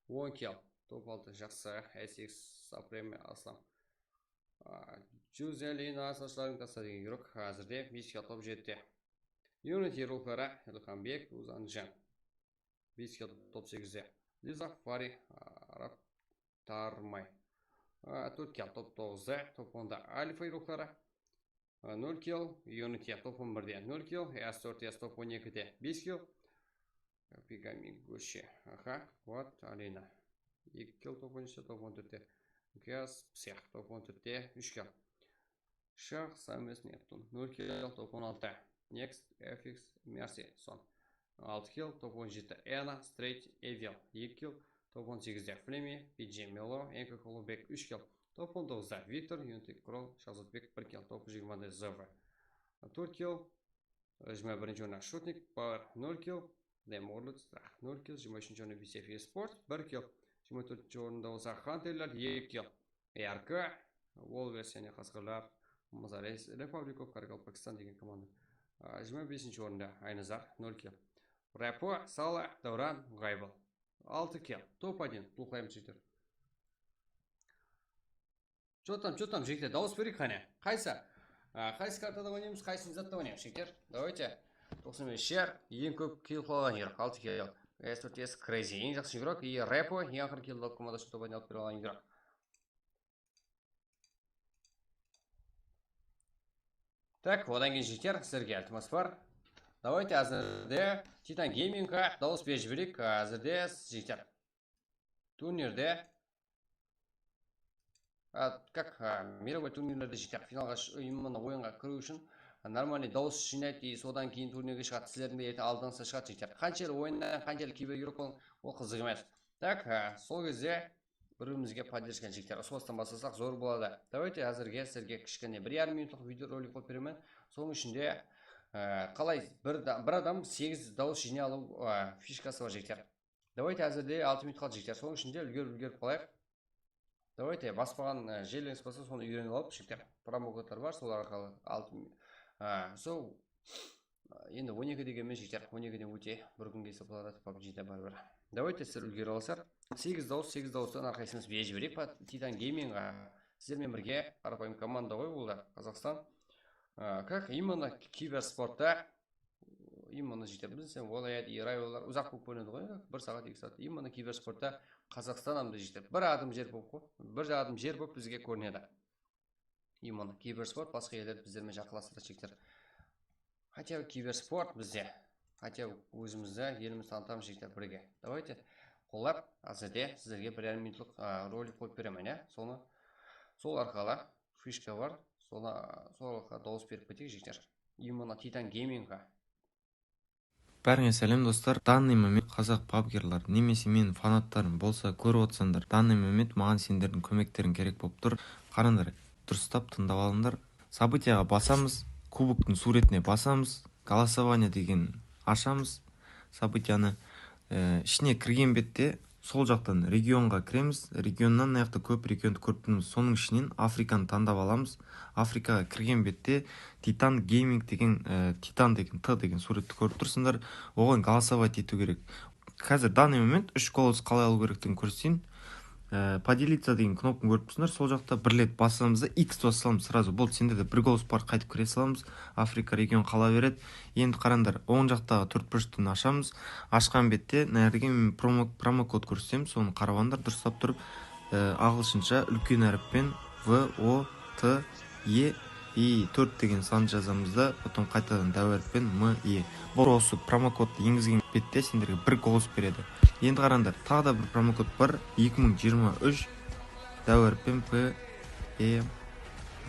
On kill, top altı, jaqsı, S X, Supreme, Aslam. A, Juzelina, saçların tasta degen yurek, házirde bes kill, top jette. Unity ruhları, Ilhambek, Uzanjan. Bes kill, top segizde. Liza, Fari, a, Arap, Tarmay. A, tórt kill, top toǵızda, top onda Alfa ruhları. A, nol kill, Unity, top on birde, nol kill, S tórt S, top on ekide, bes kill. Pigami Gushi, aha, Quat, Alina. Eki kill, top on úshte, top on tórtte. Gaz, Psix, top on tórtte, úsh kill. Shax, Sames, Neptun, nol kill, top on altı. Next, F X, Mercy, son. Altı kill, top on jeti. Ena, Straight, Evil, eki kill, top on segizde. Flemi, P J Melo, N K Kolobek, úsh kill, top on toǵızda. Viktor, Unity Kroll, Shahzodbek, bir kill, top jigirmada. Z V, tórt kill, jigirma birinshi orında Shutnik, Power, nol kill, Demorlid, Strah, nol kill, jigirma úshinshi orında B C F Sport, bir kill, jigirma tórtinshi orında bolsa Hunterler, eki kill. R K, Wolves, yaǵnıy Qasqırlar, Mazales, Republic of Kargal, Pakistan degen komanda. A, jigirma besinshi orında Aynazar, nol kill. Repo, Sala, Davran, Ǵaybıl, altı kill. Top один, bul qayım jigitler. Что там, что там, jigitler, dawıs bereyik qáne. Qaysı? A, qaysı kartada oynaymız, qaysı zatta oynaymız, jigitler? Давайте. Toqsan bes shar, eń kóp kill qıla alǵan igrok, altı kill. S tórt S Crazy, eń jaqsı igrok, и Repo, eń aqırǵı kill komandası top один alıp bere alǵan igrok. Tak, odan keyin jigitler, sizlerge iltimas bar. Давайте, házirde Titan Gamingqa dawıs berip jibereyik, házirde jigitler. turnirde, a, как, a, мировой turnirlerde jigitler finalǵa sh-, именно oyınǵa kiriw ushın, a, нормальный dawıs jıynaydı, и sodan keyin turnirge shıǵadı. Sizlerdiń de erteń aldıńızda shıǵadı, jigitler. Qanshelli oyınnan, qanshelli kiber igrok bolıń, ol qızıq emes. Так, a, sol gezde bir-birimizge поддержка, jigitler. Usı bastan baslasaq zor boladı. Давайте házirge sizlerge kishkene bir yarım minutlıq video rolik qılıp beremen. Sonıń ishinde, e, qalay bir da-, bir adam segiz dawıs jıynay alıw, e, fishkası bar, jigitler. Давайте házirde altı minut qaldı, jigitler. Sonıń ishinde úlgerip, úlgerip qalayıq. Давайте baspaǵan, e, jerlerińiz bolsa, sonı úyrenip alıp, jigitler, promo kodlar bar, solar arqalı altı mi-, e, sol Endi on eki degen men, jigitler, on ekiden óte, bir kúnge esaplanatın PUBG de baribir. Давайте sizler úlgere alasızlar. Segiz dawıs, segiz dawıstan hár qaysımız biyaj bereyik pa Titan Gamingǵa. Sizler menen birge qarapayım komanda ǵoy, bul da Qazaqstan. A, как именно kibersportta, именно, jigitler, bilseń, вилаят и районlar uzaq bolıp kórinedi ǵoy, bir saat, eki saat. Именно kibersportta Qazaqstan hamda, jigitler, bir adım jer bolıp ǵoy, bir adım jer bolıp bizge kórinedi. Именно kibersport basqa ellerdi bizler menen jaqınlastıradı, jigitler. Хотя бы kibersport bizde. Хотя бы ózimizdi, elimizdi tanıtamız, jigitler, birge. Давайте qollap, házirde sizlerge bir yarım minutlıq, a, rolik qoyıp beremen, ya. Sonı, sol arqalı fishka bar. Sonı, sol arqalı dawıs berip keteyik, jigitler. Именно Titan Gamingǵa. Bárińe sálem, dostlar. Данный момент qazaq pabgerlar nemese meniń fanatlarım bolsa kórip otsańlar, данный момент maǵan senderdiń kómekteriń kerek bolıp tur. Qarańlar, durıstap tıńdap alıńlar. Событияǵa basamız, kuboktıń súwretine basamız, голосование degen ashamız. Событиянı, e, ishine kirgen bette sol jaqtan regionǵa kiremiz. Regionnan mına jaqta kóp regiondı kórip turmız. Sonıń ishinen Afrikanı tańdap alamız. Afrikaǵa kirgen bette Titan Gaming degen, e, Titan degen, T degen súwretti kórip tursızlar. Oǵan голосовать etiw kerek. Házir данный момент úsh golos qalay alıw kerektigin kórseteyin. E, поделиться degen knopkanı kórip tursızlar. Sol jaqta birlet basamız da, X basıp salamız сразу. Boldı, senderde bir golos bar, qaytıp kire salamız. Afrika region qala beredi. Endi qarańlar, oń jaqtaǵı tórtburıshtıń ashamız. Ashqan bette mına jerge men promo, promo kod kórsetem, sonı qarap alıńlar, durıstap turıp, e, aǵılshınsha úlken hárippen V O T E, i tórt degen sandı jazamız da, потом qaytadan dáw hárippen M E. Bul usı promo kodtı engizgen bette senderge bir golos beredi. Endi qarańlar, taǵı da bir promo kod bar, eki mıń jigirma úsh, dáw hárippen P M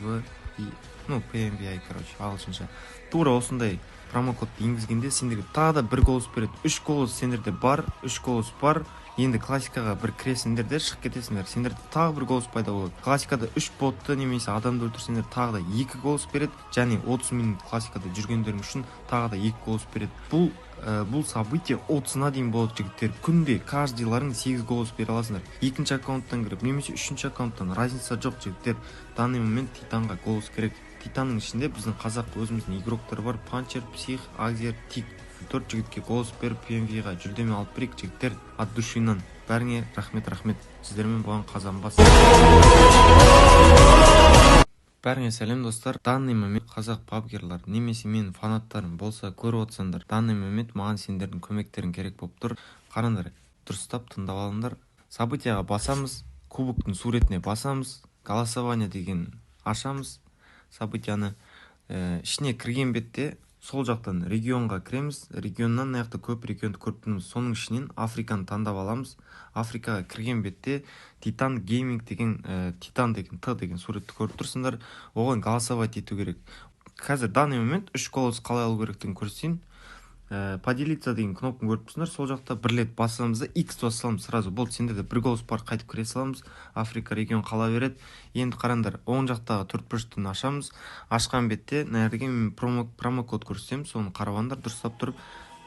V I, ну, P M V I, короче, aǵılshınsha. Tuwra usınday promo kodtı engizgende senderge taǵı da bir golos beredi. Úsh golos senlerde bar, úsh golos bar. Endi klassikaǵa bir kiresińler de, shıǵıp ketesińler. Senlerde taǵı bir golos payda boladı. Klassikada úsh bottı nemese adamdı óltirseńler, taǵı da eki golos beredi. Jáne otız minut klassikada júrgenleriń ushın taǵı da eki golos beredi. Bul, e, bul событие otızına deyin boladı, jigitler. Kúnde каждыйlarıń segiz golos bere alasıńlar. Ekinshi akkaunttan kirip nemese úshinshi akkaunttan, разница joq, jigitler. Данный момент Titanǵa golos kerek. Titannıń ishinde biziń qazaq ózimizdiń igrokları bar: Pancher, Psix, Agzer, Tik. Tórt jigitke golos berip, P M V ǵa júrdeme alıp bereyik, jigitler. От души-nan. Bárińe raxmet, raxmet. Sizler menen bolǵan Qazanbas. Bárińe sálem, dostlar. Данный момент qazaq pabgerlar nemese meniń fanatlarım bolsa kórip otsańlar, данный момент maǵan senderdiń kómekteriń kerek bolıp tur. Qarańlar, durıstap tıńdap alıńlar. Событияǵa basamız, kuboktıń súwretine basamız, голосование degen ashamız. Событиянı, e, ishine kirgen bette sol jaqtan regionǵa kiremiz. Regionnan mına jaqta kóp regiondı kórip turmız. Sonıń ishinen Afrikanı tańdap alamız. Afrikaǵa kirgen bette Titan Gaming degen, e, Titan degen, T degen súwretti kórip tursızlar. Oǵan голосовать etiw kerek. Házir данный момент úsh golos qalay alıw kerektigin kórseteyin. E, поделиться degen knopkanı kórip tursızlar. Sol jaqta birlet basamız da, X basıp salamız сразу. Boldı, senderde bir golos bar, qaytıp kire salamız. Afrika region qala beredi. Endi qarańlar, oń jaqtaǵı tórtburıshtıń ashamız. Ashqan bette mına jerge men promo, promo kod kórsetem, sonı qarap alıńlar, durıstap turıp,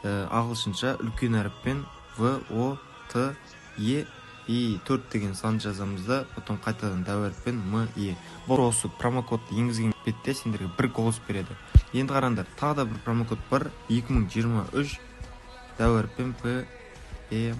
e, aǵılshınsha úlken hárippen V O T E, i tórt degen sandı jazamız da, потом qaytadan dáw hárippen M E. Bul usı promo kodtı engizgen bette senderge bir golos beredi. Endi qarańlar, taǵı da bir promo kod bar, eki mıń jigirma úsh, dáw hárippen P M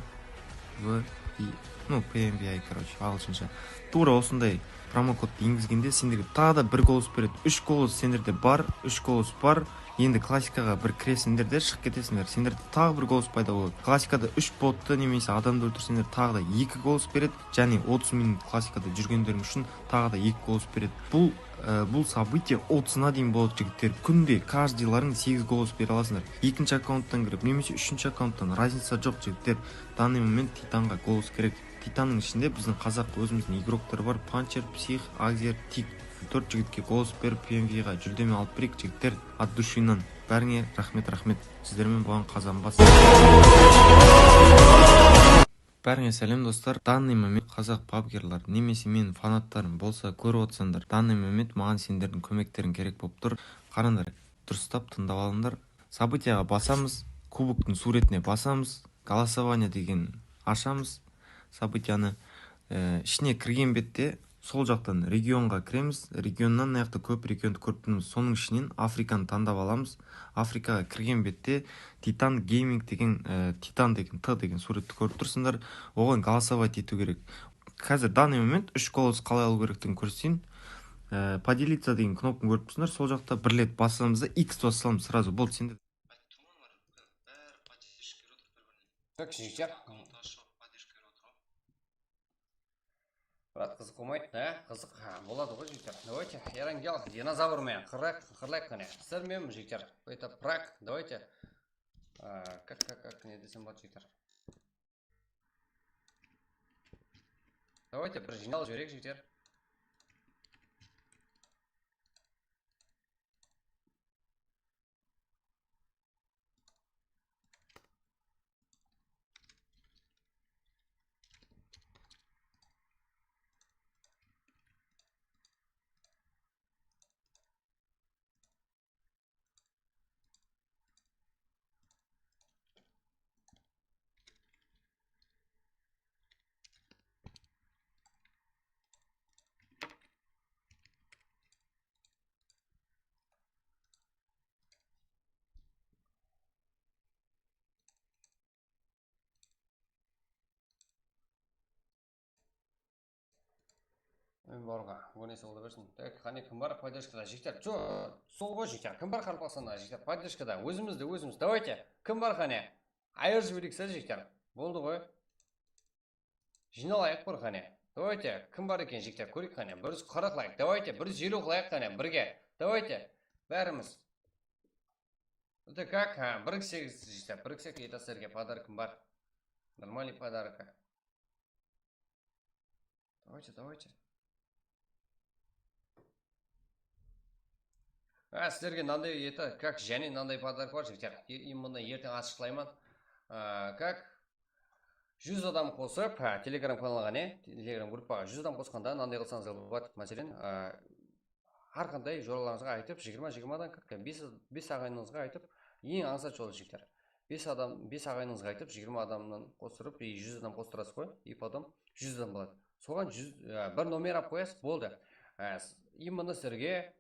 V I, ну, P M V I, короче, aǵılshınsha. Tuwra usınday promo kodtı engizgende senderge taǵı da bir golos beredi. Úsh golos senlerde bar, úsh golos bar. Endi klassikaǵa bir kiresińler de, shıǵıp ketesińler. Senlerde taǵı bir golos payda boladı. Klassikada úsh bottı nemese adamdı óltirseńler, taǵı da eki golos beredi. Jáne otız minut klassikada júrgenleriń ushın taǵı da eki golos beredi. Bul, e, bul событие otızına deyin boladı, jigitler. Kúnde каждыйlarıń segiz golos bere alasıńlar. Ekinshi akkaunttan kirip nemese úshinshi akkaunttan, разница joq, jigitler. Данный момент Titanǵa golos kerek. Titannıń ishinde biziń qazaq ózimizdiń igrokları bar, Pancher, Psix, Agzer, Tik. Tórt jigitke golos berip, P M V ǵa júldeme alıp bereyik, jigitler, от души-nan. Bárińe raxmet, raxmet. Sizler menen bolǵan Qazanbas. Bárińe sálem, dostlar. Данный момент qazaq pabgerlar nemese meniń fanatlarım bolsa kórip otsańlar, данный момент maǵan senlerdiń kómekteriń kerek bolıp tur. Qarańlar, durıstap tıńdap alıńlar. Событияǵa basamız, kuboktıń súwretine basamız, голосование degen ashamız. Событиянı, e, ishine kirgen bette sol jaqtan regionǵa kiremiz. Regionnan mına jaqta kóp regiondı kórip turmız. Sonıń ishinen Afrikanı tańdap alamız. Afrikaǵa kirgen bette Titan Gaming degen, e, Titan degen, T degen súwretti kórip tursızlar. Oǵan голосовать etiw kerek. Házir данный момент úsh golos qalay alıw kerektigin kórseteyin. E, поделиться degen knopkanı kórip tursızlar. Sol jaqta birlet basamız da, X basamız сразу. Boldı, sende. Ayttım ǵoy, bári поддержка berip otır bir-birine. Так, jigitler. Kommentar joq, поддержка berip otır ǵoy. Brat, qızıq bolmaydı, há? Qızıq, há, boladı ǵoy, jigitler. Давайте, Erangel, dinozavr menen qırlayıq, qırlayıq qáne. Sizler menen, jigitler. Это пранк, давайте. А, как, как, как, ne desem boladı, jigitler? Давайте, bir jıynalıp jibereyik, jigitler. Borǵa, ónese bola bersin. Так, qáne, kim bar podderjkada, jigitler? Joq, sol ǵoy, jigitler. Kim bar Qaraqalpaqstanda, jigitler? Podderjkada, ózimizdi ózimiz. Давайте, kim bar qáne? Ayırıp jibereyik, jigitler. Boldı ǵoy. Jıynalayıq bir qáne. Давайте, kim bar eken, jigitler, kóreyik qáne. Bir júz qırq layk. Давайте, bir júz eliw qılayıq qáne, birge. Давайте, bárimiz. Это как? Ha, bir kisege, jigitler, bir kisege, это sizlerge подаркам bar. Нормальный подарок. Давайте, давайте. Ha, sizlerge mınanday, это как, jáne mınanday подарок bar, jigitler. E, e, bunı erteń ashıqlayman. A, как? Júz adam qosıp, ha, Telegram kanalǵa, ne? Telegram gruppaǵa júz adam qosqanda mınanday qılsańız boladı. Máselen, a, hár qanday joralarıńızǵa aytıp, jigirma, jigirmadan, как, bes, bes aǵayınıńızǵa aytıp, eń ańsat jolı, jigitler. Bes adam, bes aǵayınıńızǵa aytıp, jigirma adamnan qostırıp, e, júz adam qostırasız ǵoy, и потом júz adam boladı. Soǵan júz, e, bir nomer alıp qoyasız, boldı. E, s-, и mında sizlerge,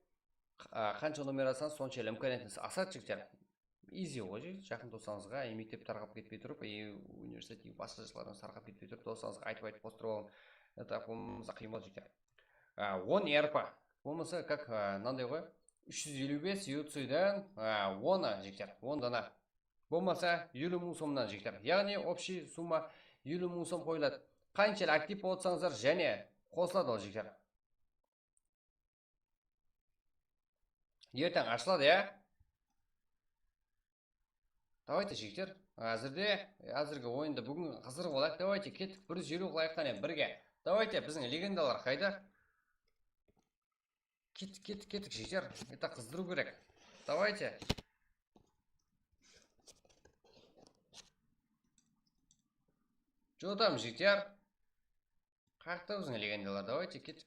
a, qansha nomer alsańız, sonshelli imkaniyatınız asadı, jigitler. Easy ǵoy, jigit, jaqın doslarıńızǵa, e, mektep tarqap ketpey turıp, e, universitet, e, basqa jaslardan tarqap ketpey turıp, doslarıńızǵa aytıp-aytıp qostırıp alıń. Tap, bolmasa qıyın boladı, jigitler. A, on R P. Bolmasa, как, a, mınanday ǵoy, úsh júz eliw bes U C dan, a, on, a, jigitler, on dana. Bolmasa, eliw mıń somnan, jigitler. Yaǵnıy, общий summa eliw mıń som qoyıladı. Qanshelli aktiv bolıp otsańızlar, jáne qosıladı ol, jigitler. Erteń ashıladı, ya? Давайте, jigitler. Házirde, házirgi oyındı búgin qızdırıp alayıq. Давайте, kettik, bir júz eliw qılayıq qáne, birge. Давайте, biziń legendalar qayda? Kettik, kettik, kettik, jigitler. Это qızdırıw kerek. Давайте. Jotam, jigitler. Qayaqta biziń legendalar? Давайте, kettik.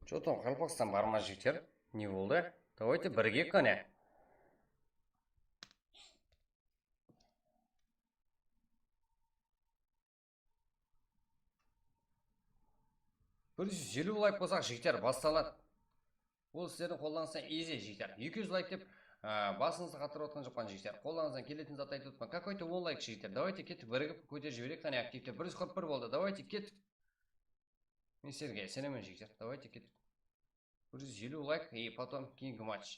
Jotam, Qaraqalpaqstan bar ma, jigitler? Ne boldı? Давайте birge qáne. Bir júz eliw layk bolsaq, jigitler, bassaladı. Bul sizlerdiń qollarıńızdan easy, jigitler. Eki júz layk dep, á, basıńızdı qatırıp atqan joqpan, jigitler. Qollarıńızdan keletin zat aytıp otpan. Какой-то on layk, jigitler. Давайте kettik, birigip kóterip jibereyik, qáne, aktivte. Bir júz qırq bir boldı. Давайте kettik. Men sizlerge isenemen, jigitler. Давайте kettik. Bir júz eliw layk и потом keyingi match.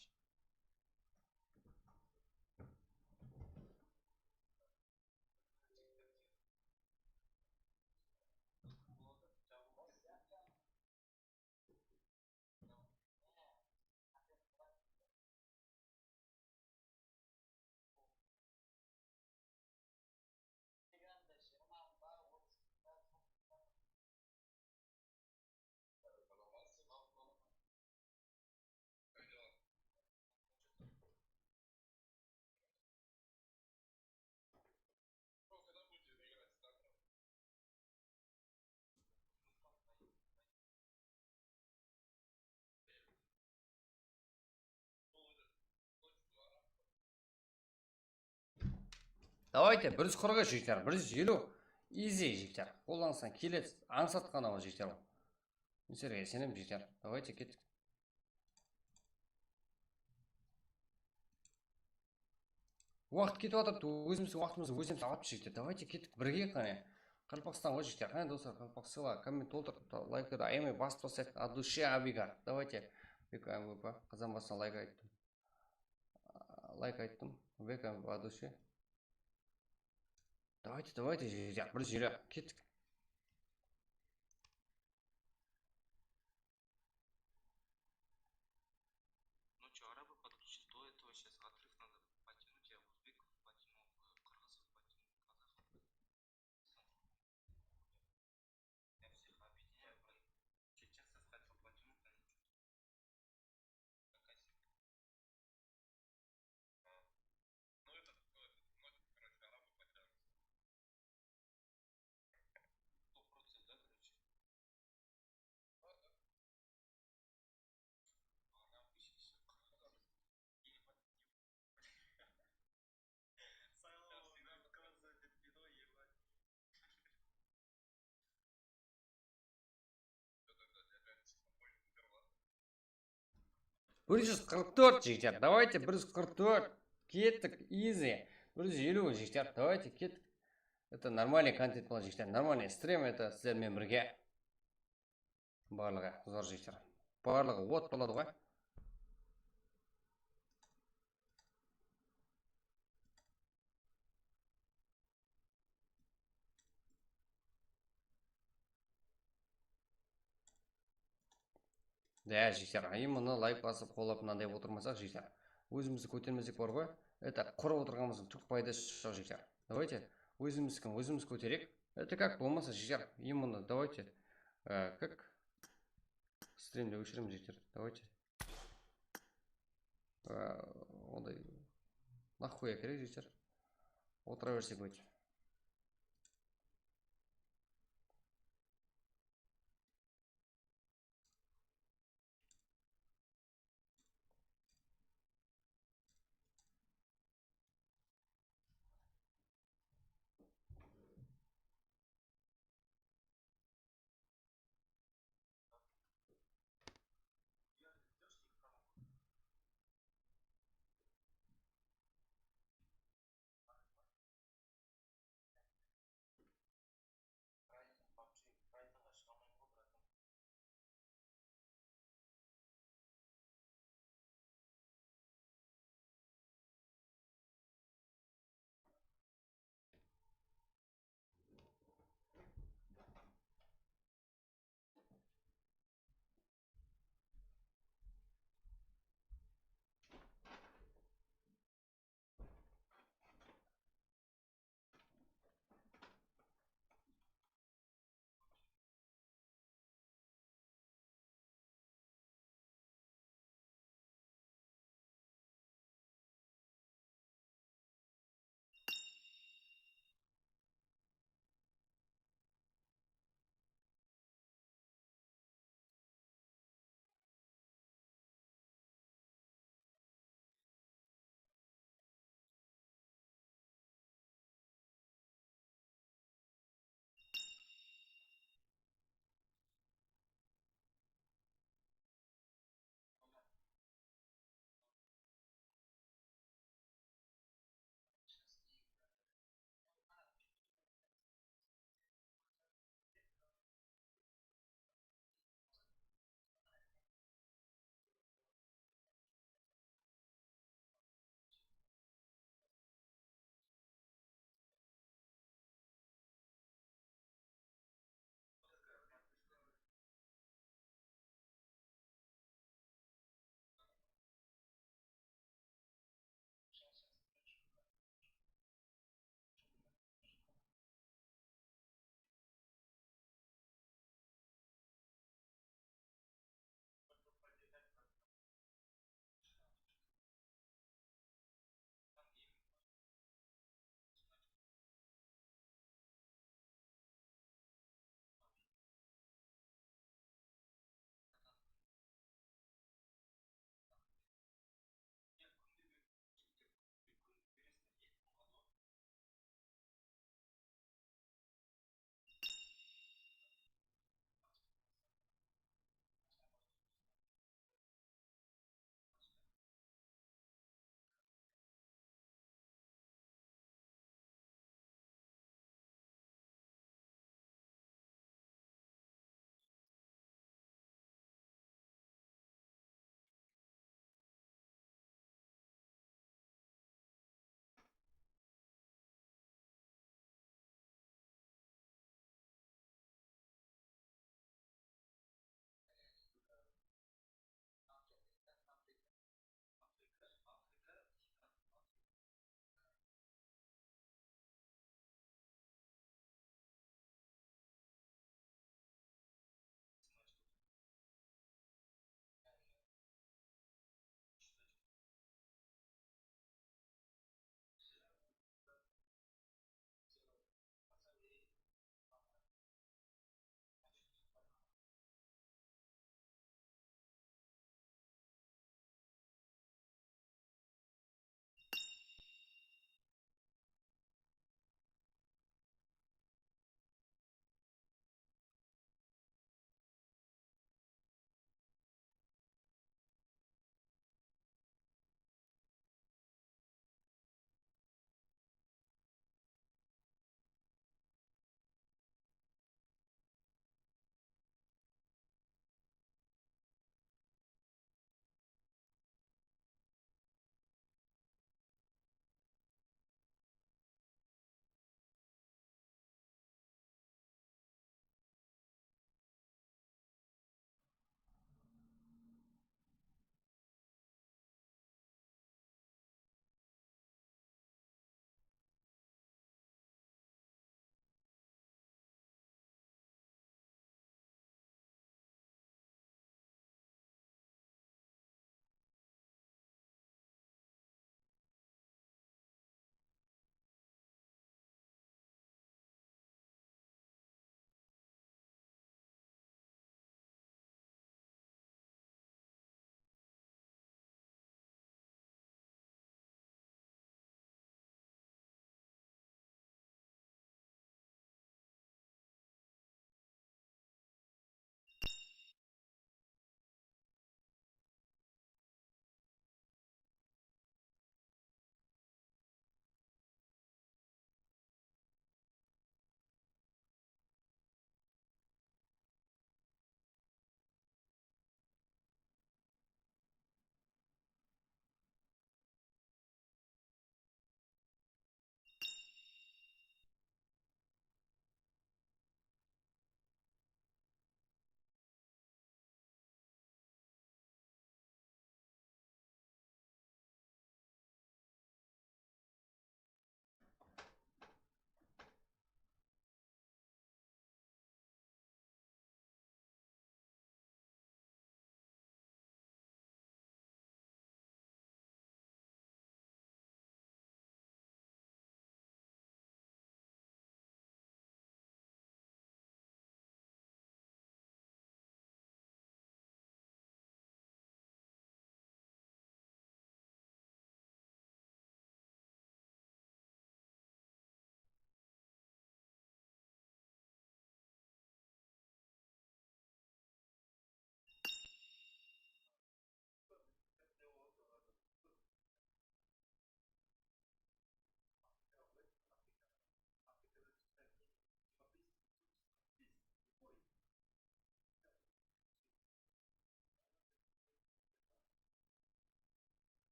Давайте, bir júz qırq, jigitler, bir júz eliw. Easy, jigitler. Qollarıńızdan keledi, ańsat ǵana ol, jigitler. Men sizlerge isenemen, jigitler. Давайте, kettik. Waqıt ketip atır, ózimizdiń waqtımızdı ózimiz alıp, jigitler. Давайте, kettik, birge, qáne. Qaraqalpaqstan ǵoy, jigitler. Qáne, doslar, Qaraqalpaqstan, komment toltırıp, layk da, ayamay basıp taslayıq. От души, Абигар. Давайте. Bek M V P, qazanbastan layk ayttım. Layk ayttım. Bek M V P, от души. Давайте, давайте, jigitler, bir júz eliw, kettik. Ночью арабы подключатся, до этого щас отрыв надо подтянуть, я узбеков подтянул, э, кыргызов подтянул, казахов подтянул. Я всех объединяю, блин, чеченцев хотел подтянуть, они чё-то. Bir júz qırq tórt, jigitler. Давайте, bir júz qırq tórt. Kettik, easy. Bir júz eliw, jigitler. Давайте, kettik. Это нормальный контент boladı, jigitler. Нормальный стрим, это sizler menen birge. Barlıǵı zor, jigitler. Barlıǵı ot boladı ǵoy. Да, jigitler, именно layk basıp, qollap, mınanday otırmasaq, jigitler, ózimizdi kótermesek bar ǵoy, это qurıp otırǵanımızdıń túp paydası joq, jigitler. Давайте, ózimizdikin ózimiz kótereyik. Это как bolmasa, jigitler, именно, давайте, э, как, strimdi óshiremiz, jigitler, давайте. Á, onday, нахуя kerek, jigitler? Otıra bersek, óytip.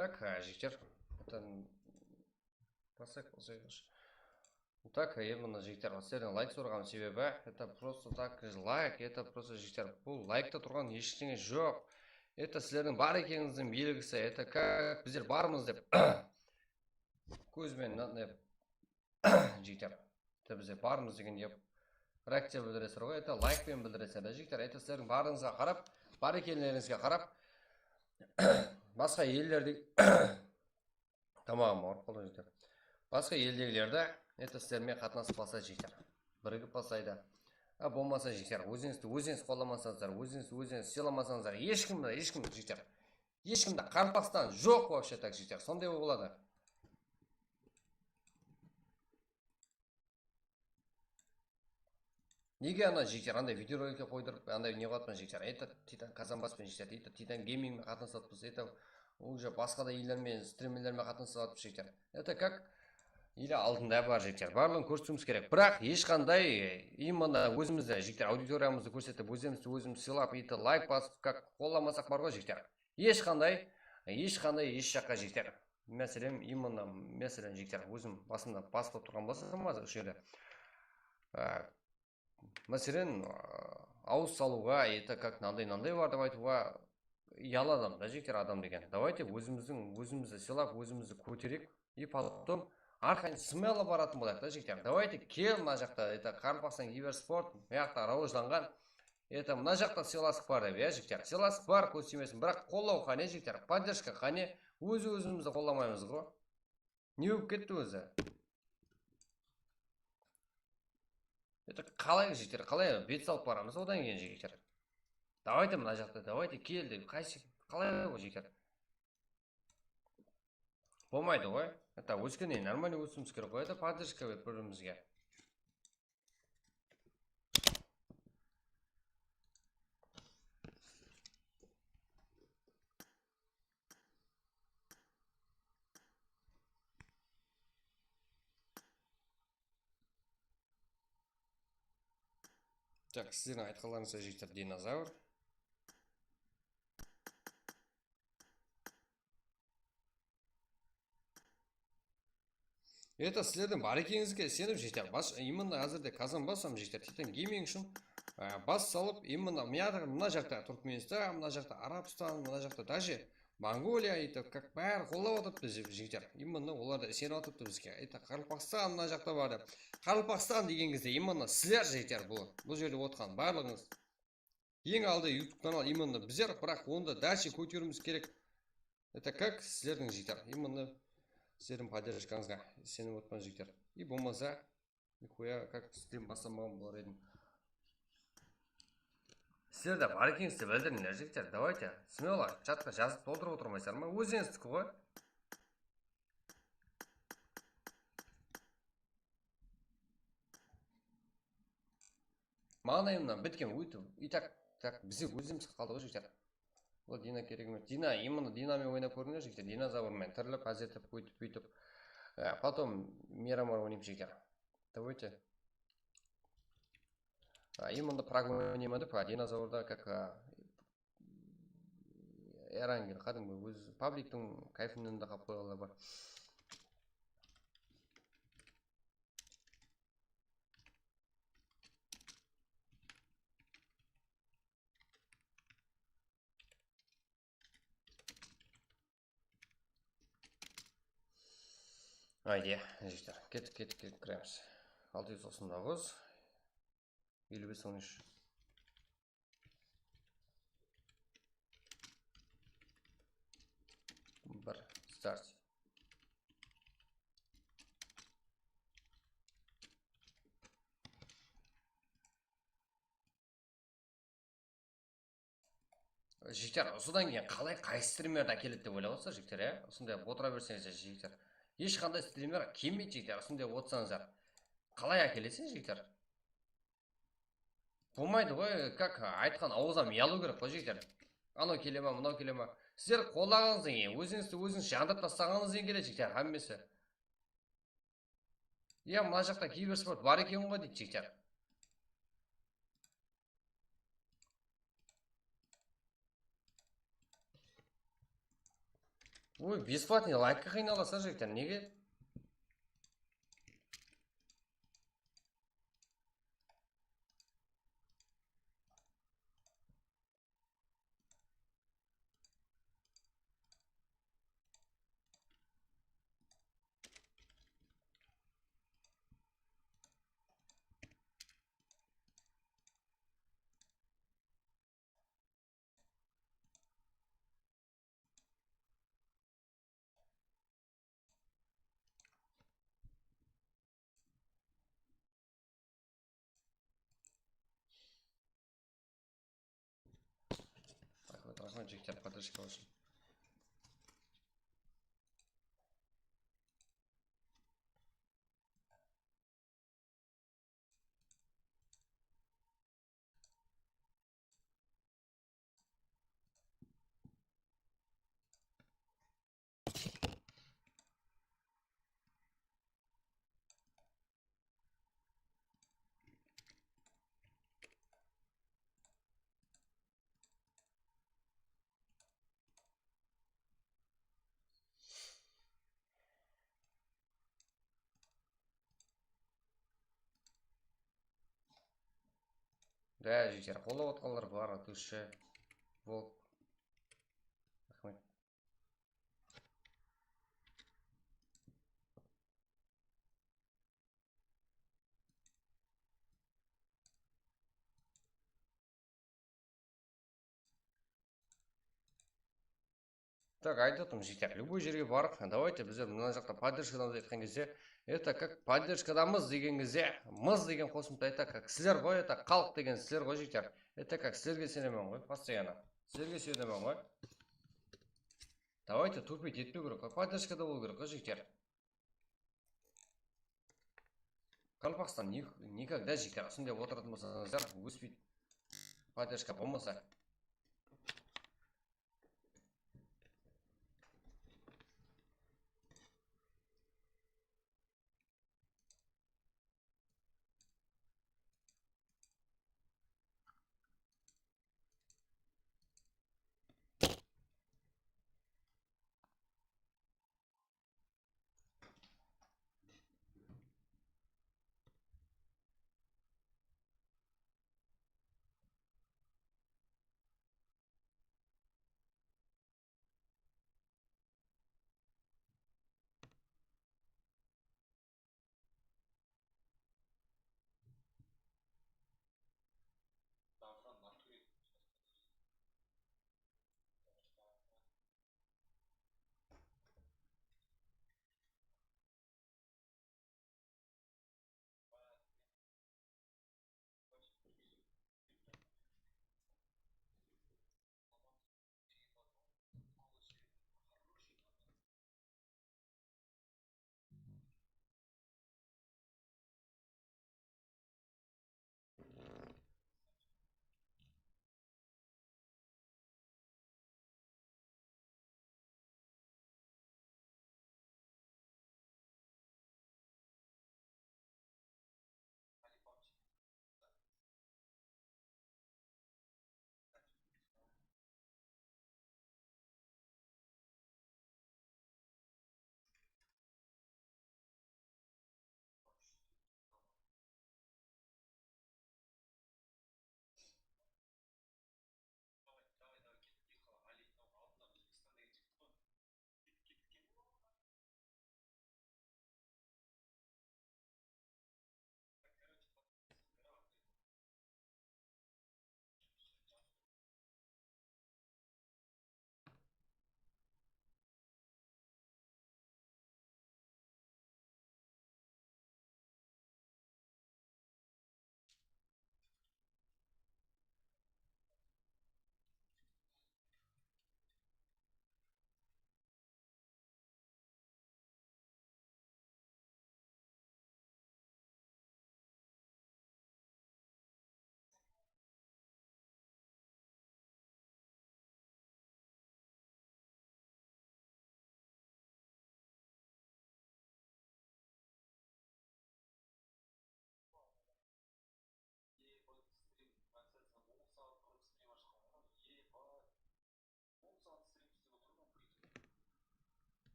Так, ha, jigitler. Otan basak, osay qılsh. Так, e, mına jigitler, sizlerden layk soraǵan sebebi, это просто так, layk, это просто, jigitler, bul laykta turǵan heshtińe joq. Это sizlerdiń bar ekenińizdiń belgisi, это как bizler barmız dep kóz benen, mına, jigitler. Bizler barmız degen dep reakciya bildiresizler ǵoy, это layk penen bildiresizler de, jigitler. Это sizlerdiń barıńızǵa qarap, bar ekenlerińizge qarap, basqa ellerdegi, tamaǵım awırıp qaldı, jigitler. Basqa eldegiler de, это sizler menen qatnasıp qalsa, jigitler, birigip baslaydı. A, bolmasa, jigitler, ózińizdi ózińiz qollamasańızlar, ózińizdi ózińiz sıylamasańızlar, hesh kim, hesh kim, jigitler, hesh kimde Qaraqalpaqstan joq вообще так, jigitler. Sonday boladı. Nege ana, jigitler, anday videorolikler qoydırıp, anday ne qılatpan, jigitler? Это Titan Kazanbas penen, jigitler, это Titan Gaming men qatnasıp atırmız, это уже basqa da ellermen, strimlermen qatnasıp atırmız, jigitler. Это как, или aldında bar, jigitler. Barlıǵın kórsetimiz kerek. Biraq hesh qanday, e, именно ózimizdi, jigitler, auditoriyamızdı kórsetip, ózimizdi ózimiz sıylap, это layk basıp, как qollamasaq bar ǵoy, jigitler. Hesh qanday, hesh qanday, hesh jaqqa, jigitler. Máselen, именно, máselen, jigitler, ózim basımda basıp turǵan bolsam, házir usı jerde, a, máselen, a, awız salıwǵa, это как mınanday, mınanday bar dep aytıwǵa uyaladı adam da, jigitler, adam degen. Давайте ózimizdiń, ózimizdi sıylap, ózimizdi kótereyik. И потом, arqayın smelо baratın bolayıq da, jigitler. Давайте kel mına jaqta, это Qaraqalpaqstan kibersport, mıyaqta rawajlanǵan. Это mına jaqta sıylaslıq bar dep, ya, jigitler. Sıylaslıq bar, kóz tiymesin. Biraq qollaw qáne, jigitler? Podderjka qáne? Óz-ózimizdi qollamaymız ǵo. Ne bolıp ketti ózi? Это qalay, jigitler, qalay bet salıp baramız odan keyin, jigitler? Давайте mına jaqta, давайте kel dep, qaysı, qalay ǵo, jigitler? Bolmaydı ǵoy. Это óskende нормально ósimiz kerek ǵoy, это поддержка berip bir-birimizge. Так, sizlerdiń aytqanlarıńızǵa, jigitler, dinozavr. Это sizlerdiń bar ekenińizge isenip, jigitler, bas, именно házirde Kazanbas hám, jigitler, Titan Gaming ushın, e, bas salıp, именно mına jaqta, mına jaqta Turkmenistan, mına jaqta Arabstan, mına jaqta даже Mongoliya, это как bári qollap atırıptı, jig-, jigitler. Именно olar da isenip atırıptı bizge. Это Qaraqalpaqstan mına jaqta bar dep. Qaraqalpaqstan degen gezde именно sizler, jigitler, bul, bul jerde otırǵan barlıǵıńız. Eń aldı YouTube kanal именно bizler, biraq onı da дальше kóteriwimiz kerek. Это как sizlerdiń, jigitler, именно sizlerdiń поддержкаńızǵa isenip otırman, jigitler. И bolmasa, нихуя как strim baslamaǵan bolar edim. Sizler de bar ekenińizdi bildirdińler, jigitler. Давайте, смело, chatqa jazıp toldırıp otırmaysızlar ma? Ózińizdiki ǵoy. Maǵan ayımnan bitken óytip, и так, так, bize ózimizge qaldı ǵoy, jigitler. Bul Dina kerek emes. Dina, именно Dina men oynap kórdińler, jigitler. Dinozavr menen tirilip, házir etip, óytip, búytip. E, потом Miramar oynaymız, jigitler. Давайте. А, именно Prag oynayman dep, a, dinozavrda как, a, Erangel, qádimgi óz publiktiń káypinen de qalıp qoyǵanlar bar. Ayde, jigitler, kettik, kettik, kettik, kiremiz. Altı júz toqsan toǵız, eliw bes, on úsh. Bir, start. Jigitler, usıdan keyin qalay, qaysı strimlerdi ákeledi dep oylap atsa, jigitler, ya? Usınday otıra berseńizler, jigitler. Hesh qanday strimler kelmeydi, jigitler, usınday otsańızlar. Qalay ákelesiz, jigitler? Bolmaydı ǵoy, как aytqan awız hám uyalıw kerek ǵoy, jigitler. Anaw kele ma, mınaw kele ma? Sizler qollaǵanıńızdan keyin, ózińizdi ózińiz jandırıp taslaǵanıńızdan keyin keledi, jigitler, hámmesi. Ya, mına jaqta kibersport bar eken ǵoy, deydi, jigitler. Oy, бесплатный лайкка qıynalasa, jigitler, nege? Raxmet, raxmet, jigitler, поддержка ushın. Да, jigitler, qollap atqanlar bar, Tushı, Volk. Raxmet. Так, aytıp atırmız, jigitler, любой jerge barıp, давайте bizler mına jaqta поддержкадамыз aytqan gezde, это как поддержкадамız degen gezde, mız degen qosımta, это как sizler ǵoy, это xalıq degen sizler ǵoy, jigitler. Это как sizlerge isenemen ǵoy, постоянно. Sizlerge isenemen ǵoy. Давайте, tupить etpew kerek ǵoy, поддержкада bolıw kerek ǵoy, jigitler. Qaraqalpaqstan nik-, никогда, jigitler, usınday otıratın bolsańızlar, óspeydi. Поддержка bolmasa.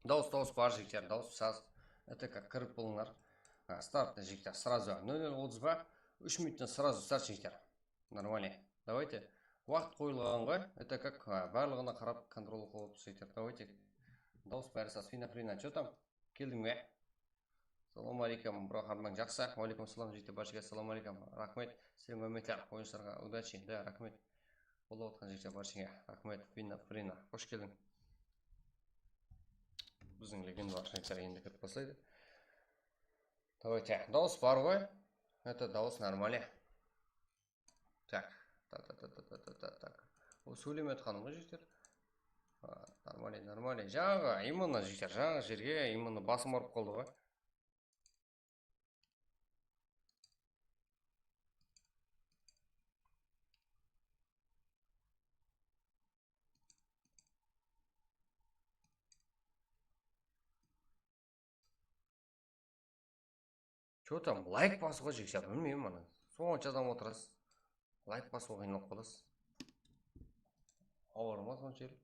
Dawıs, dawıs bar, jigitler, dawıs, saz. Это как kirip bolıńlar. A, start, jigitler, сразу. Nol nol otız ba? Úsh minuttan сразу start, jigitler. Нормально. Давайте. Waqıt qoyılǵan ǵoy. Это как, a, barlıǵına qarap kontrol qılıp, jigitler. Давайте. Dawıs bári saz. Fina, Frina, что там? Keldiń be? Salawma aleykum, bro, hármań jaqsı. Wa aleykum salam, jigitler, bárshege salawma aleykum. Raxmet, sizlerge mámetler, oyınshılarǵa удачи, da, raxmet. Qollap atqan jigitler, bárshege raxmet. Fina, Frina, xosh keldiń. Biziń legendalar jigitler endi kirip baslaydı. Давайте, dawıs bar ǵoy. Это dawıs нормально. Так, так, так. Bul sóylep atqanım ǵoy, jigitler. A, нормально, нормально. Jańaǵı, именно, jigitler, jańaǵı jerge, именно basım urıp qaldı ǵoy. Что там, layk basıwǵa jigitler, bilmeymen, mana. Sonsha adam otırasız. Layk basıwǵa qıynalıp qalasız. Awarı ma sonshelli?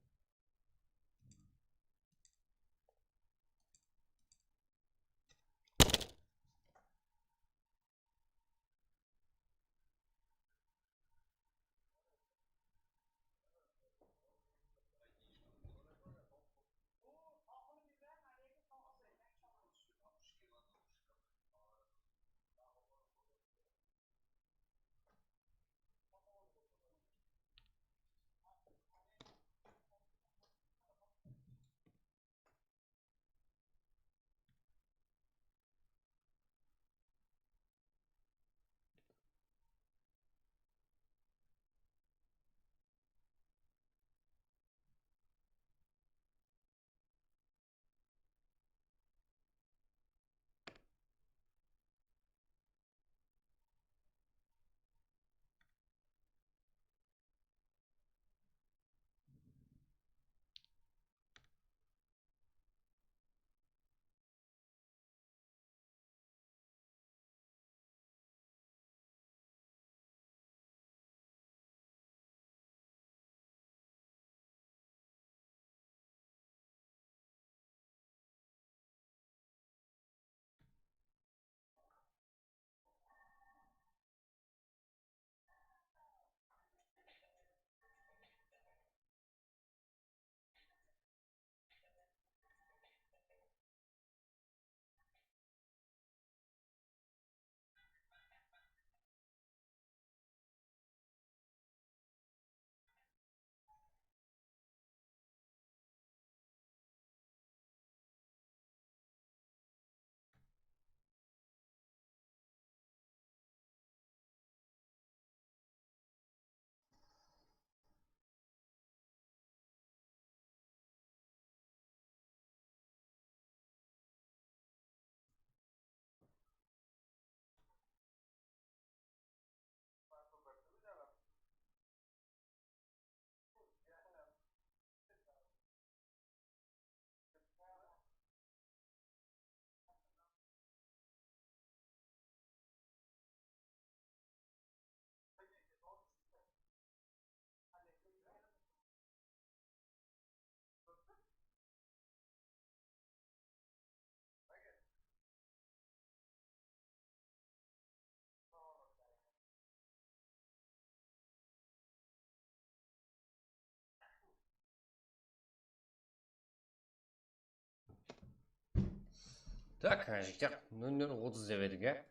Так, jigitler, nol nol otız dep edik, ya.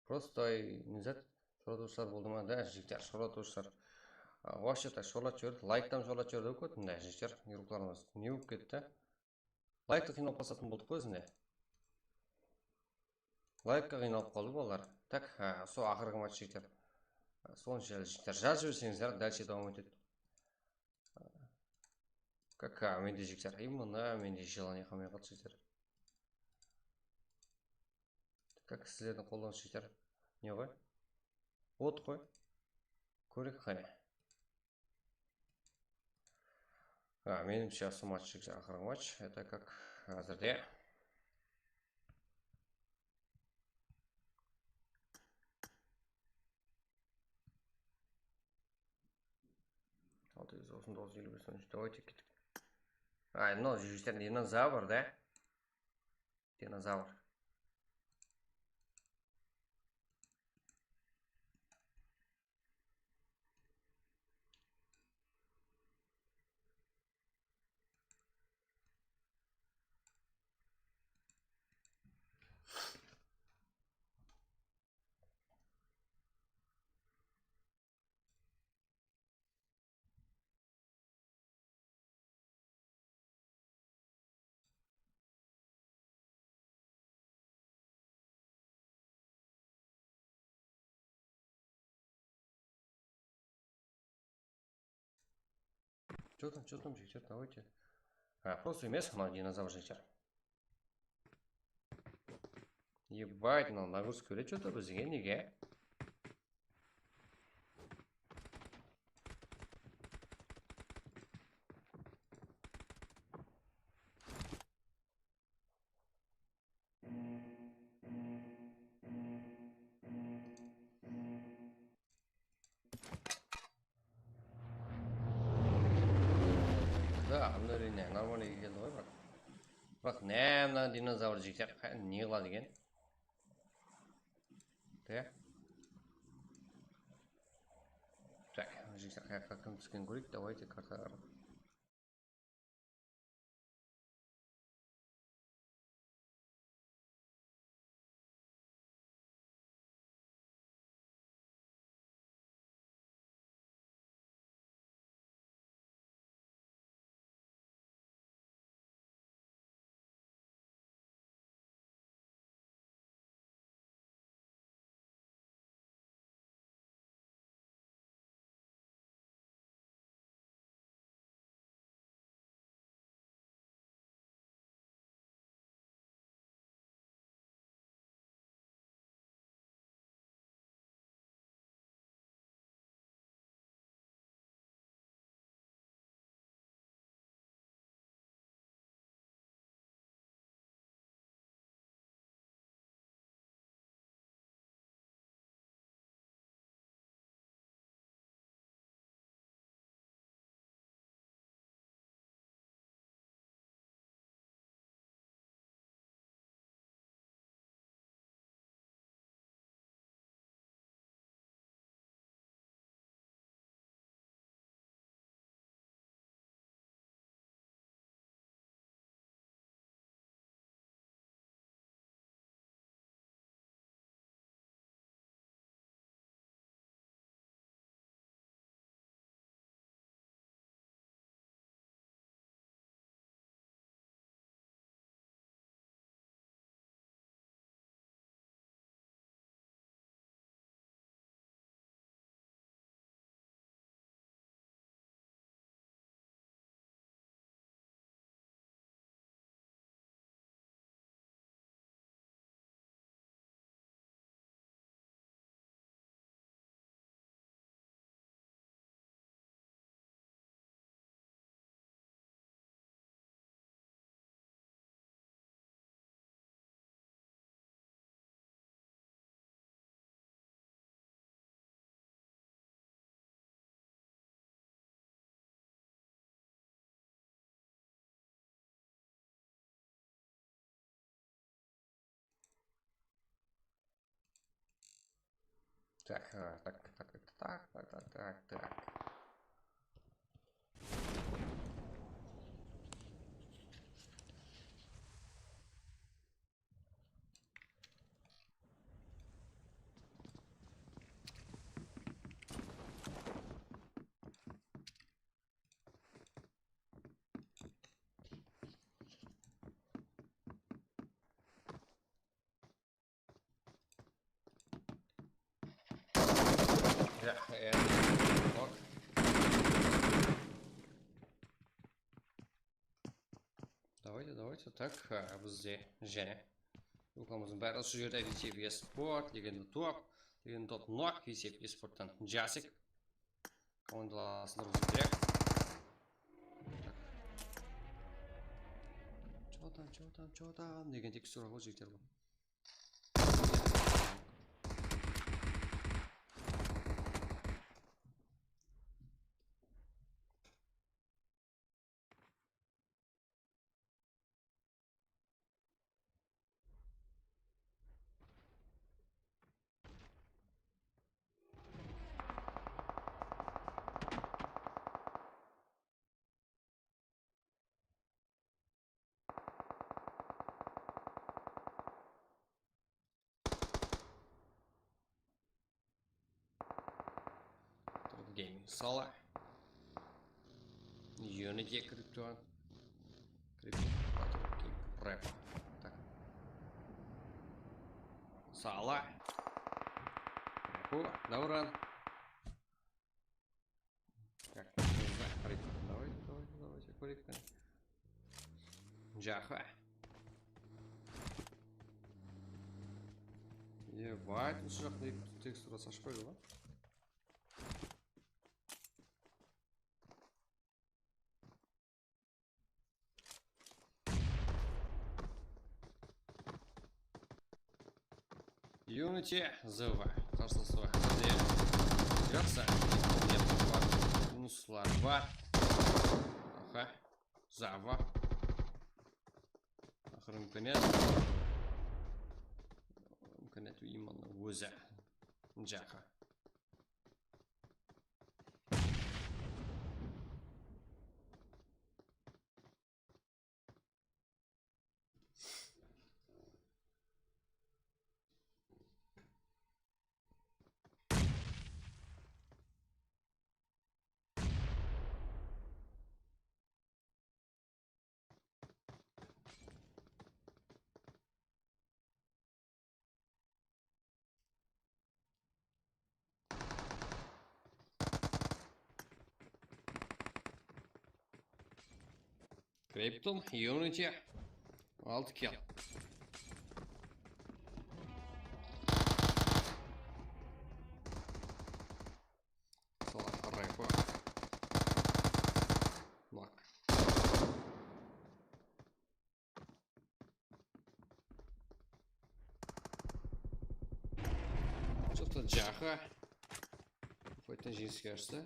Prostoy, ne zat, shoratıwshılar boldı ma? Da, jigitler, shoratıwshılar. A, вообще-то shoratıp jiberdi, layktan shoratıp jiberdi, kóp, mında, jigitler, yuruklarımız ne bolıp ketti? Layktı qıynalıp basatın boldıq ǵoy, izinde. Laykqa qıynalıp qaldı balalar. Tak, ha, sol aqırǵı match, jigitler. Sonshelli, jigitler, jazıp jiberseńizler, дальше dawam etedi. Kaka, mende, jigitler, именно mende желание qalmay qaldı, jigitler. Kaka, sizlerdiń qollarıńız, jigitler, ne ǵoy? Ot ǵoy. Kóreyik qáne. A, menimshe, usı match, aqırǵı match. Это как házirde. Altı júz toqsan toǵız, eliw bes, on úsh. Давайте kettik. Ay, mınaw jigitler dinozavr da. Dinozavr. Чё там, чё там, жігіттер, давайте. А, просто emes, mına dinozavr, жігіттер. Ебать, мынау нагрузка береді что-то бізге, неге? Да, mına әрине нормальный keldi ǵoy, biraq. Biraq ne mına dinozavr jigitler ne qıladı eken? Так. Так, jigitler qayaqqa kim túskenin kóreyik, давайте kartaǵa qarap. Так, а, так, так. Ya, ya. Bak. Давайте, давайте. Так, а, bizde jáne. Yoqamızdıń bári usı jerde V C F Esport, Legenda Top, Legenda Top Nok, V C F Esporttan Jasik. Komandalar asılır bizge kerek. Так. Чё там, чё там, чё там degen teksturaǵo jigitler ǵoy. Sala. Unity kirip turǵan. Kirip, rep. Tak. Sala. Repu, davran. Так, давай, давай, давай, давай, давай, давай. Jaxa. Ебать, usı jaqta eki teksturası ashıp qoydı ǵoy. Unity, Zava, qarsılısı bar. Jaqsı, bar, minuslar bar. Aha, Zava. Aqırı imkaniyat. Imkaniyat imannıń ózi. Jaxa. Krypton, Unity, altı kill. Salak, repo. Nok. Что-то Jaxa. Fayttan jeńiske ashsa.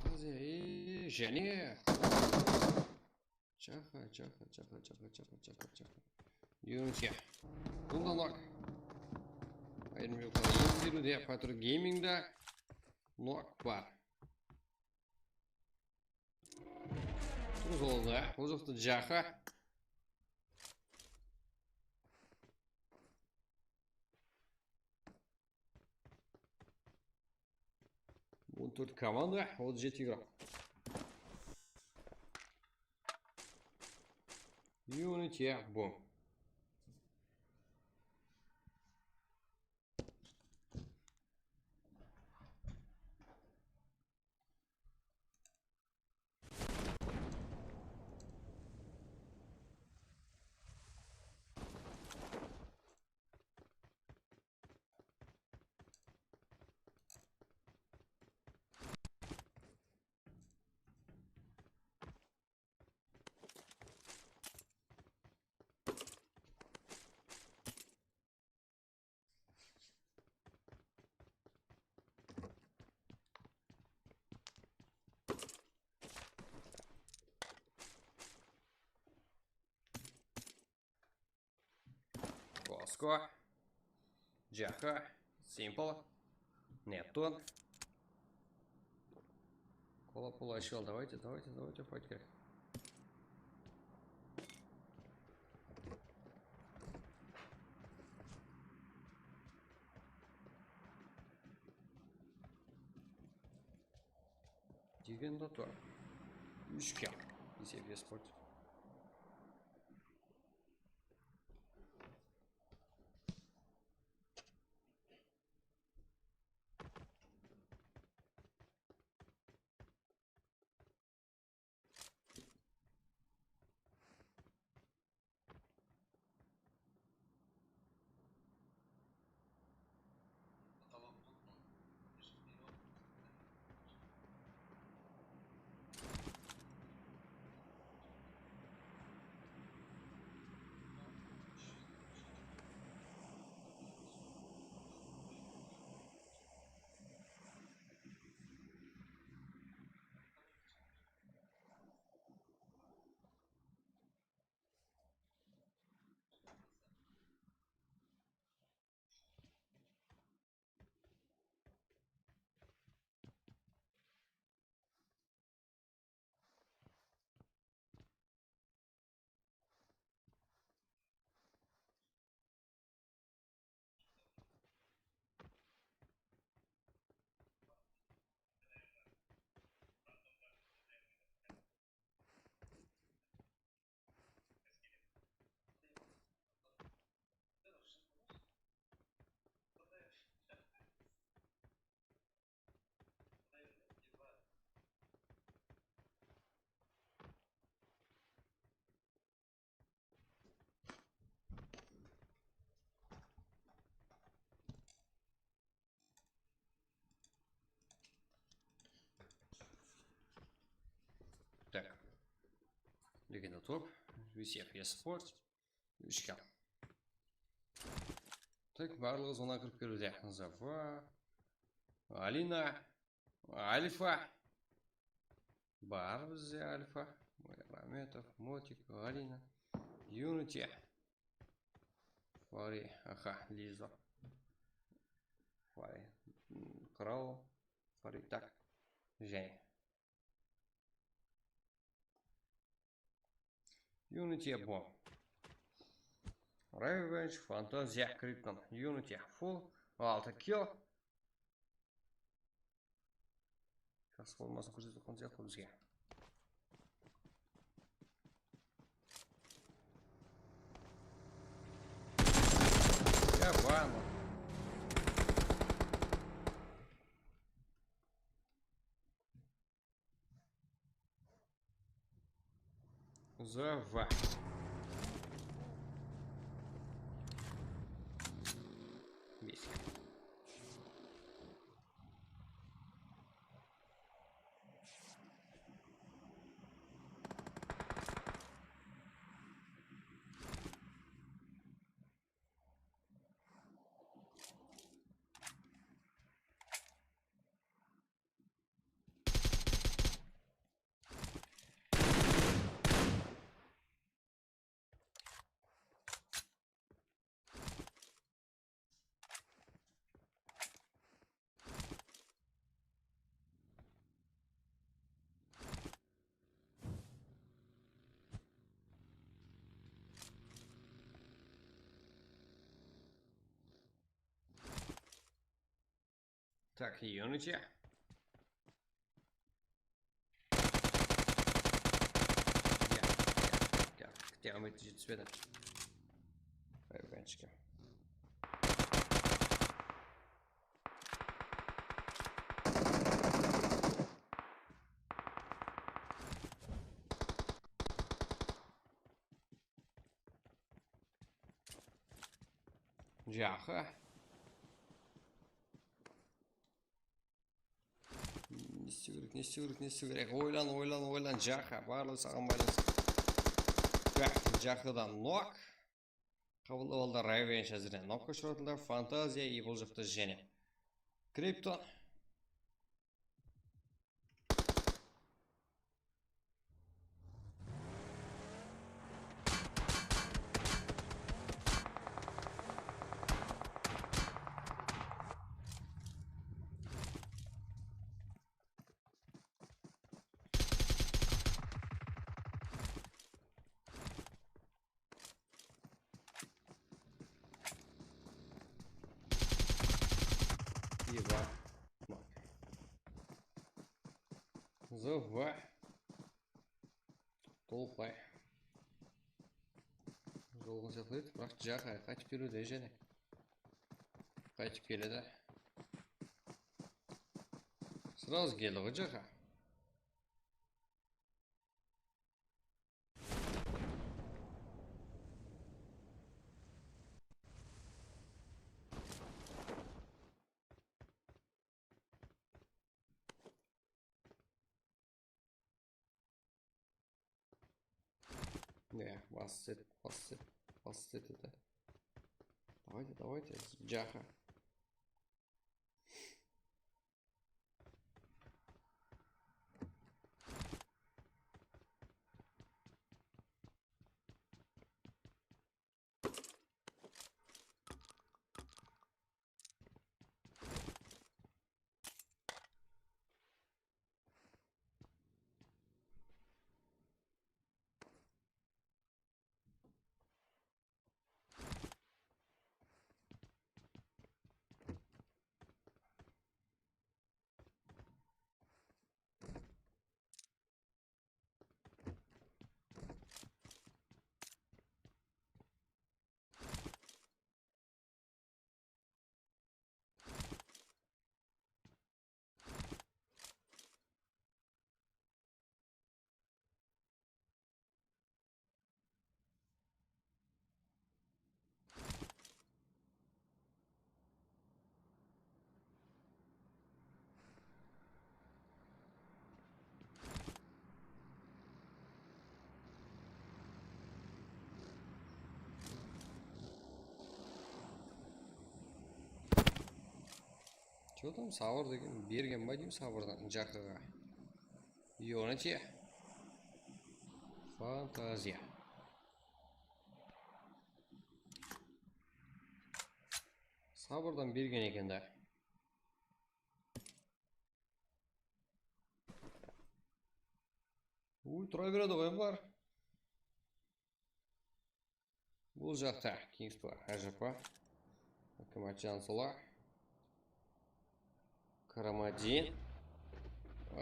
Fantaziya, e, jáne. Jaxa, Jaxa, Jaxa, Jaxa, Jaxa, Jaxa, Jaxa. Unity. Bunda nok. Ayırım joqlar. Endi de Patrul Gamingda nok bar. Turǵız, ol da, ol jaqta Jaxa. On tórt komanda, otız jeti igrok. Unity, bum. Kosko. Jaxa. Simple. Neptun. Kola, kola, ещё, давайте, давайте, давайте, fight керек. Degen de tur. Úsh kill. Esep esport. Legenda top. Visef esport. Úsh kill. Tak, barlıǵı zona kirip keliwde. Zava. Alina. Alifa. Bar bizde Alifa. Rametov, Motik, Galina, Unity. Fari, aha, Lizo. Fari, mm, Crow, Fari, tak. Jáne. Unity bomb. Revenge, Fantaziya, Krypton, Unity full, altı kill. Jaqsı formasın kórsetip atqan sıyaqlı bizge. Ya, bar ma? Zava. Bes. Tak, Unity. Ya, ya, ya. Kite almaydı, jetispedi. Revenge. Jaqı. Ne istew kerek, ne istew kerek, ne istew kerek? Oylan, oylan, oylan, Jaxa, barlıǵı saǵan baylanıslı. Jaxadan nok. Qabıllap aldı Revenge házirden. Nokqa ushıratıldı Fantaziya, iybe ol jaqta jáne Kripton. Eba. Zıwa. Tolıqlay. Jolǵın sıyaqlı edi, biraq Jaxa qaytıp keliwde jáne. Qaytıp keledi. Srazı keldi ǵoy Jaxa. Ne, bas set, bas set, bas set edi. Давайте, давайте, Jaxa. Что там, sabır degen bergen ba deymen sabırdan Jaqıǵa. Ёнати. Fantaziya. Sabırdan bergen eken da. Uy, tura beredi ǵoy bular. Bul jaqta Kingstwa, Ájapa, Akmatjan Sula, Karamadin,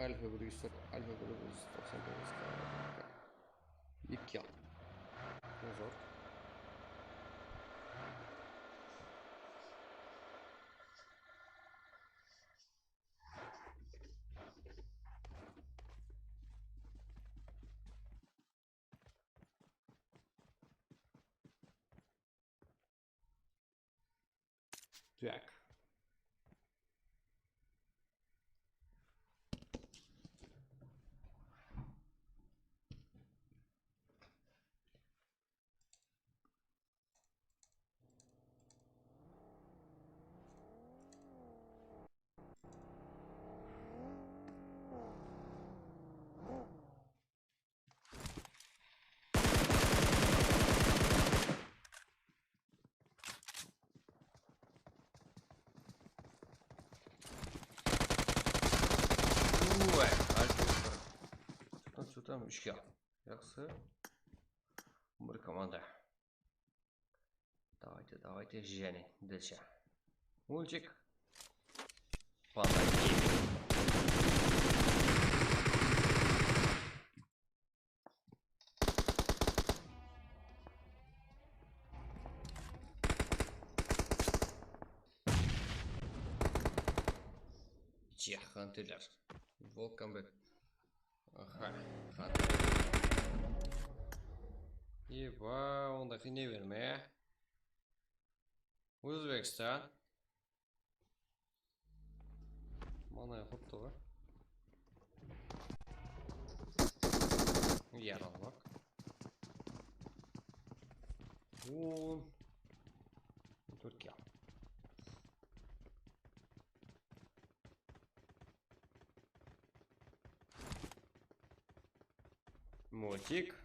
Alfa bir júz, Alfa bir júz toqsan toǵız, eki kill. Joq. Так. Uy, Alper. Что там, что там, úsh kill. Jaqsı. Bir komanda. Давайте, давайте, jáne, dilsha. Multik. Fantastik. Cheh, Hunterler. Welcome back. Aha, Hunter. Eba, onda qıynay berme. Ózbekstan. Mana qurttı ǵoy. Yaralmaq. On. Tórtke al. Motik.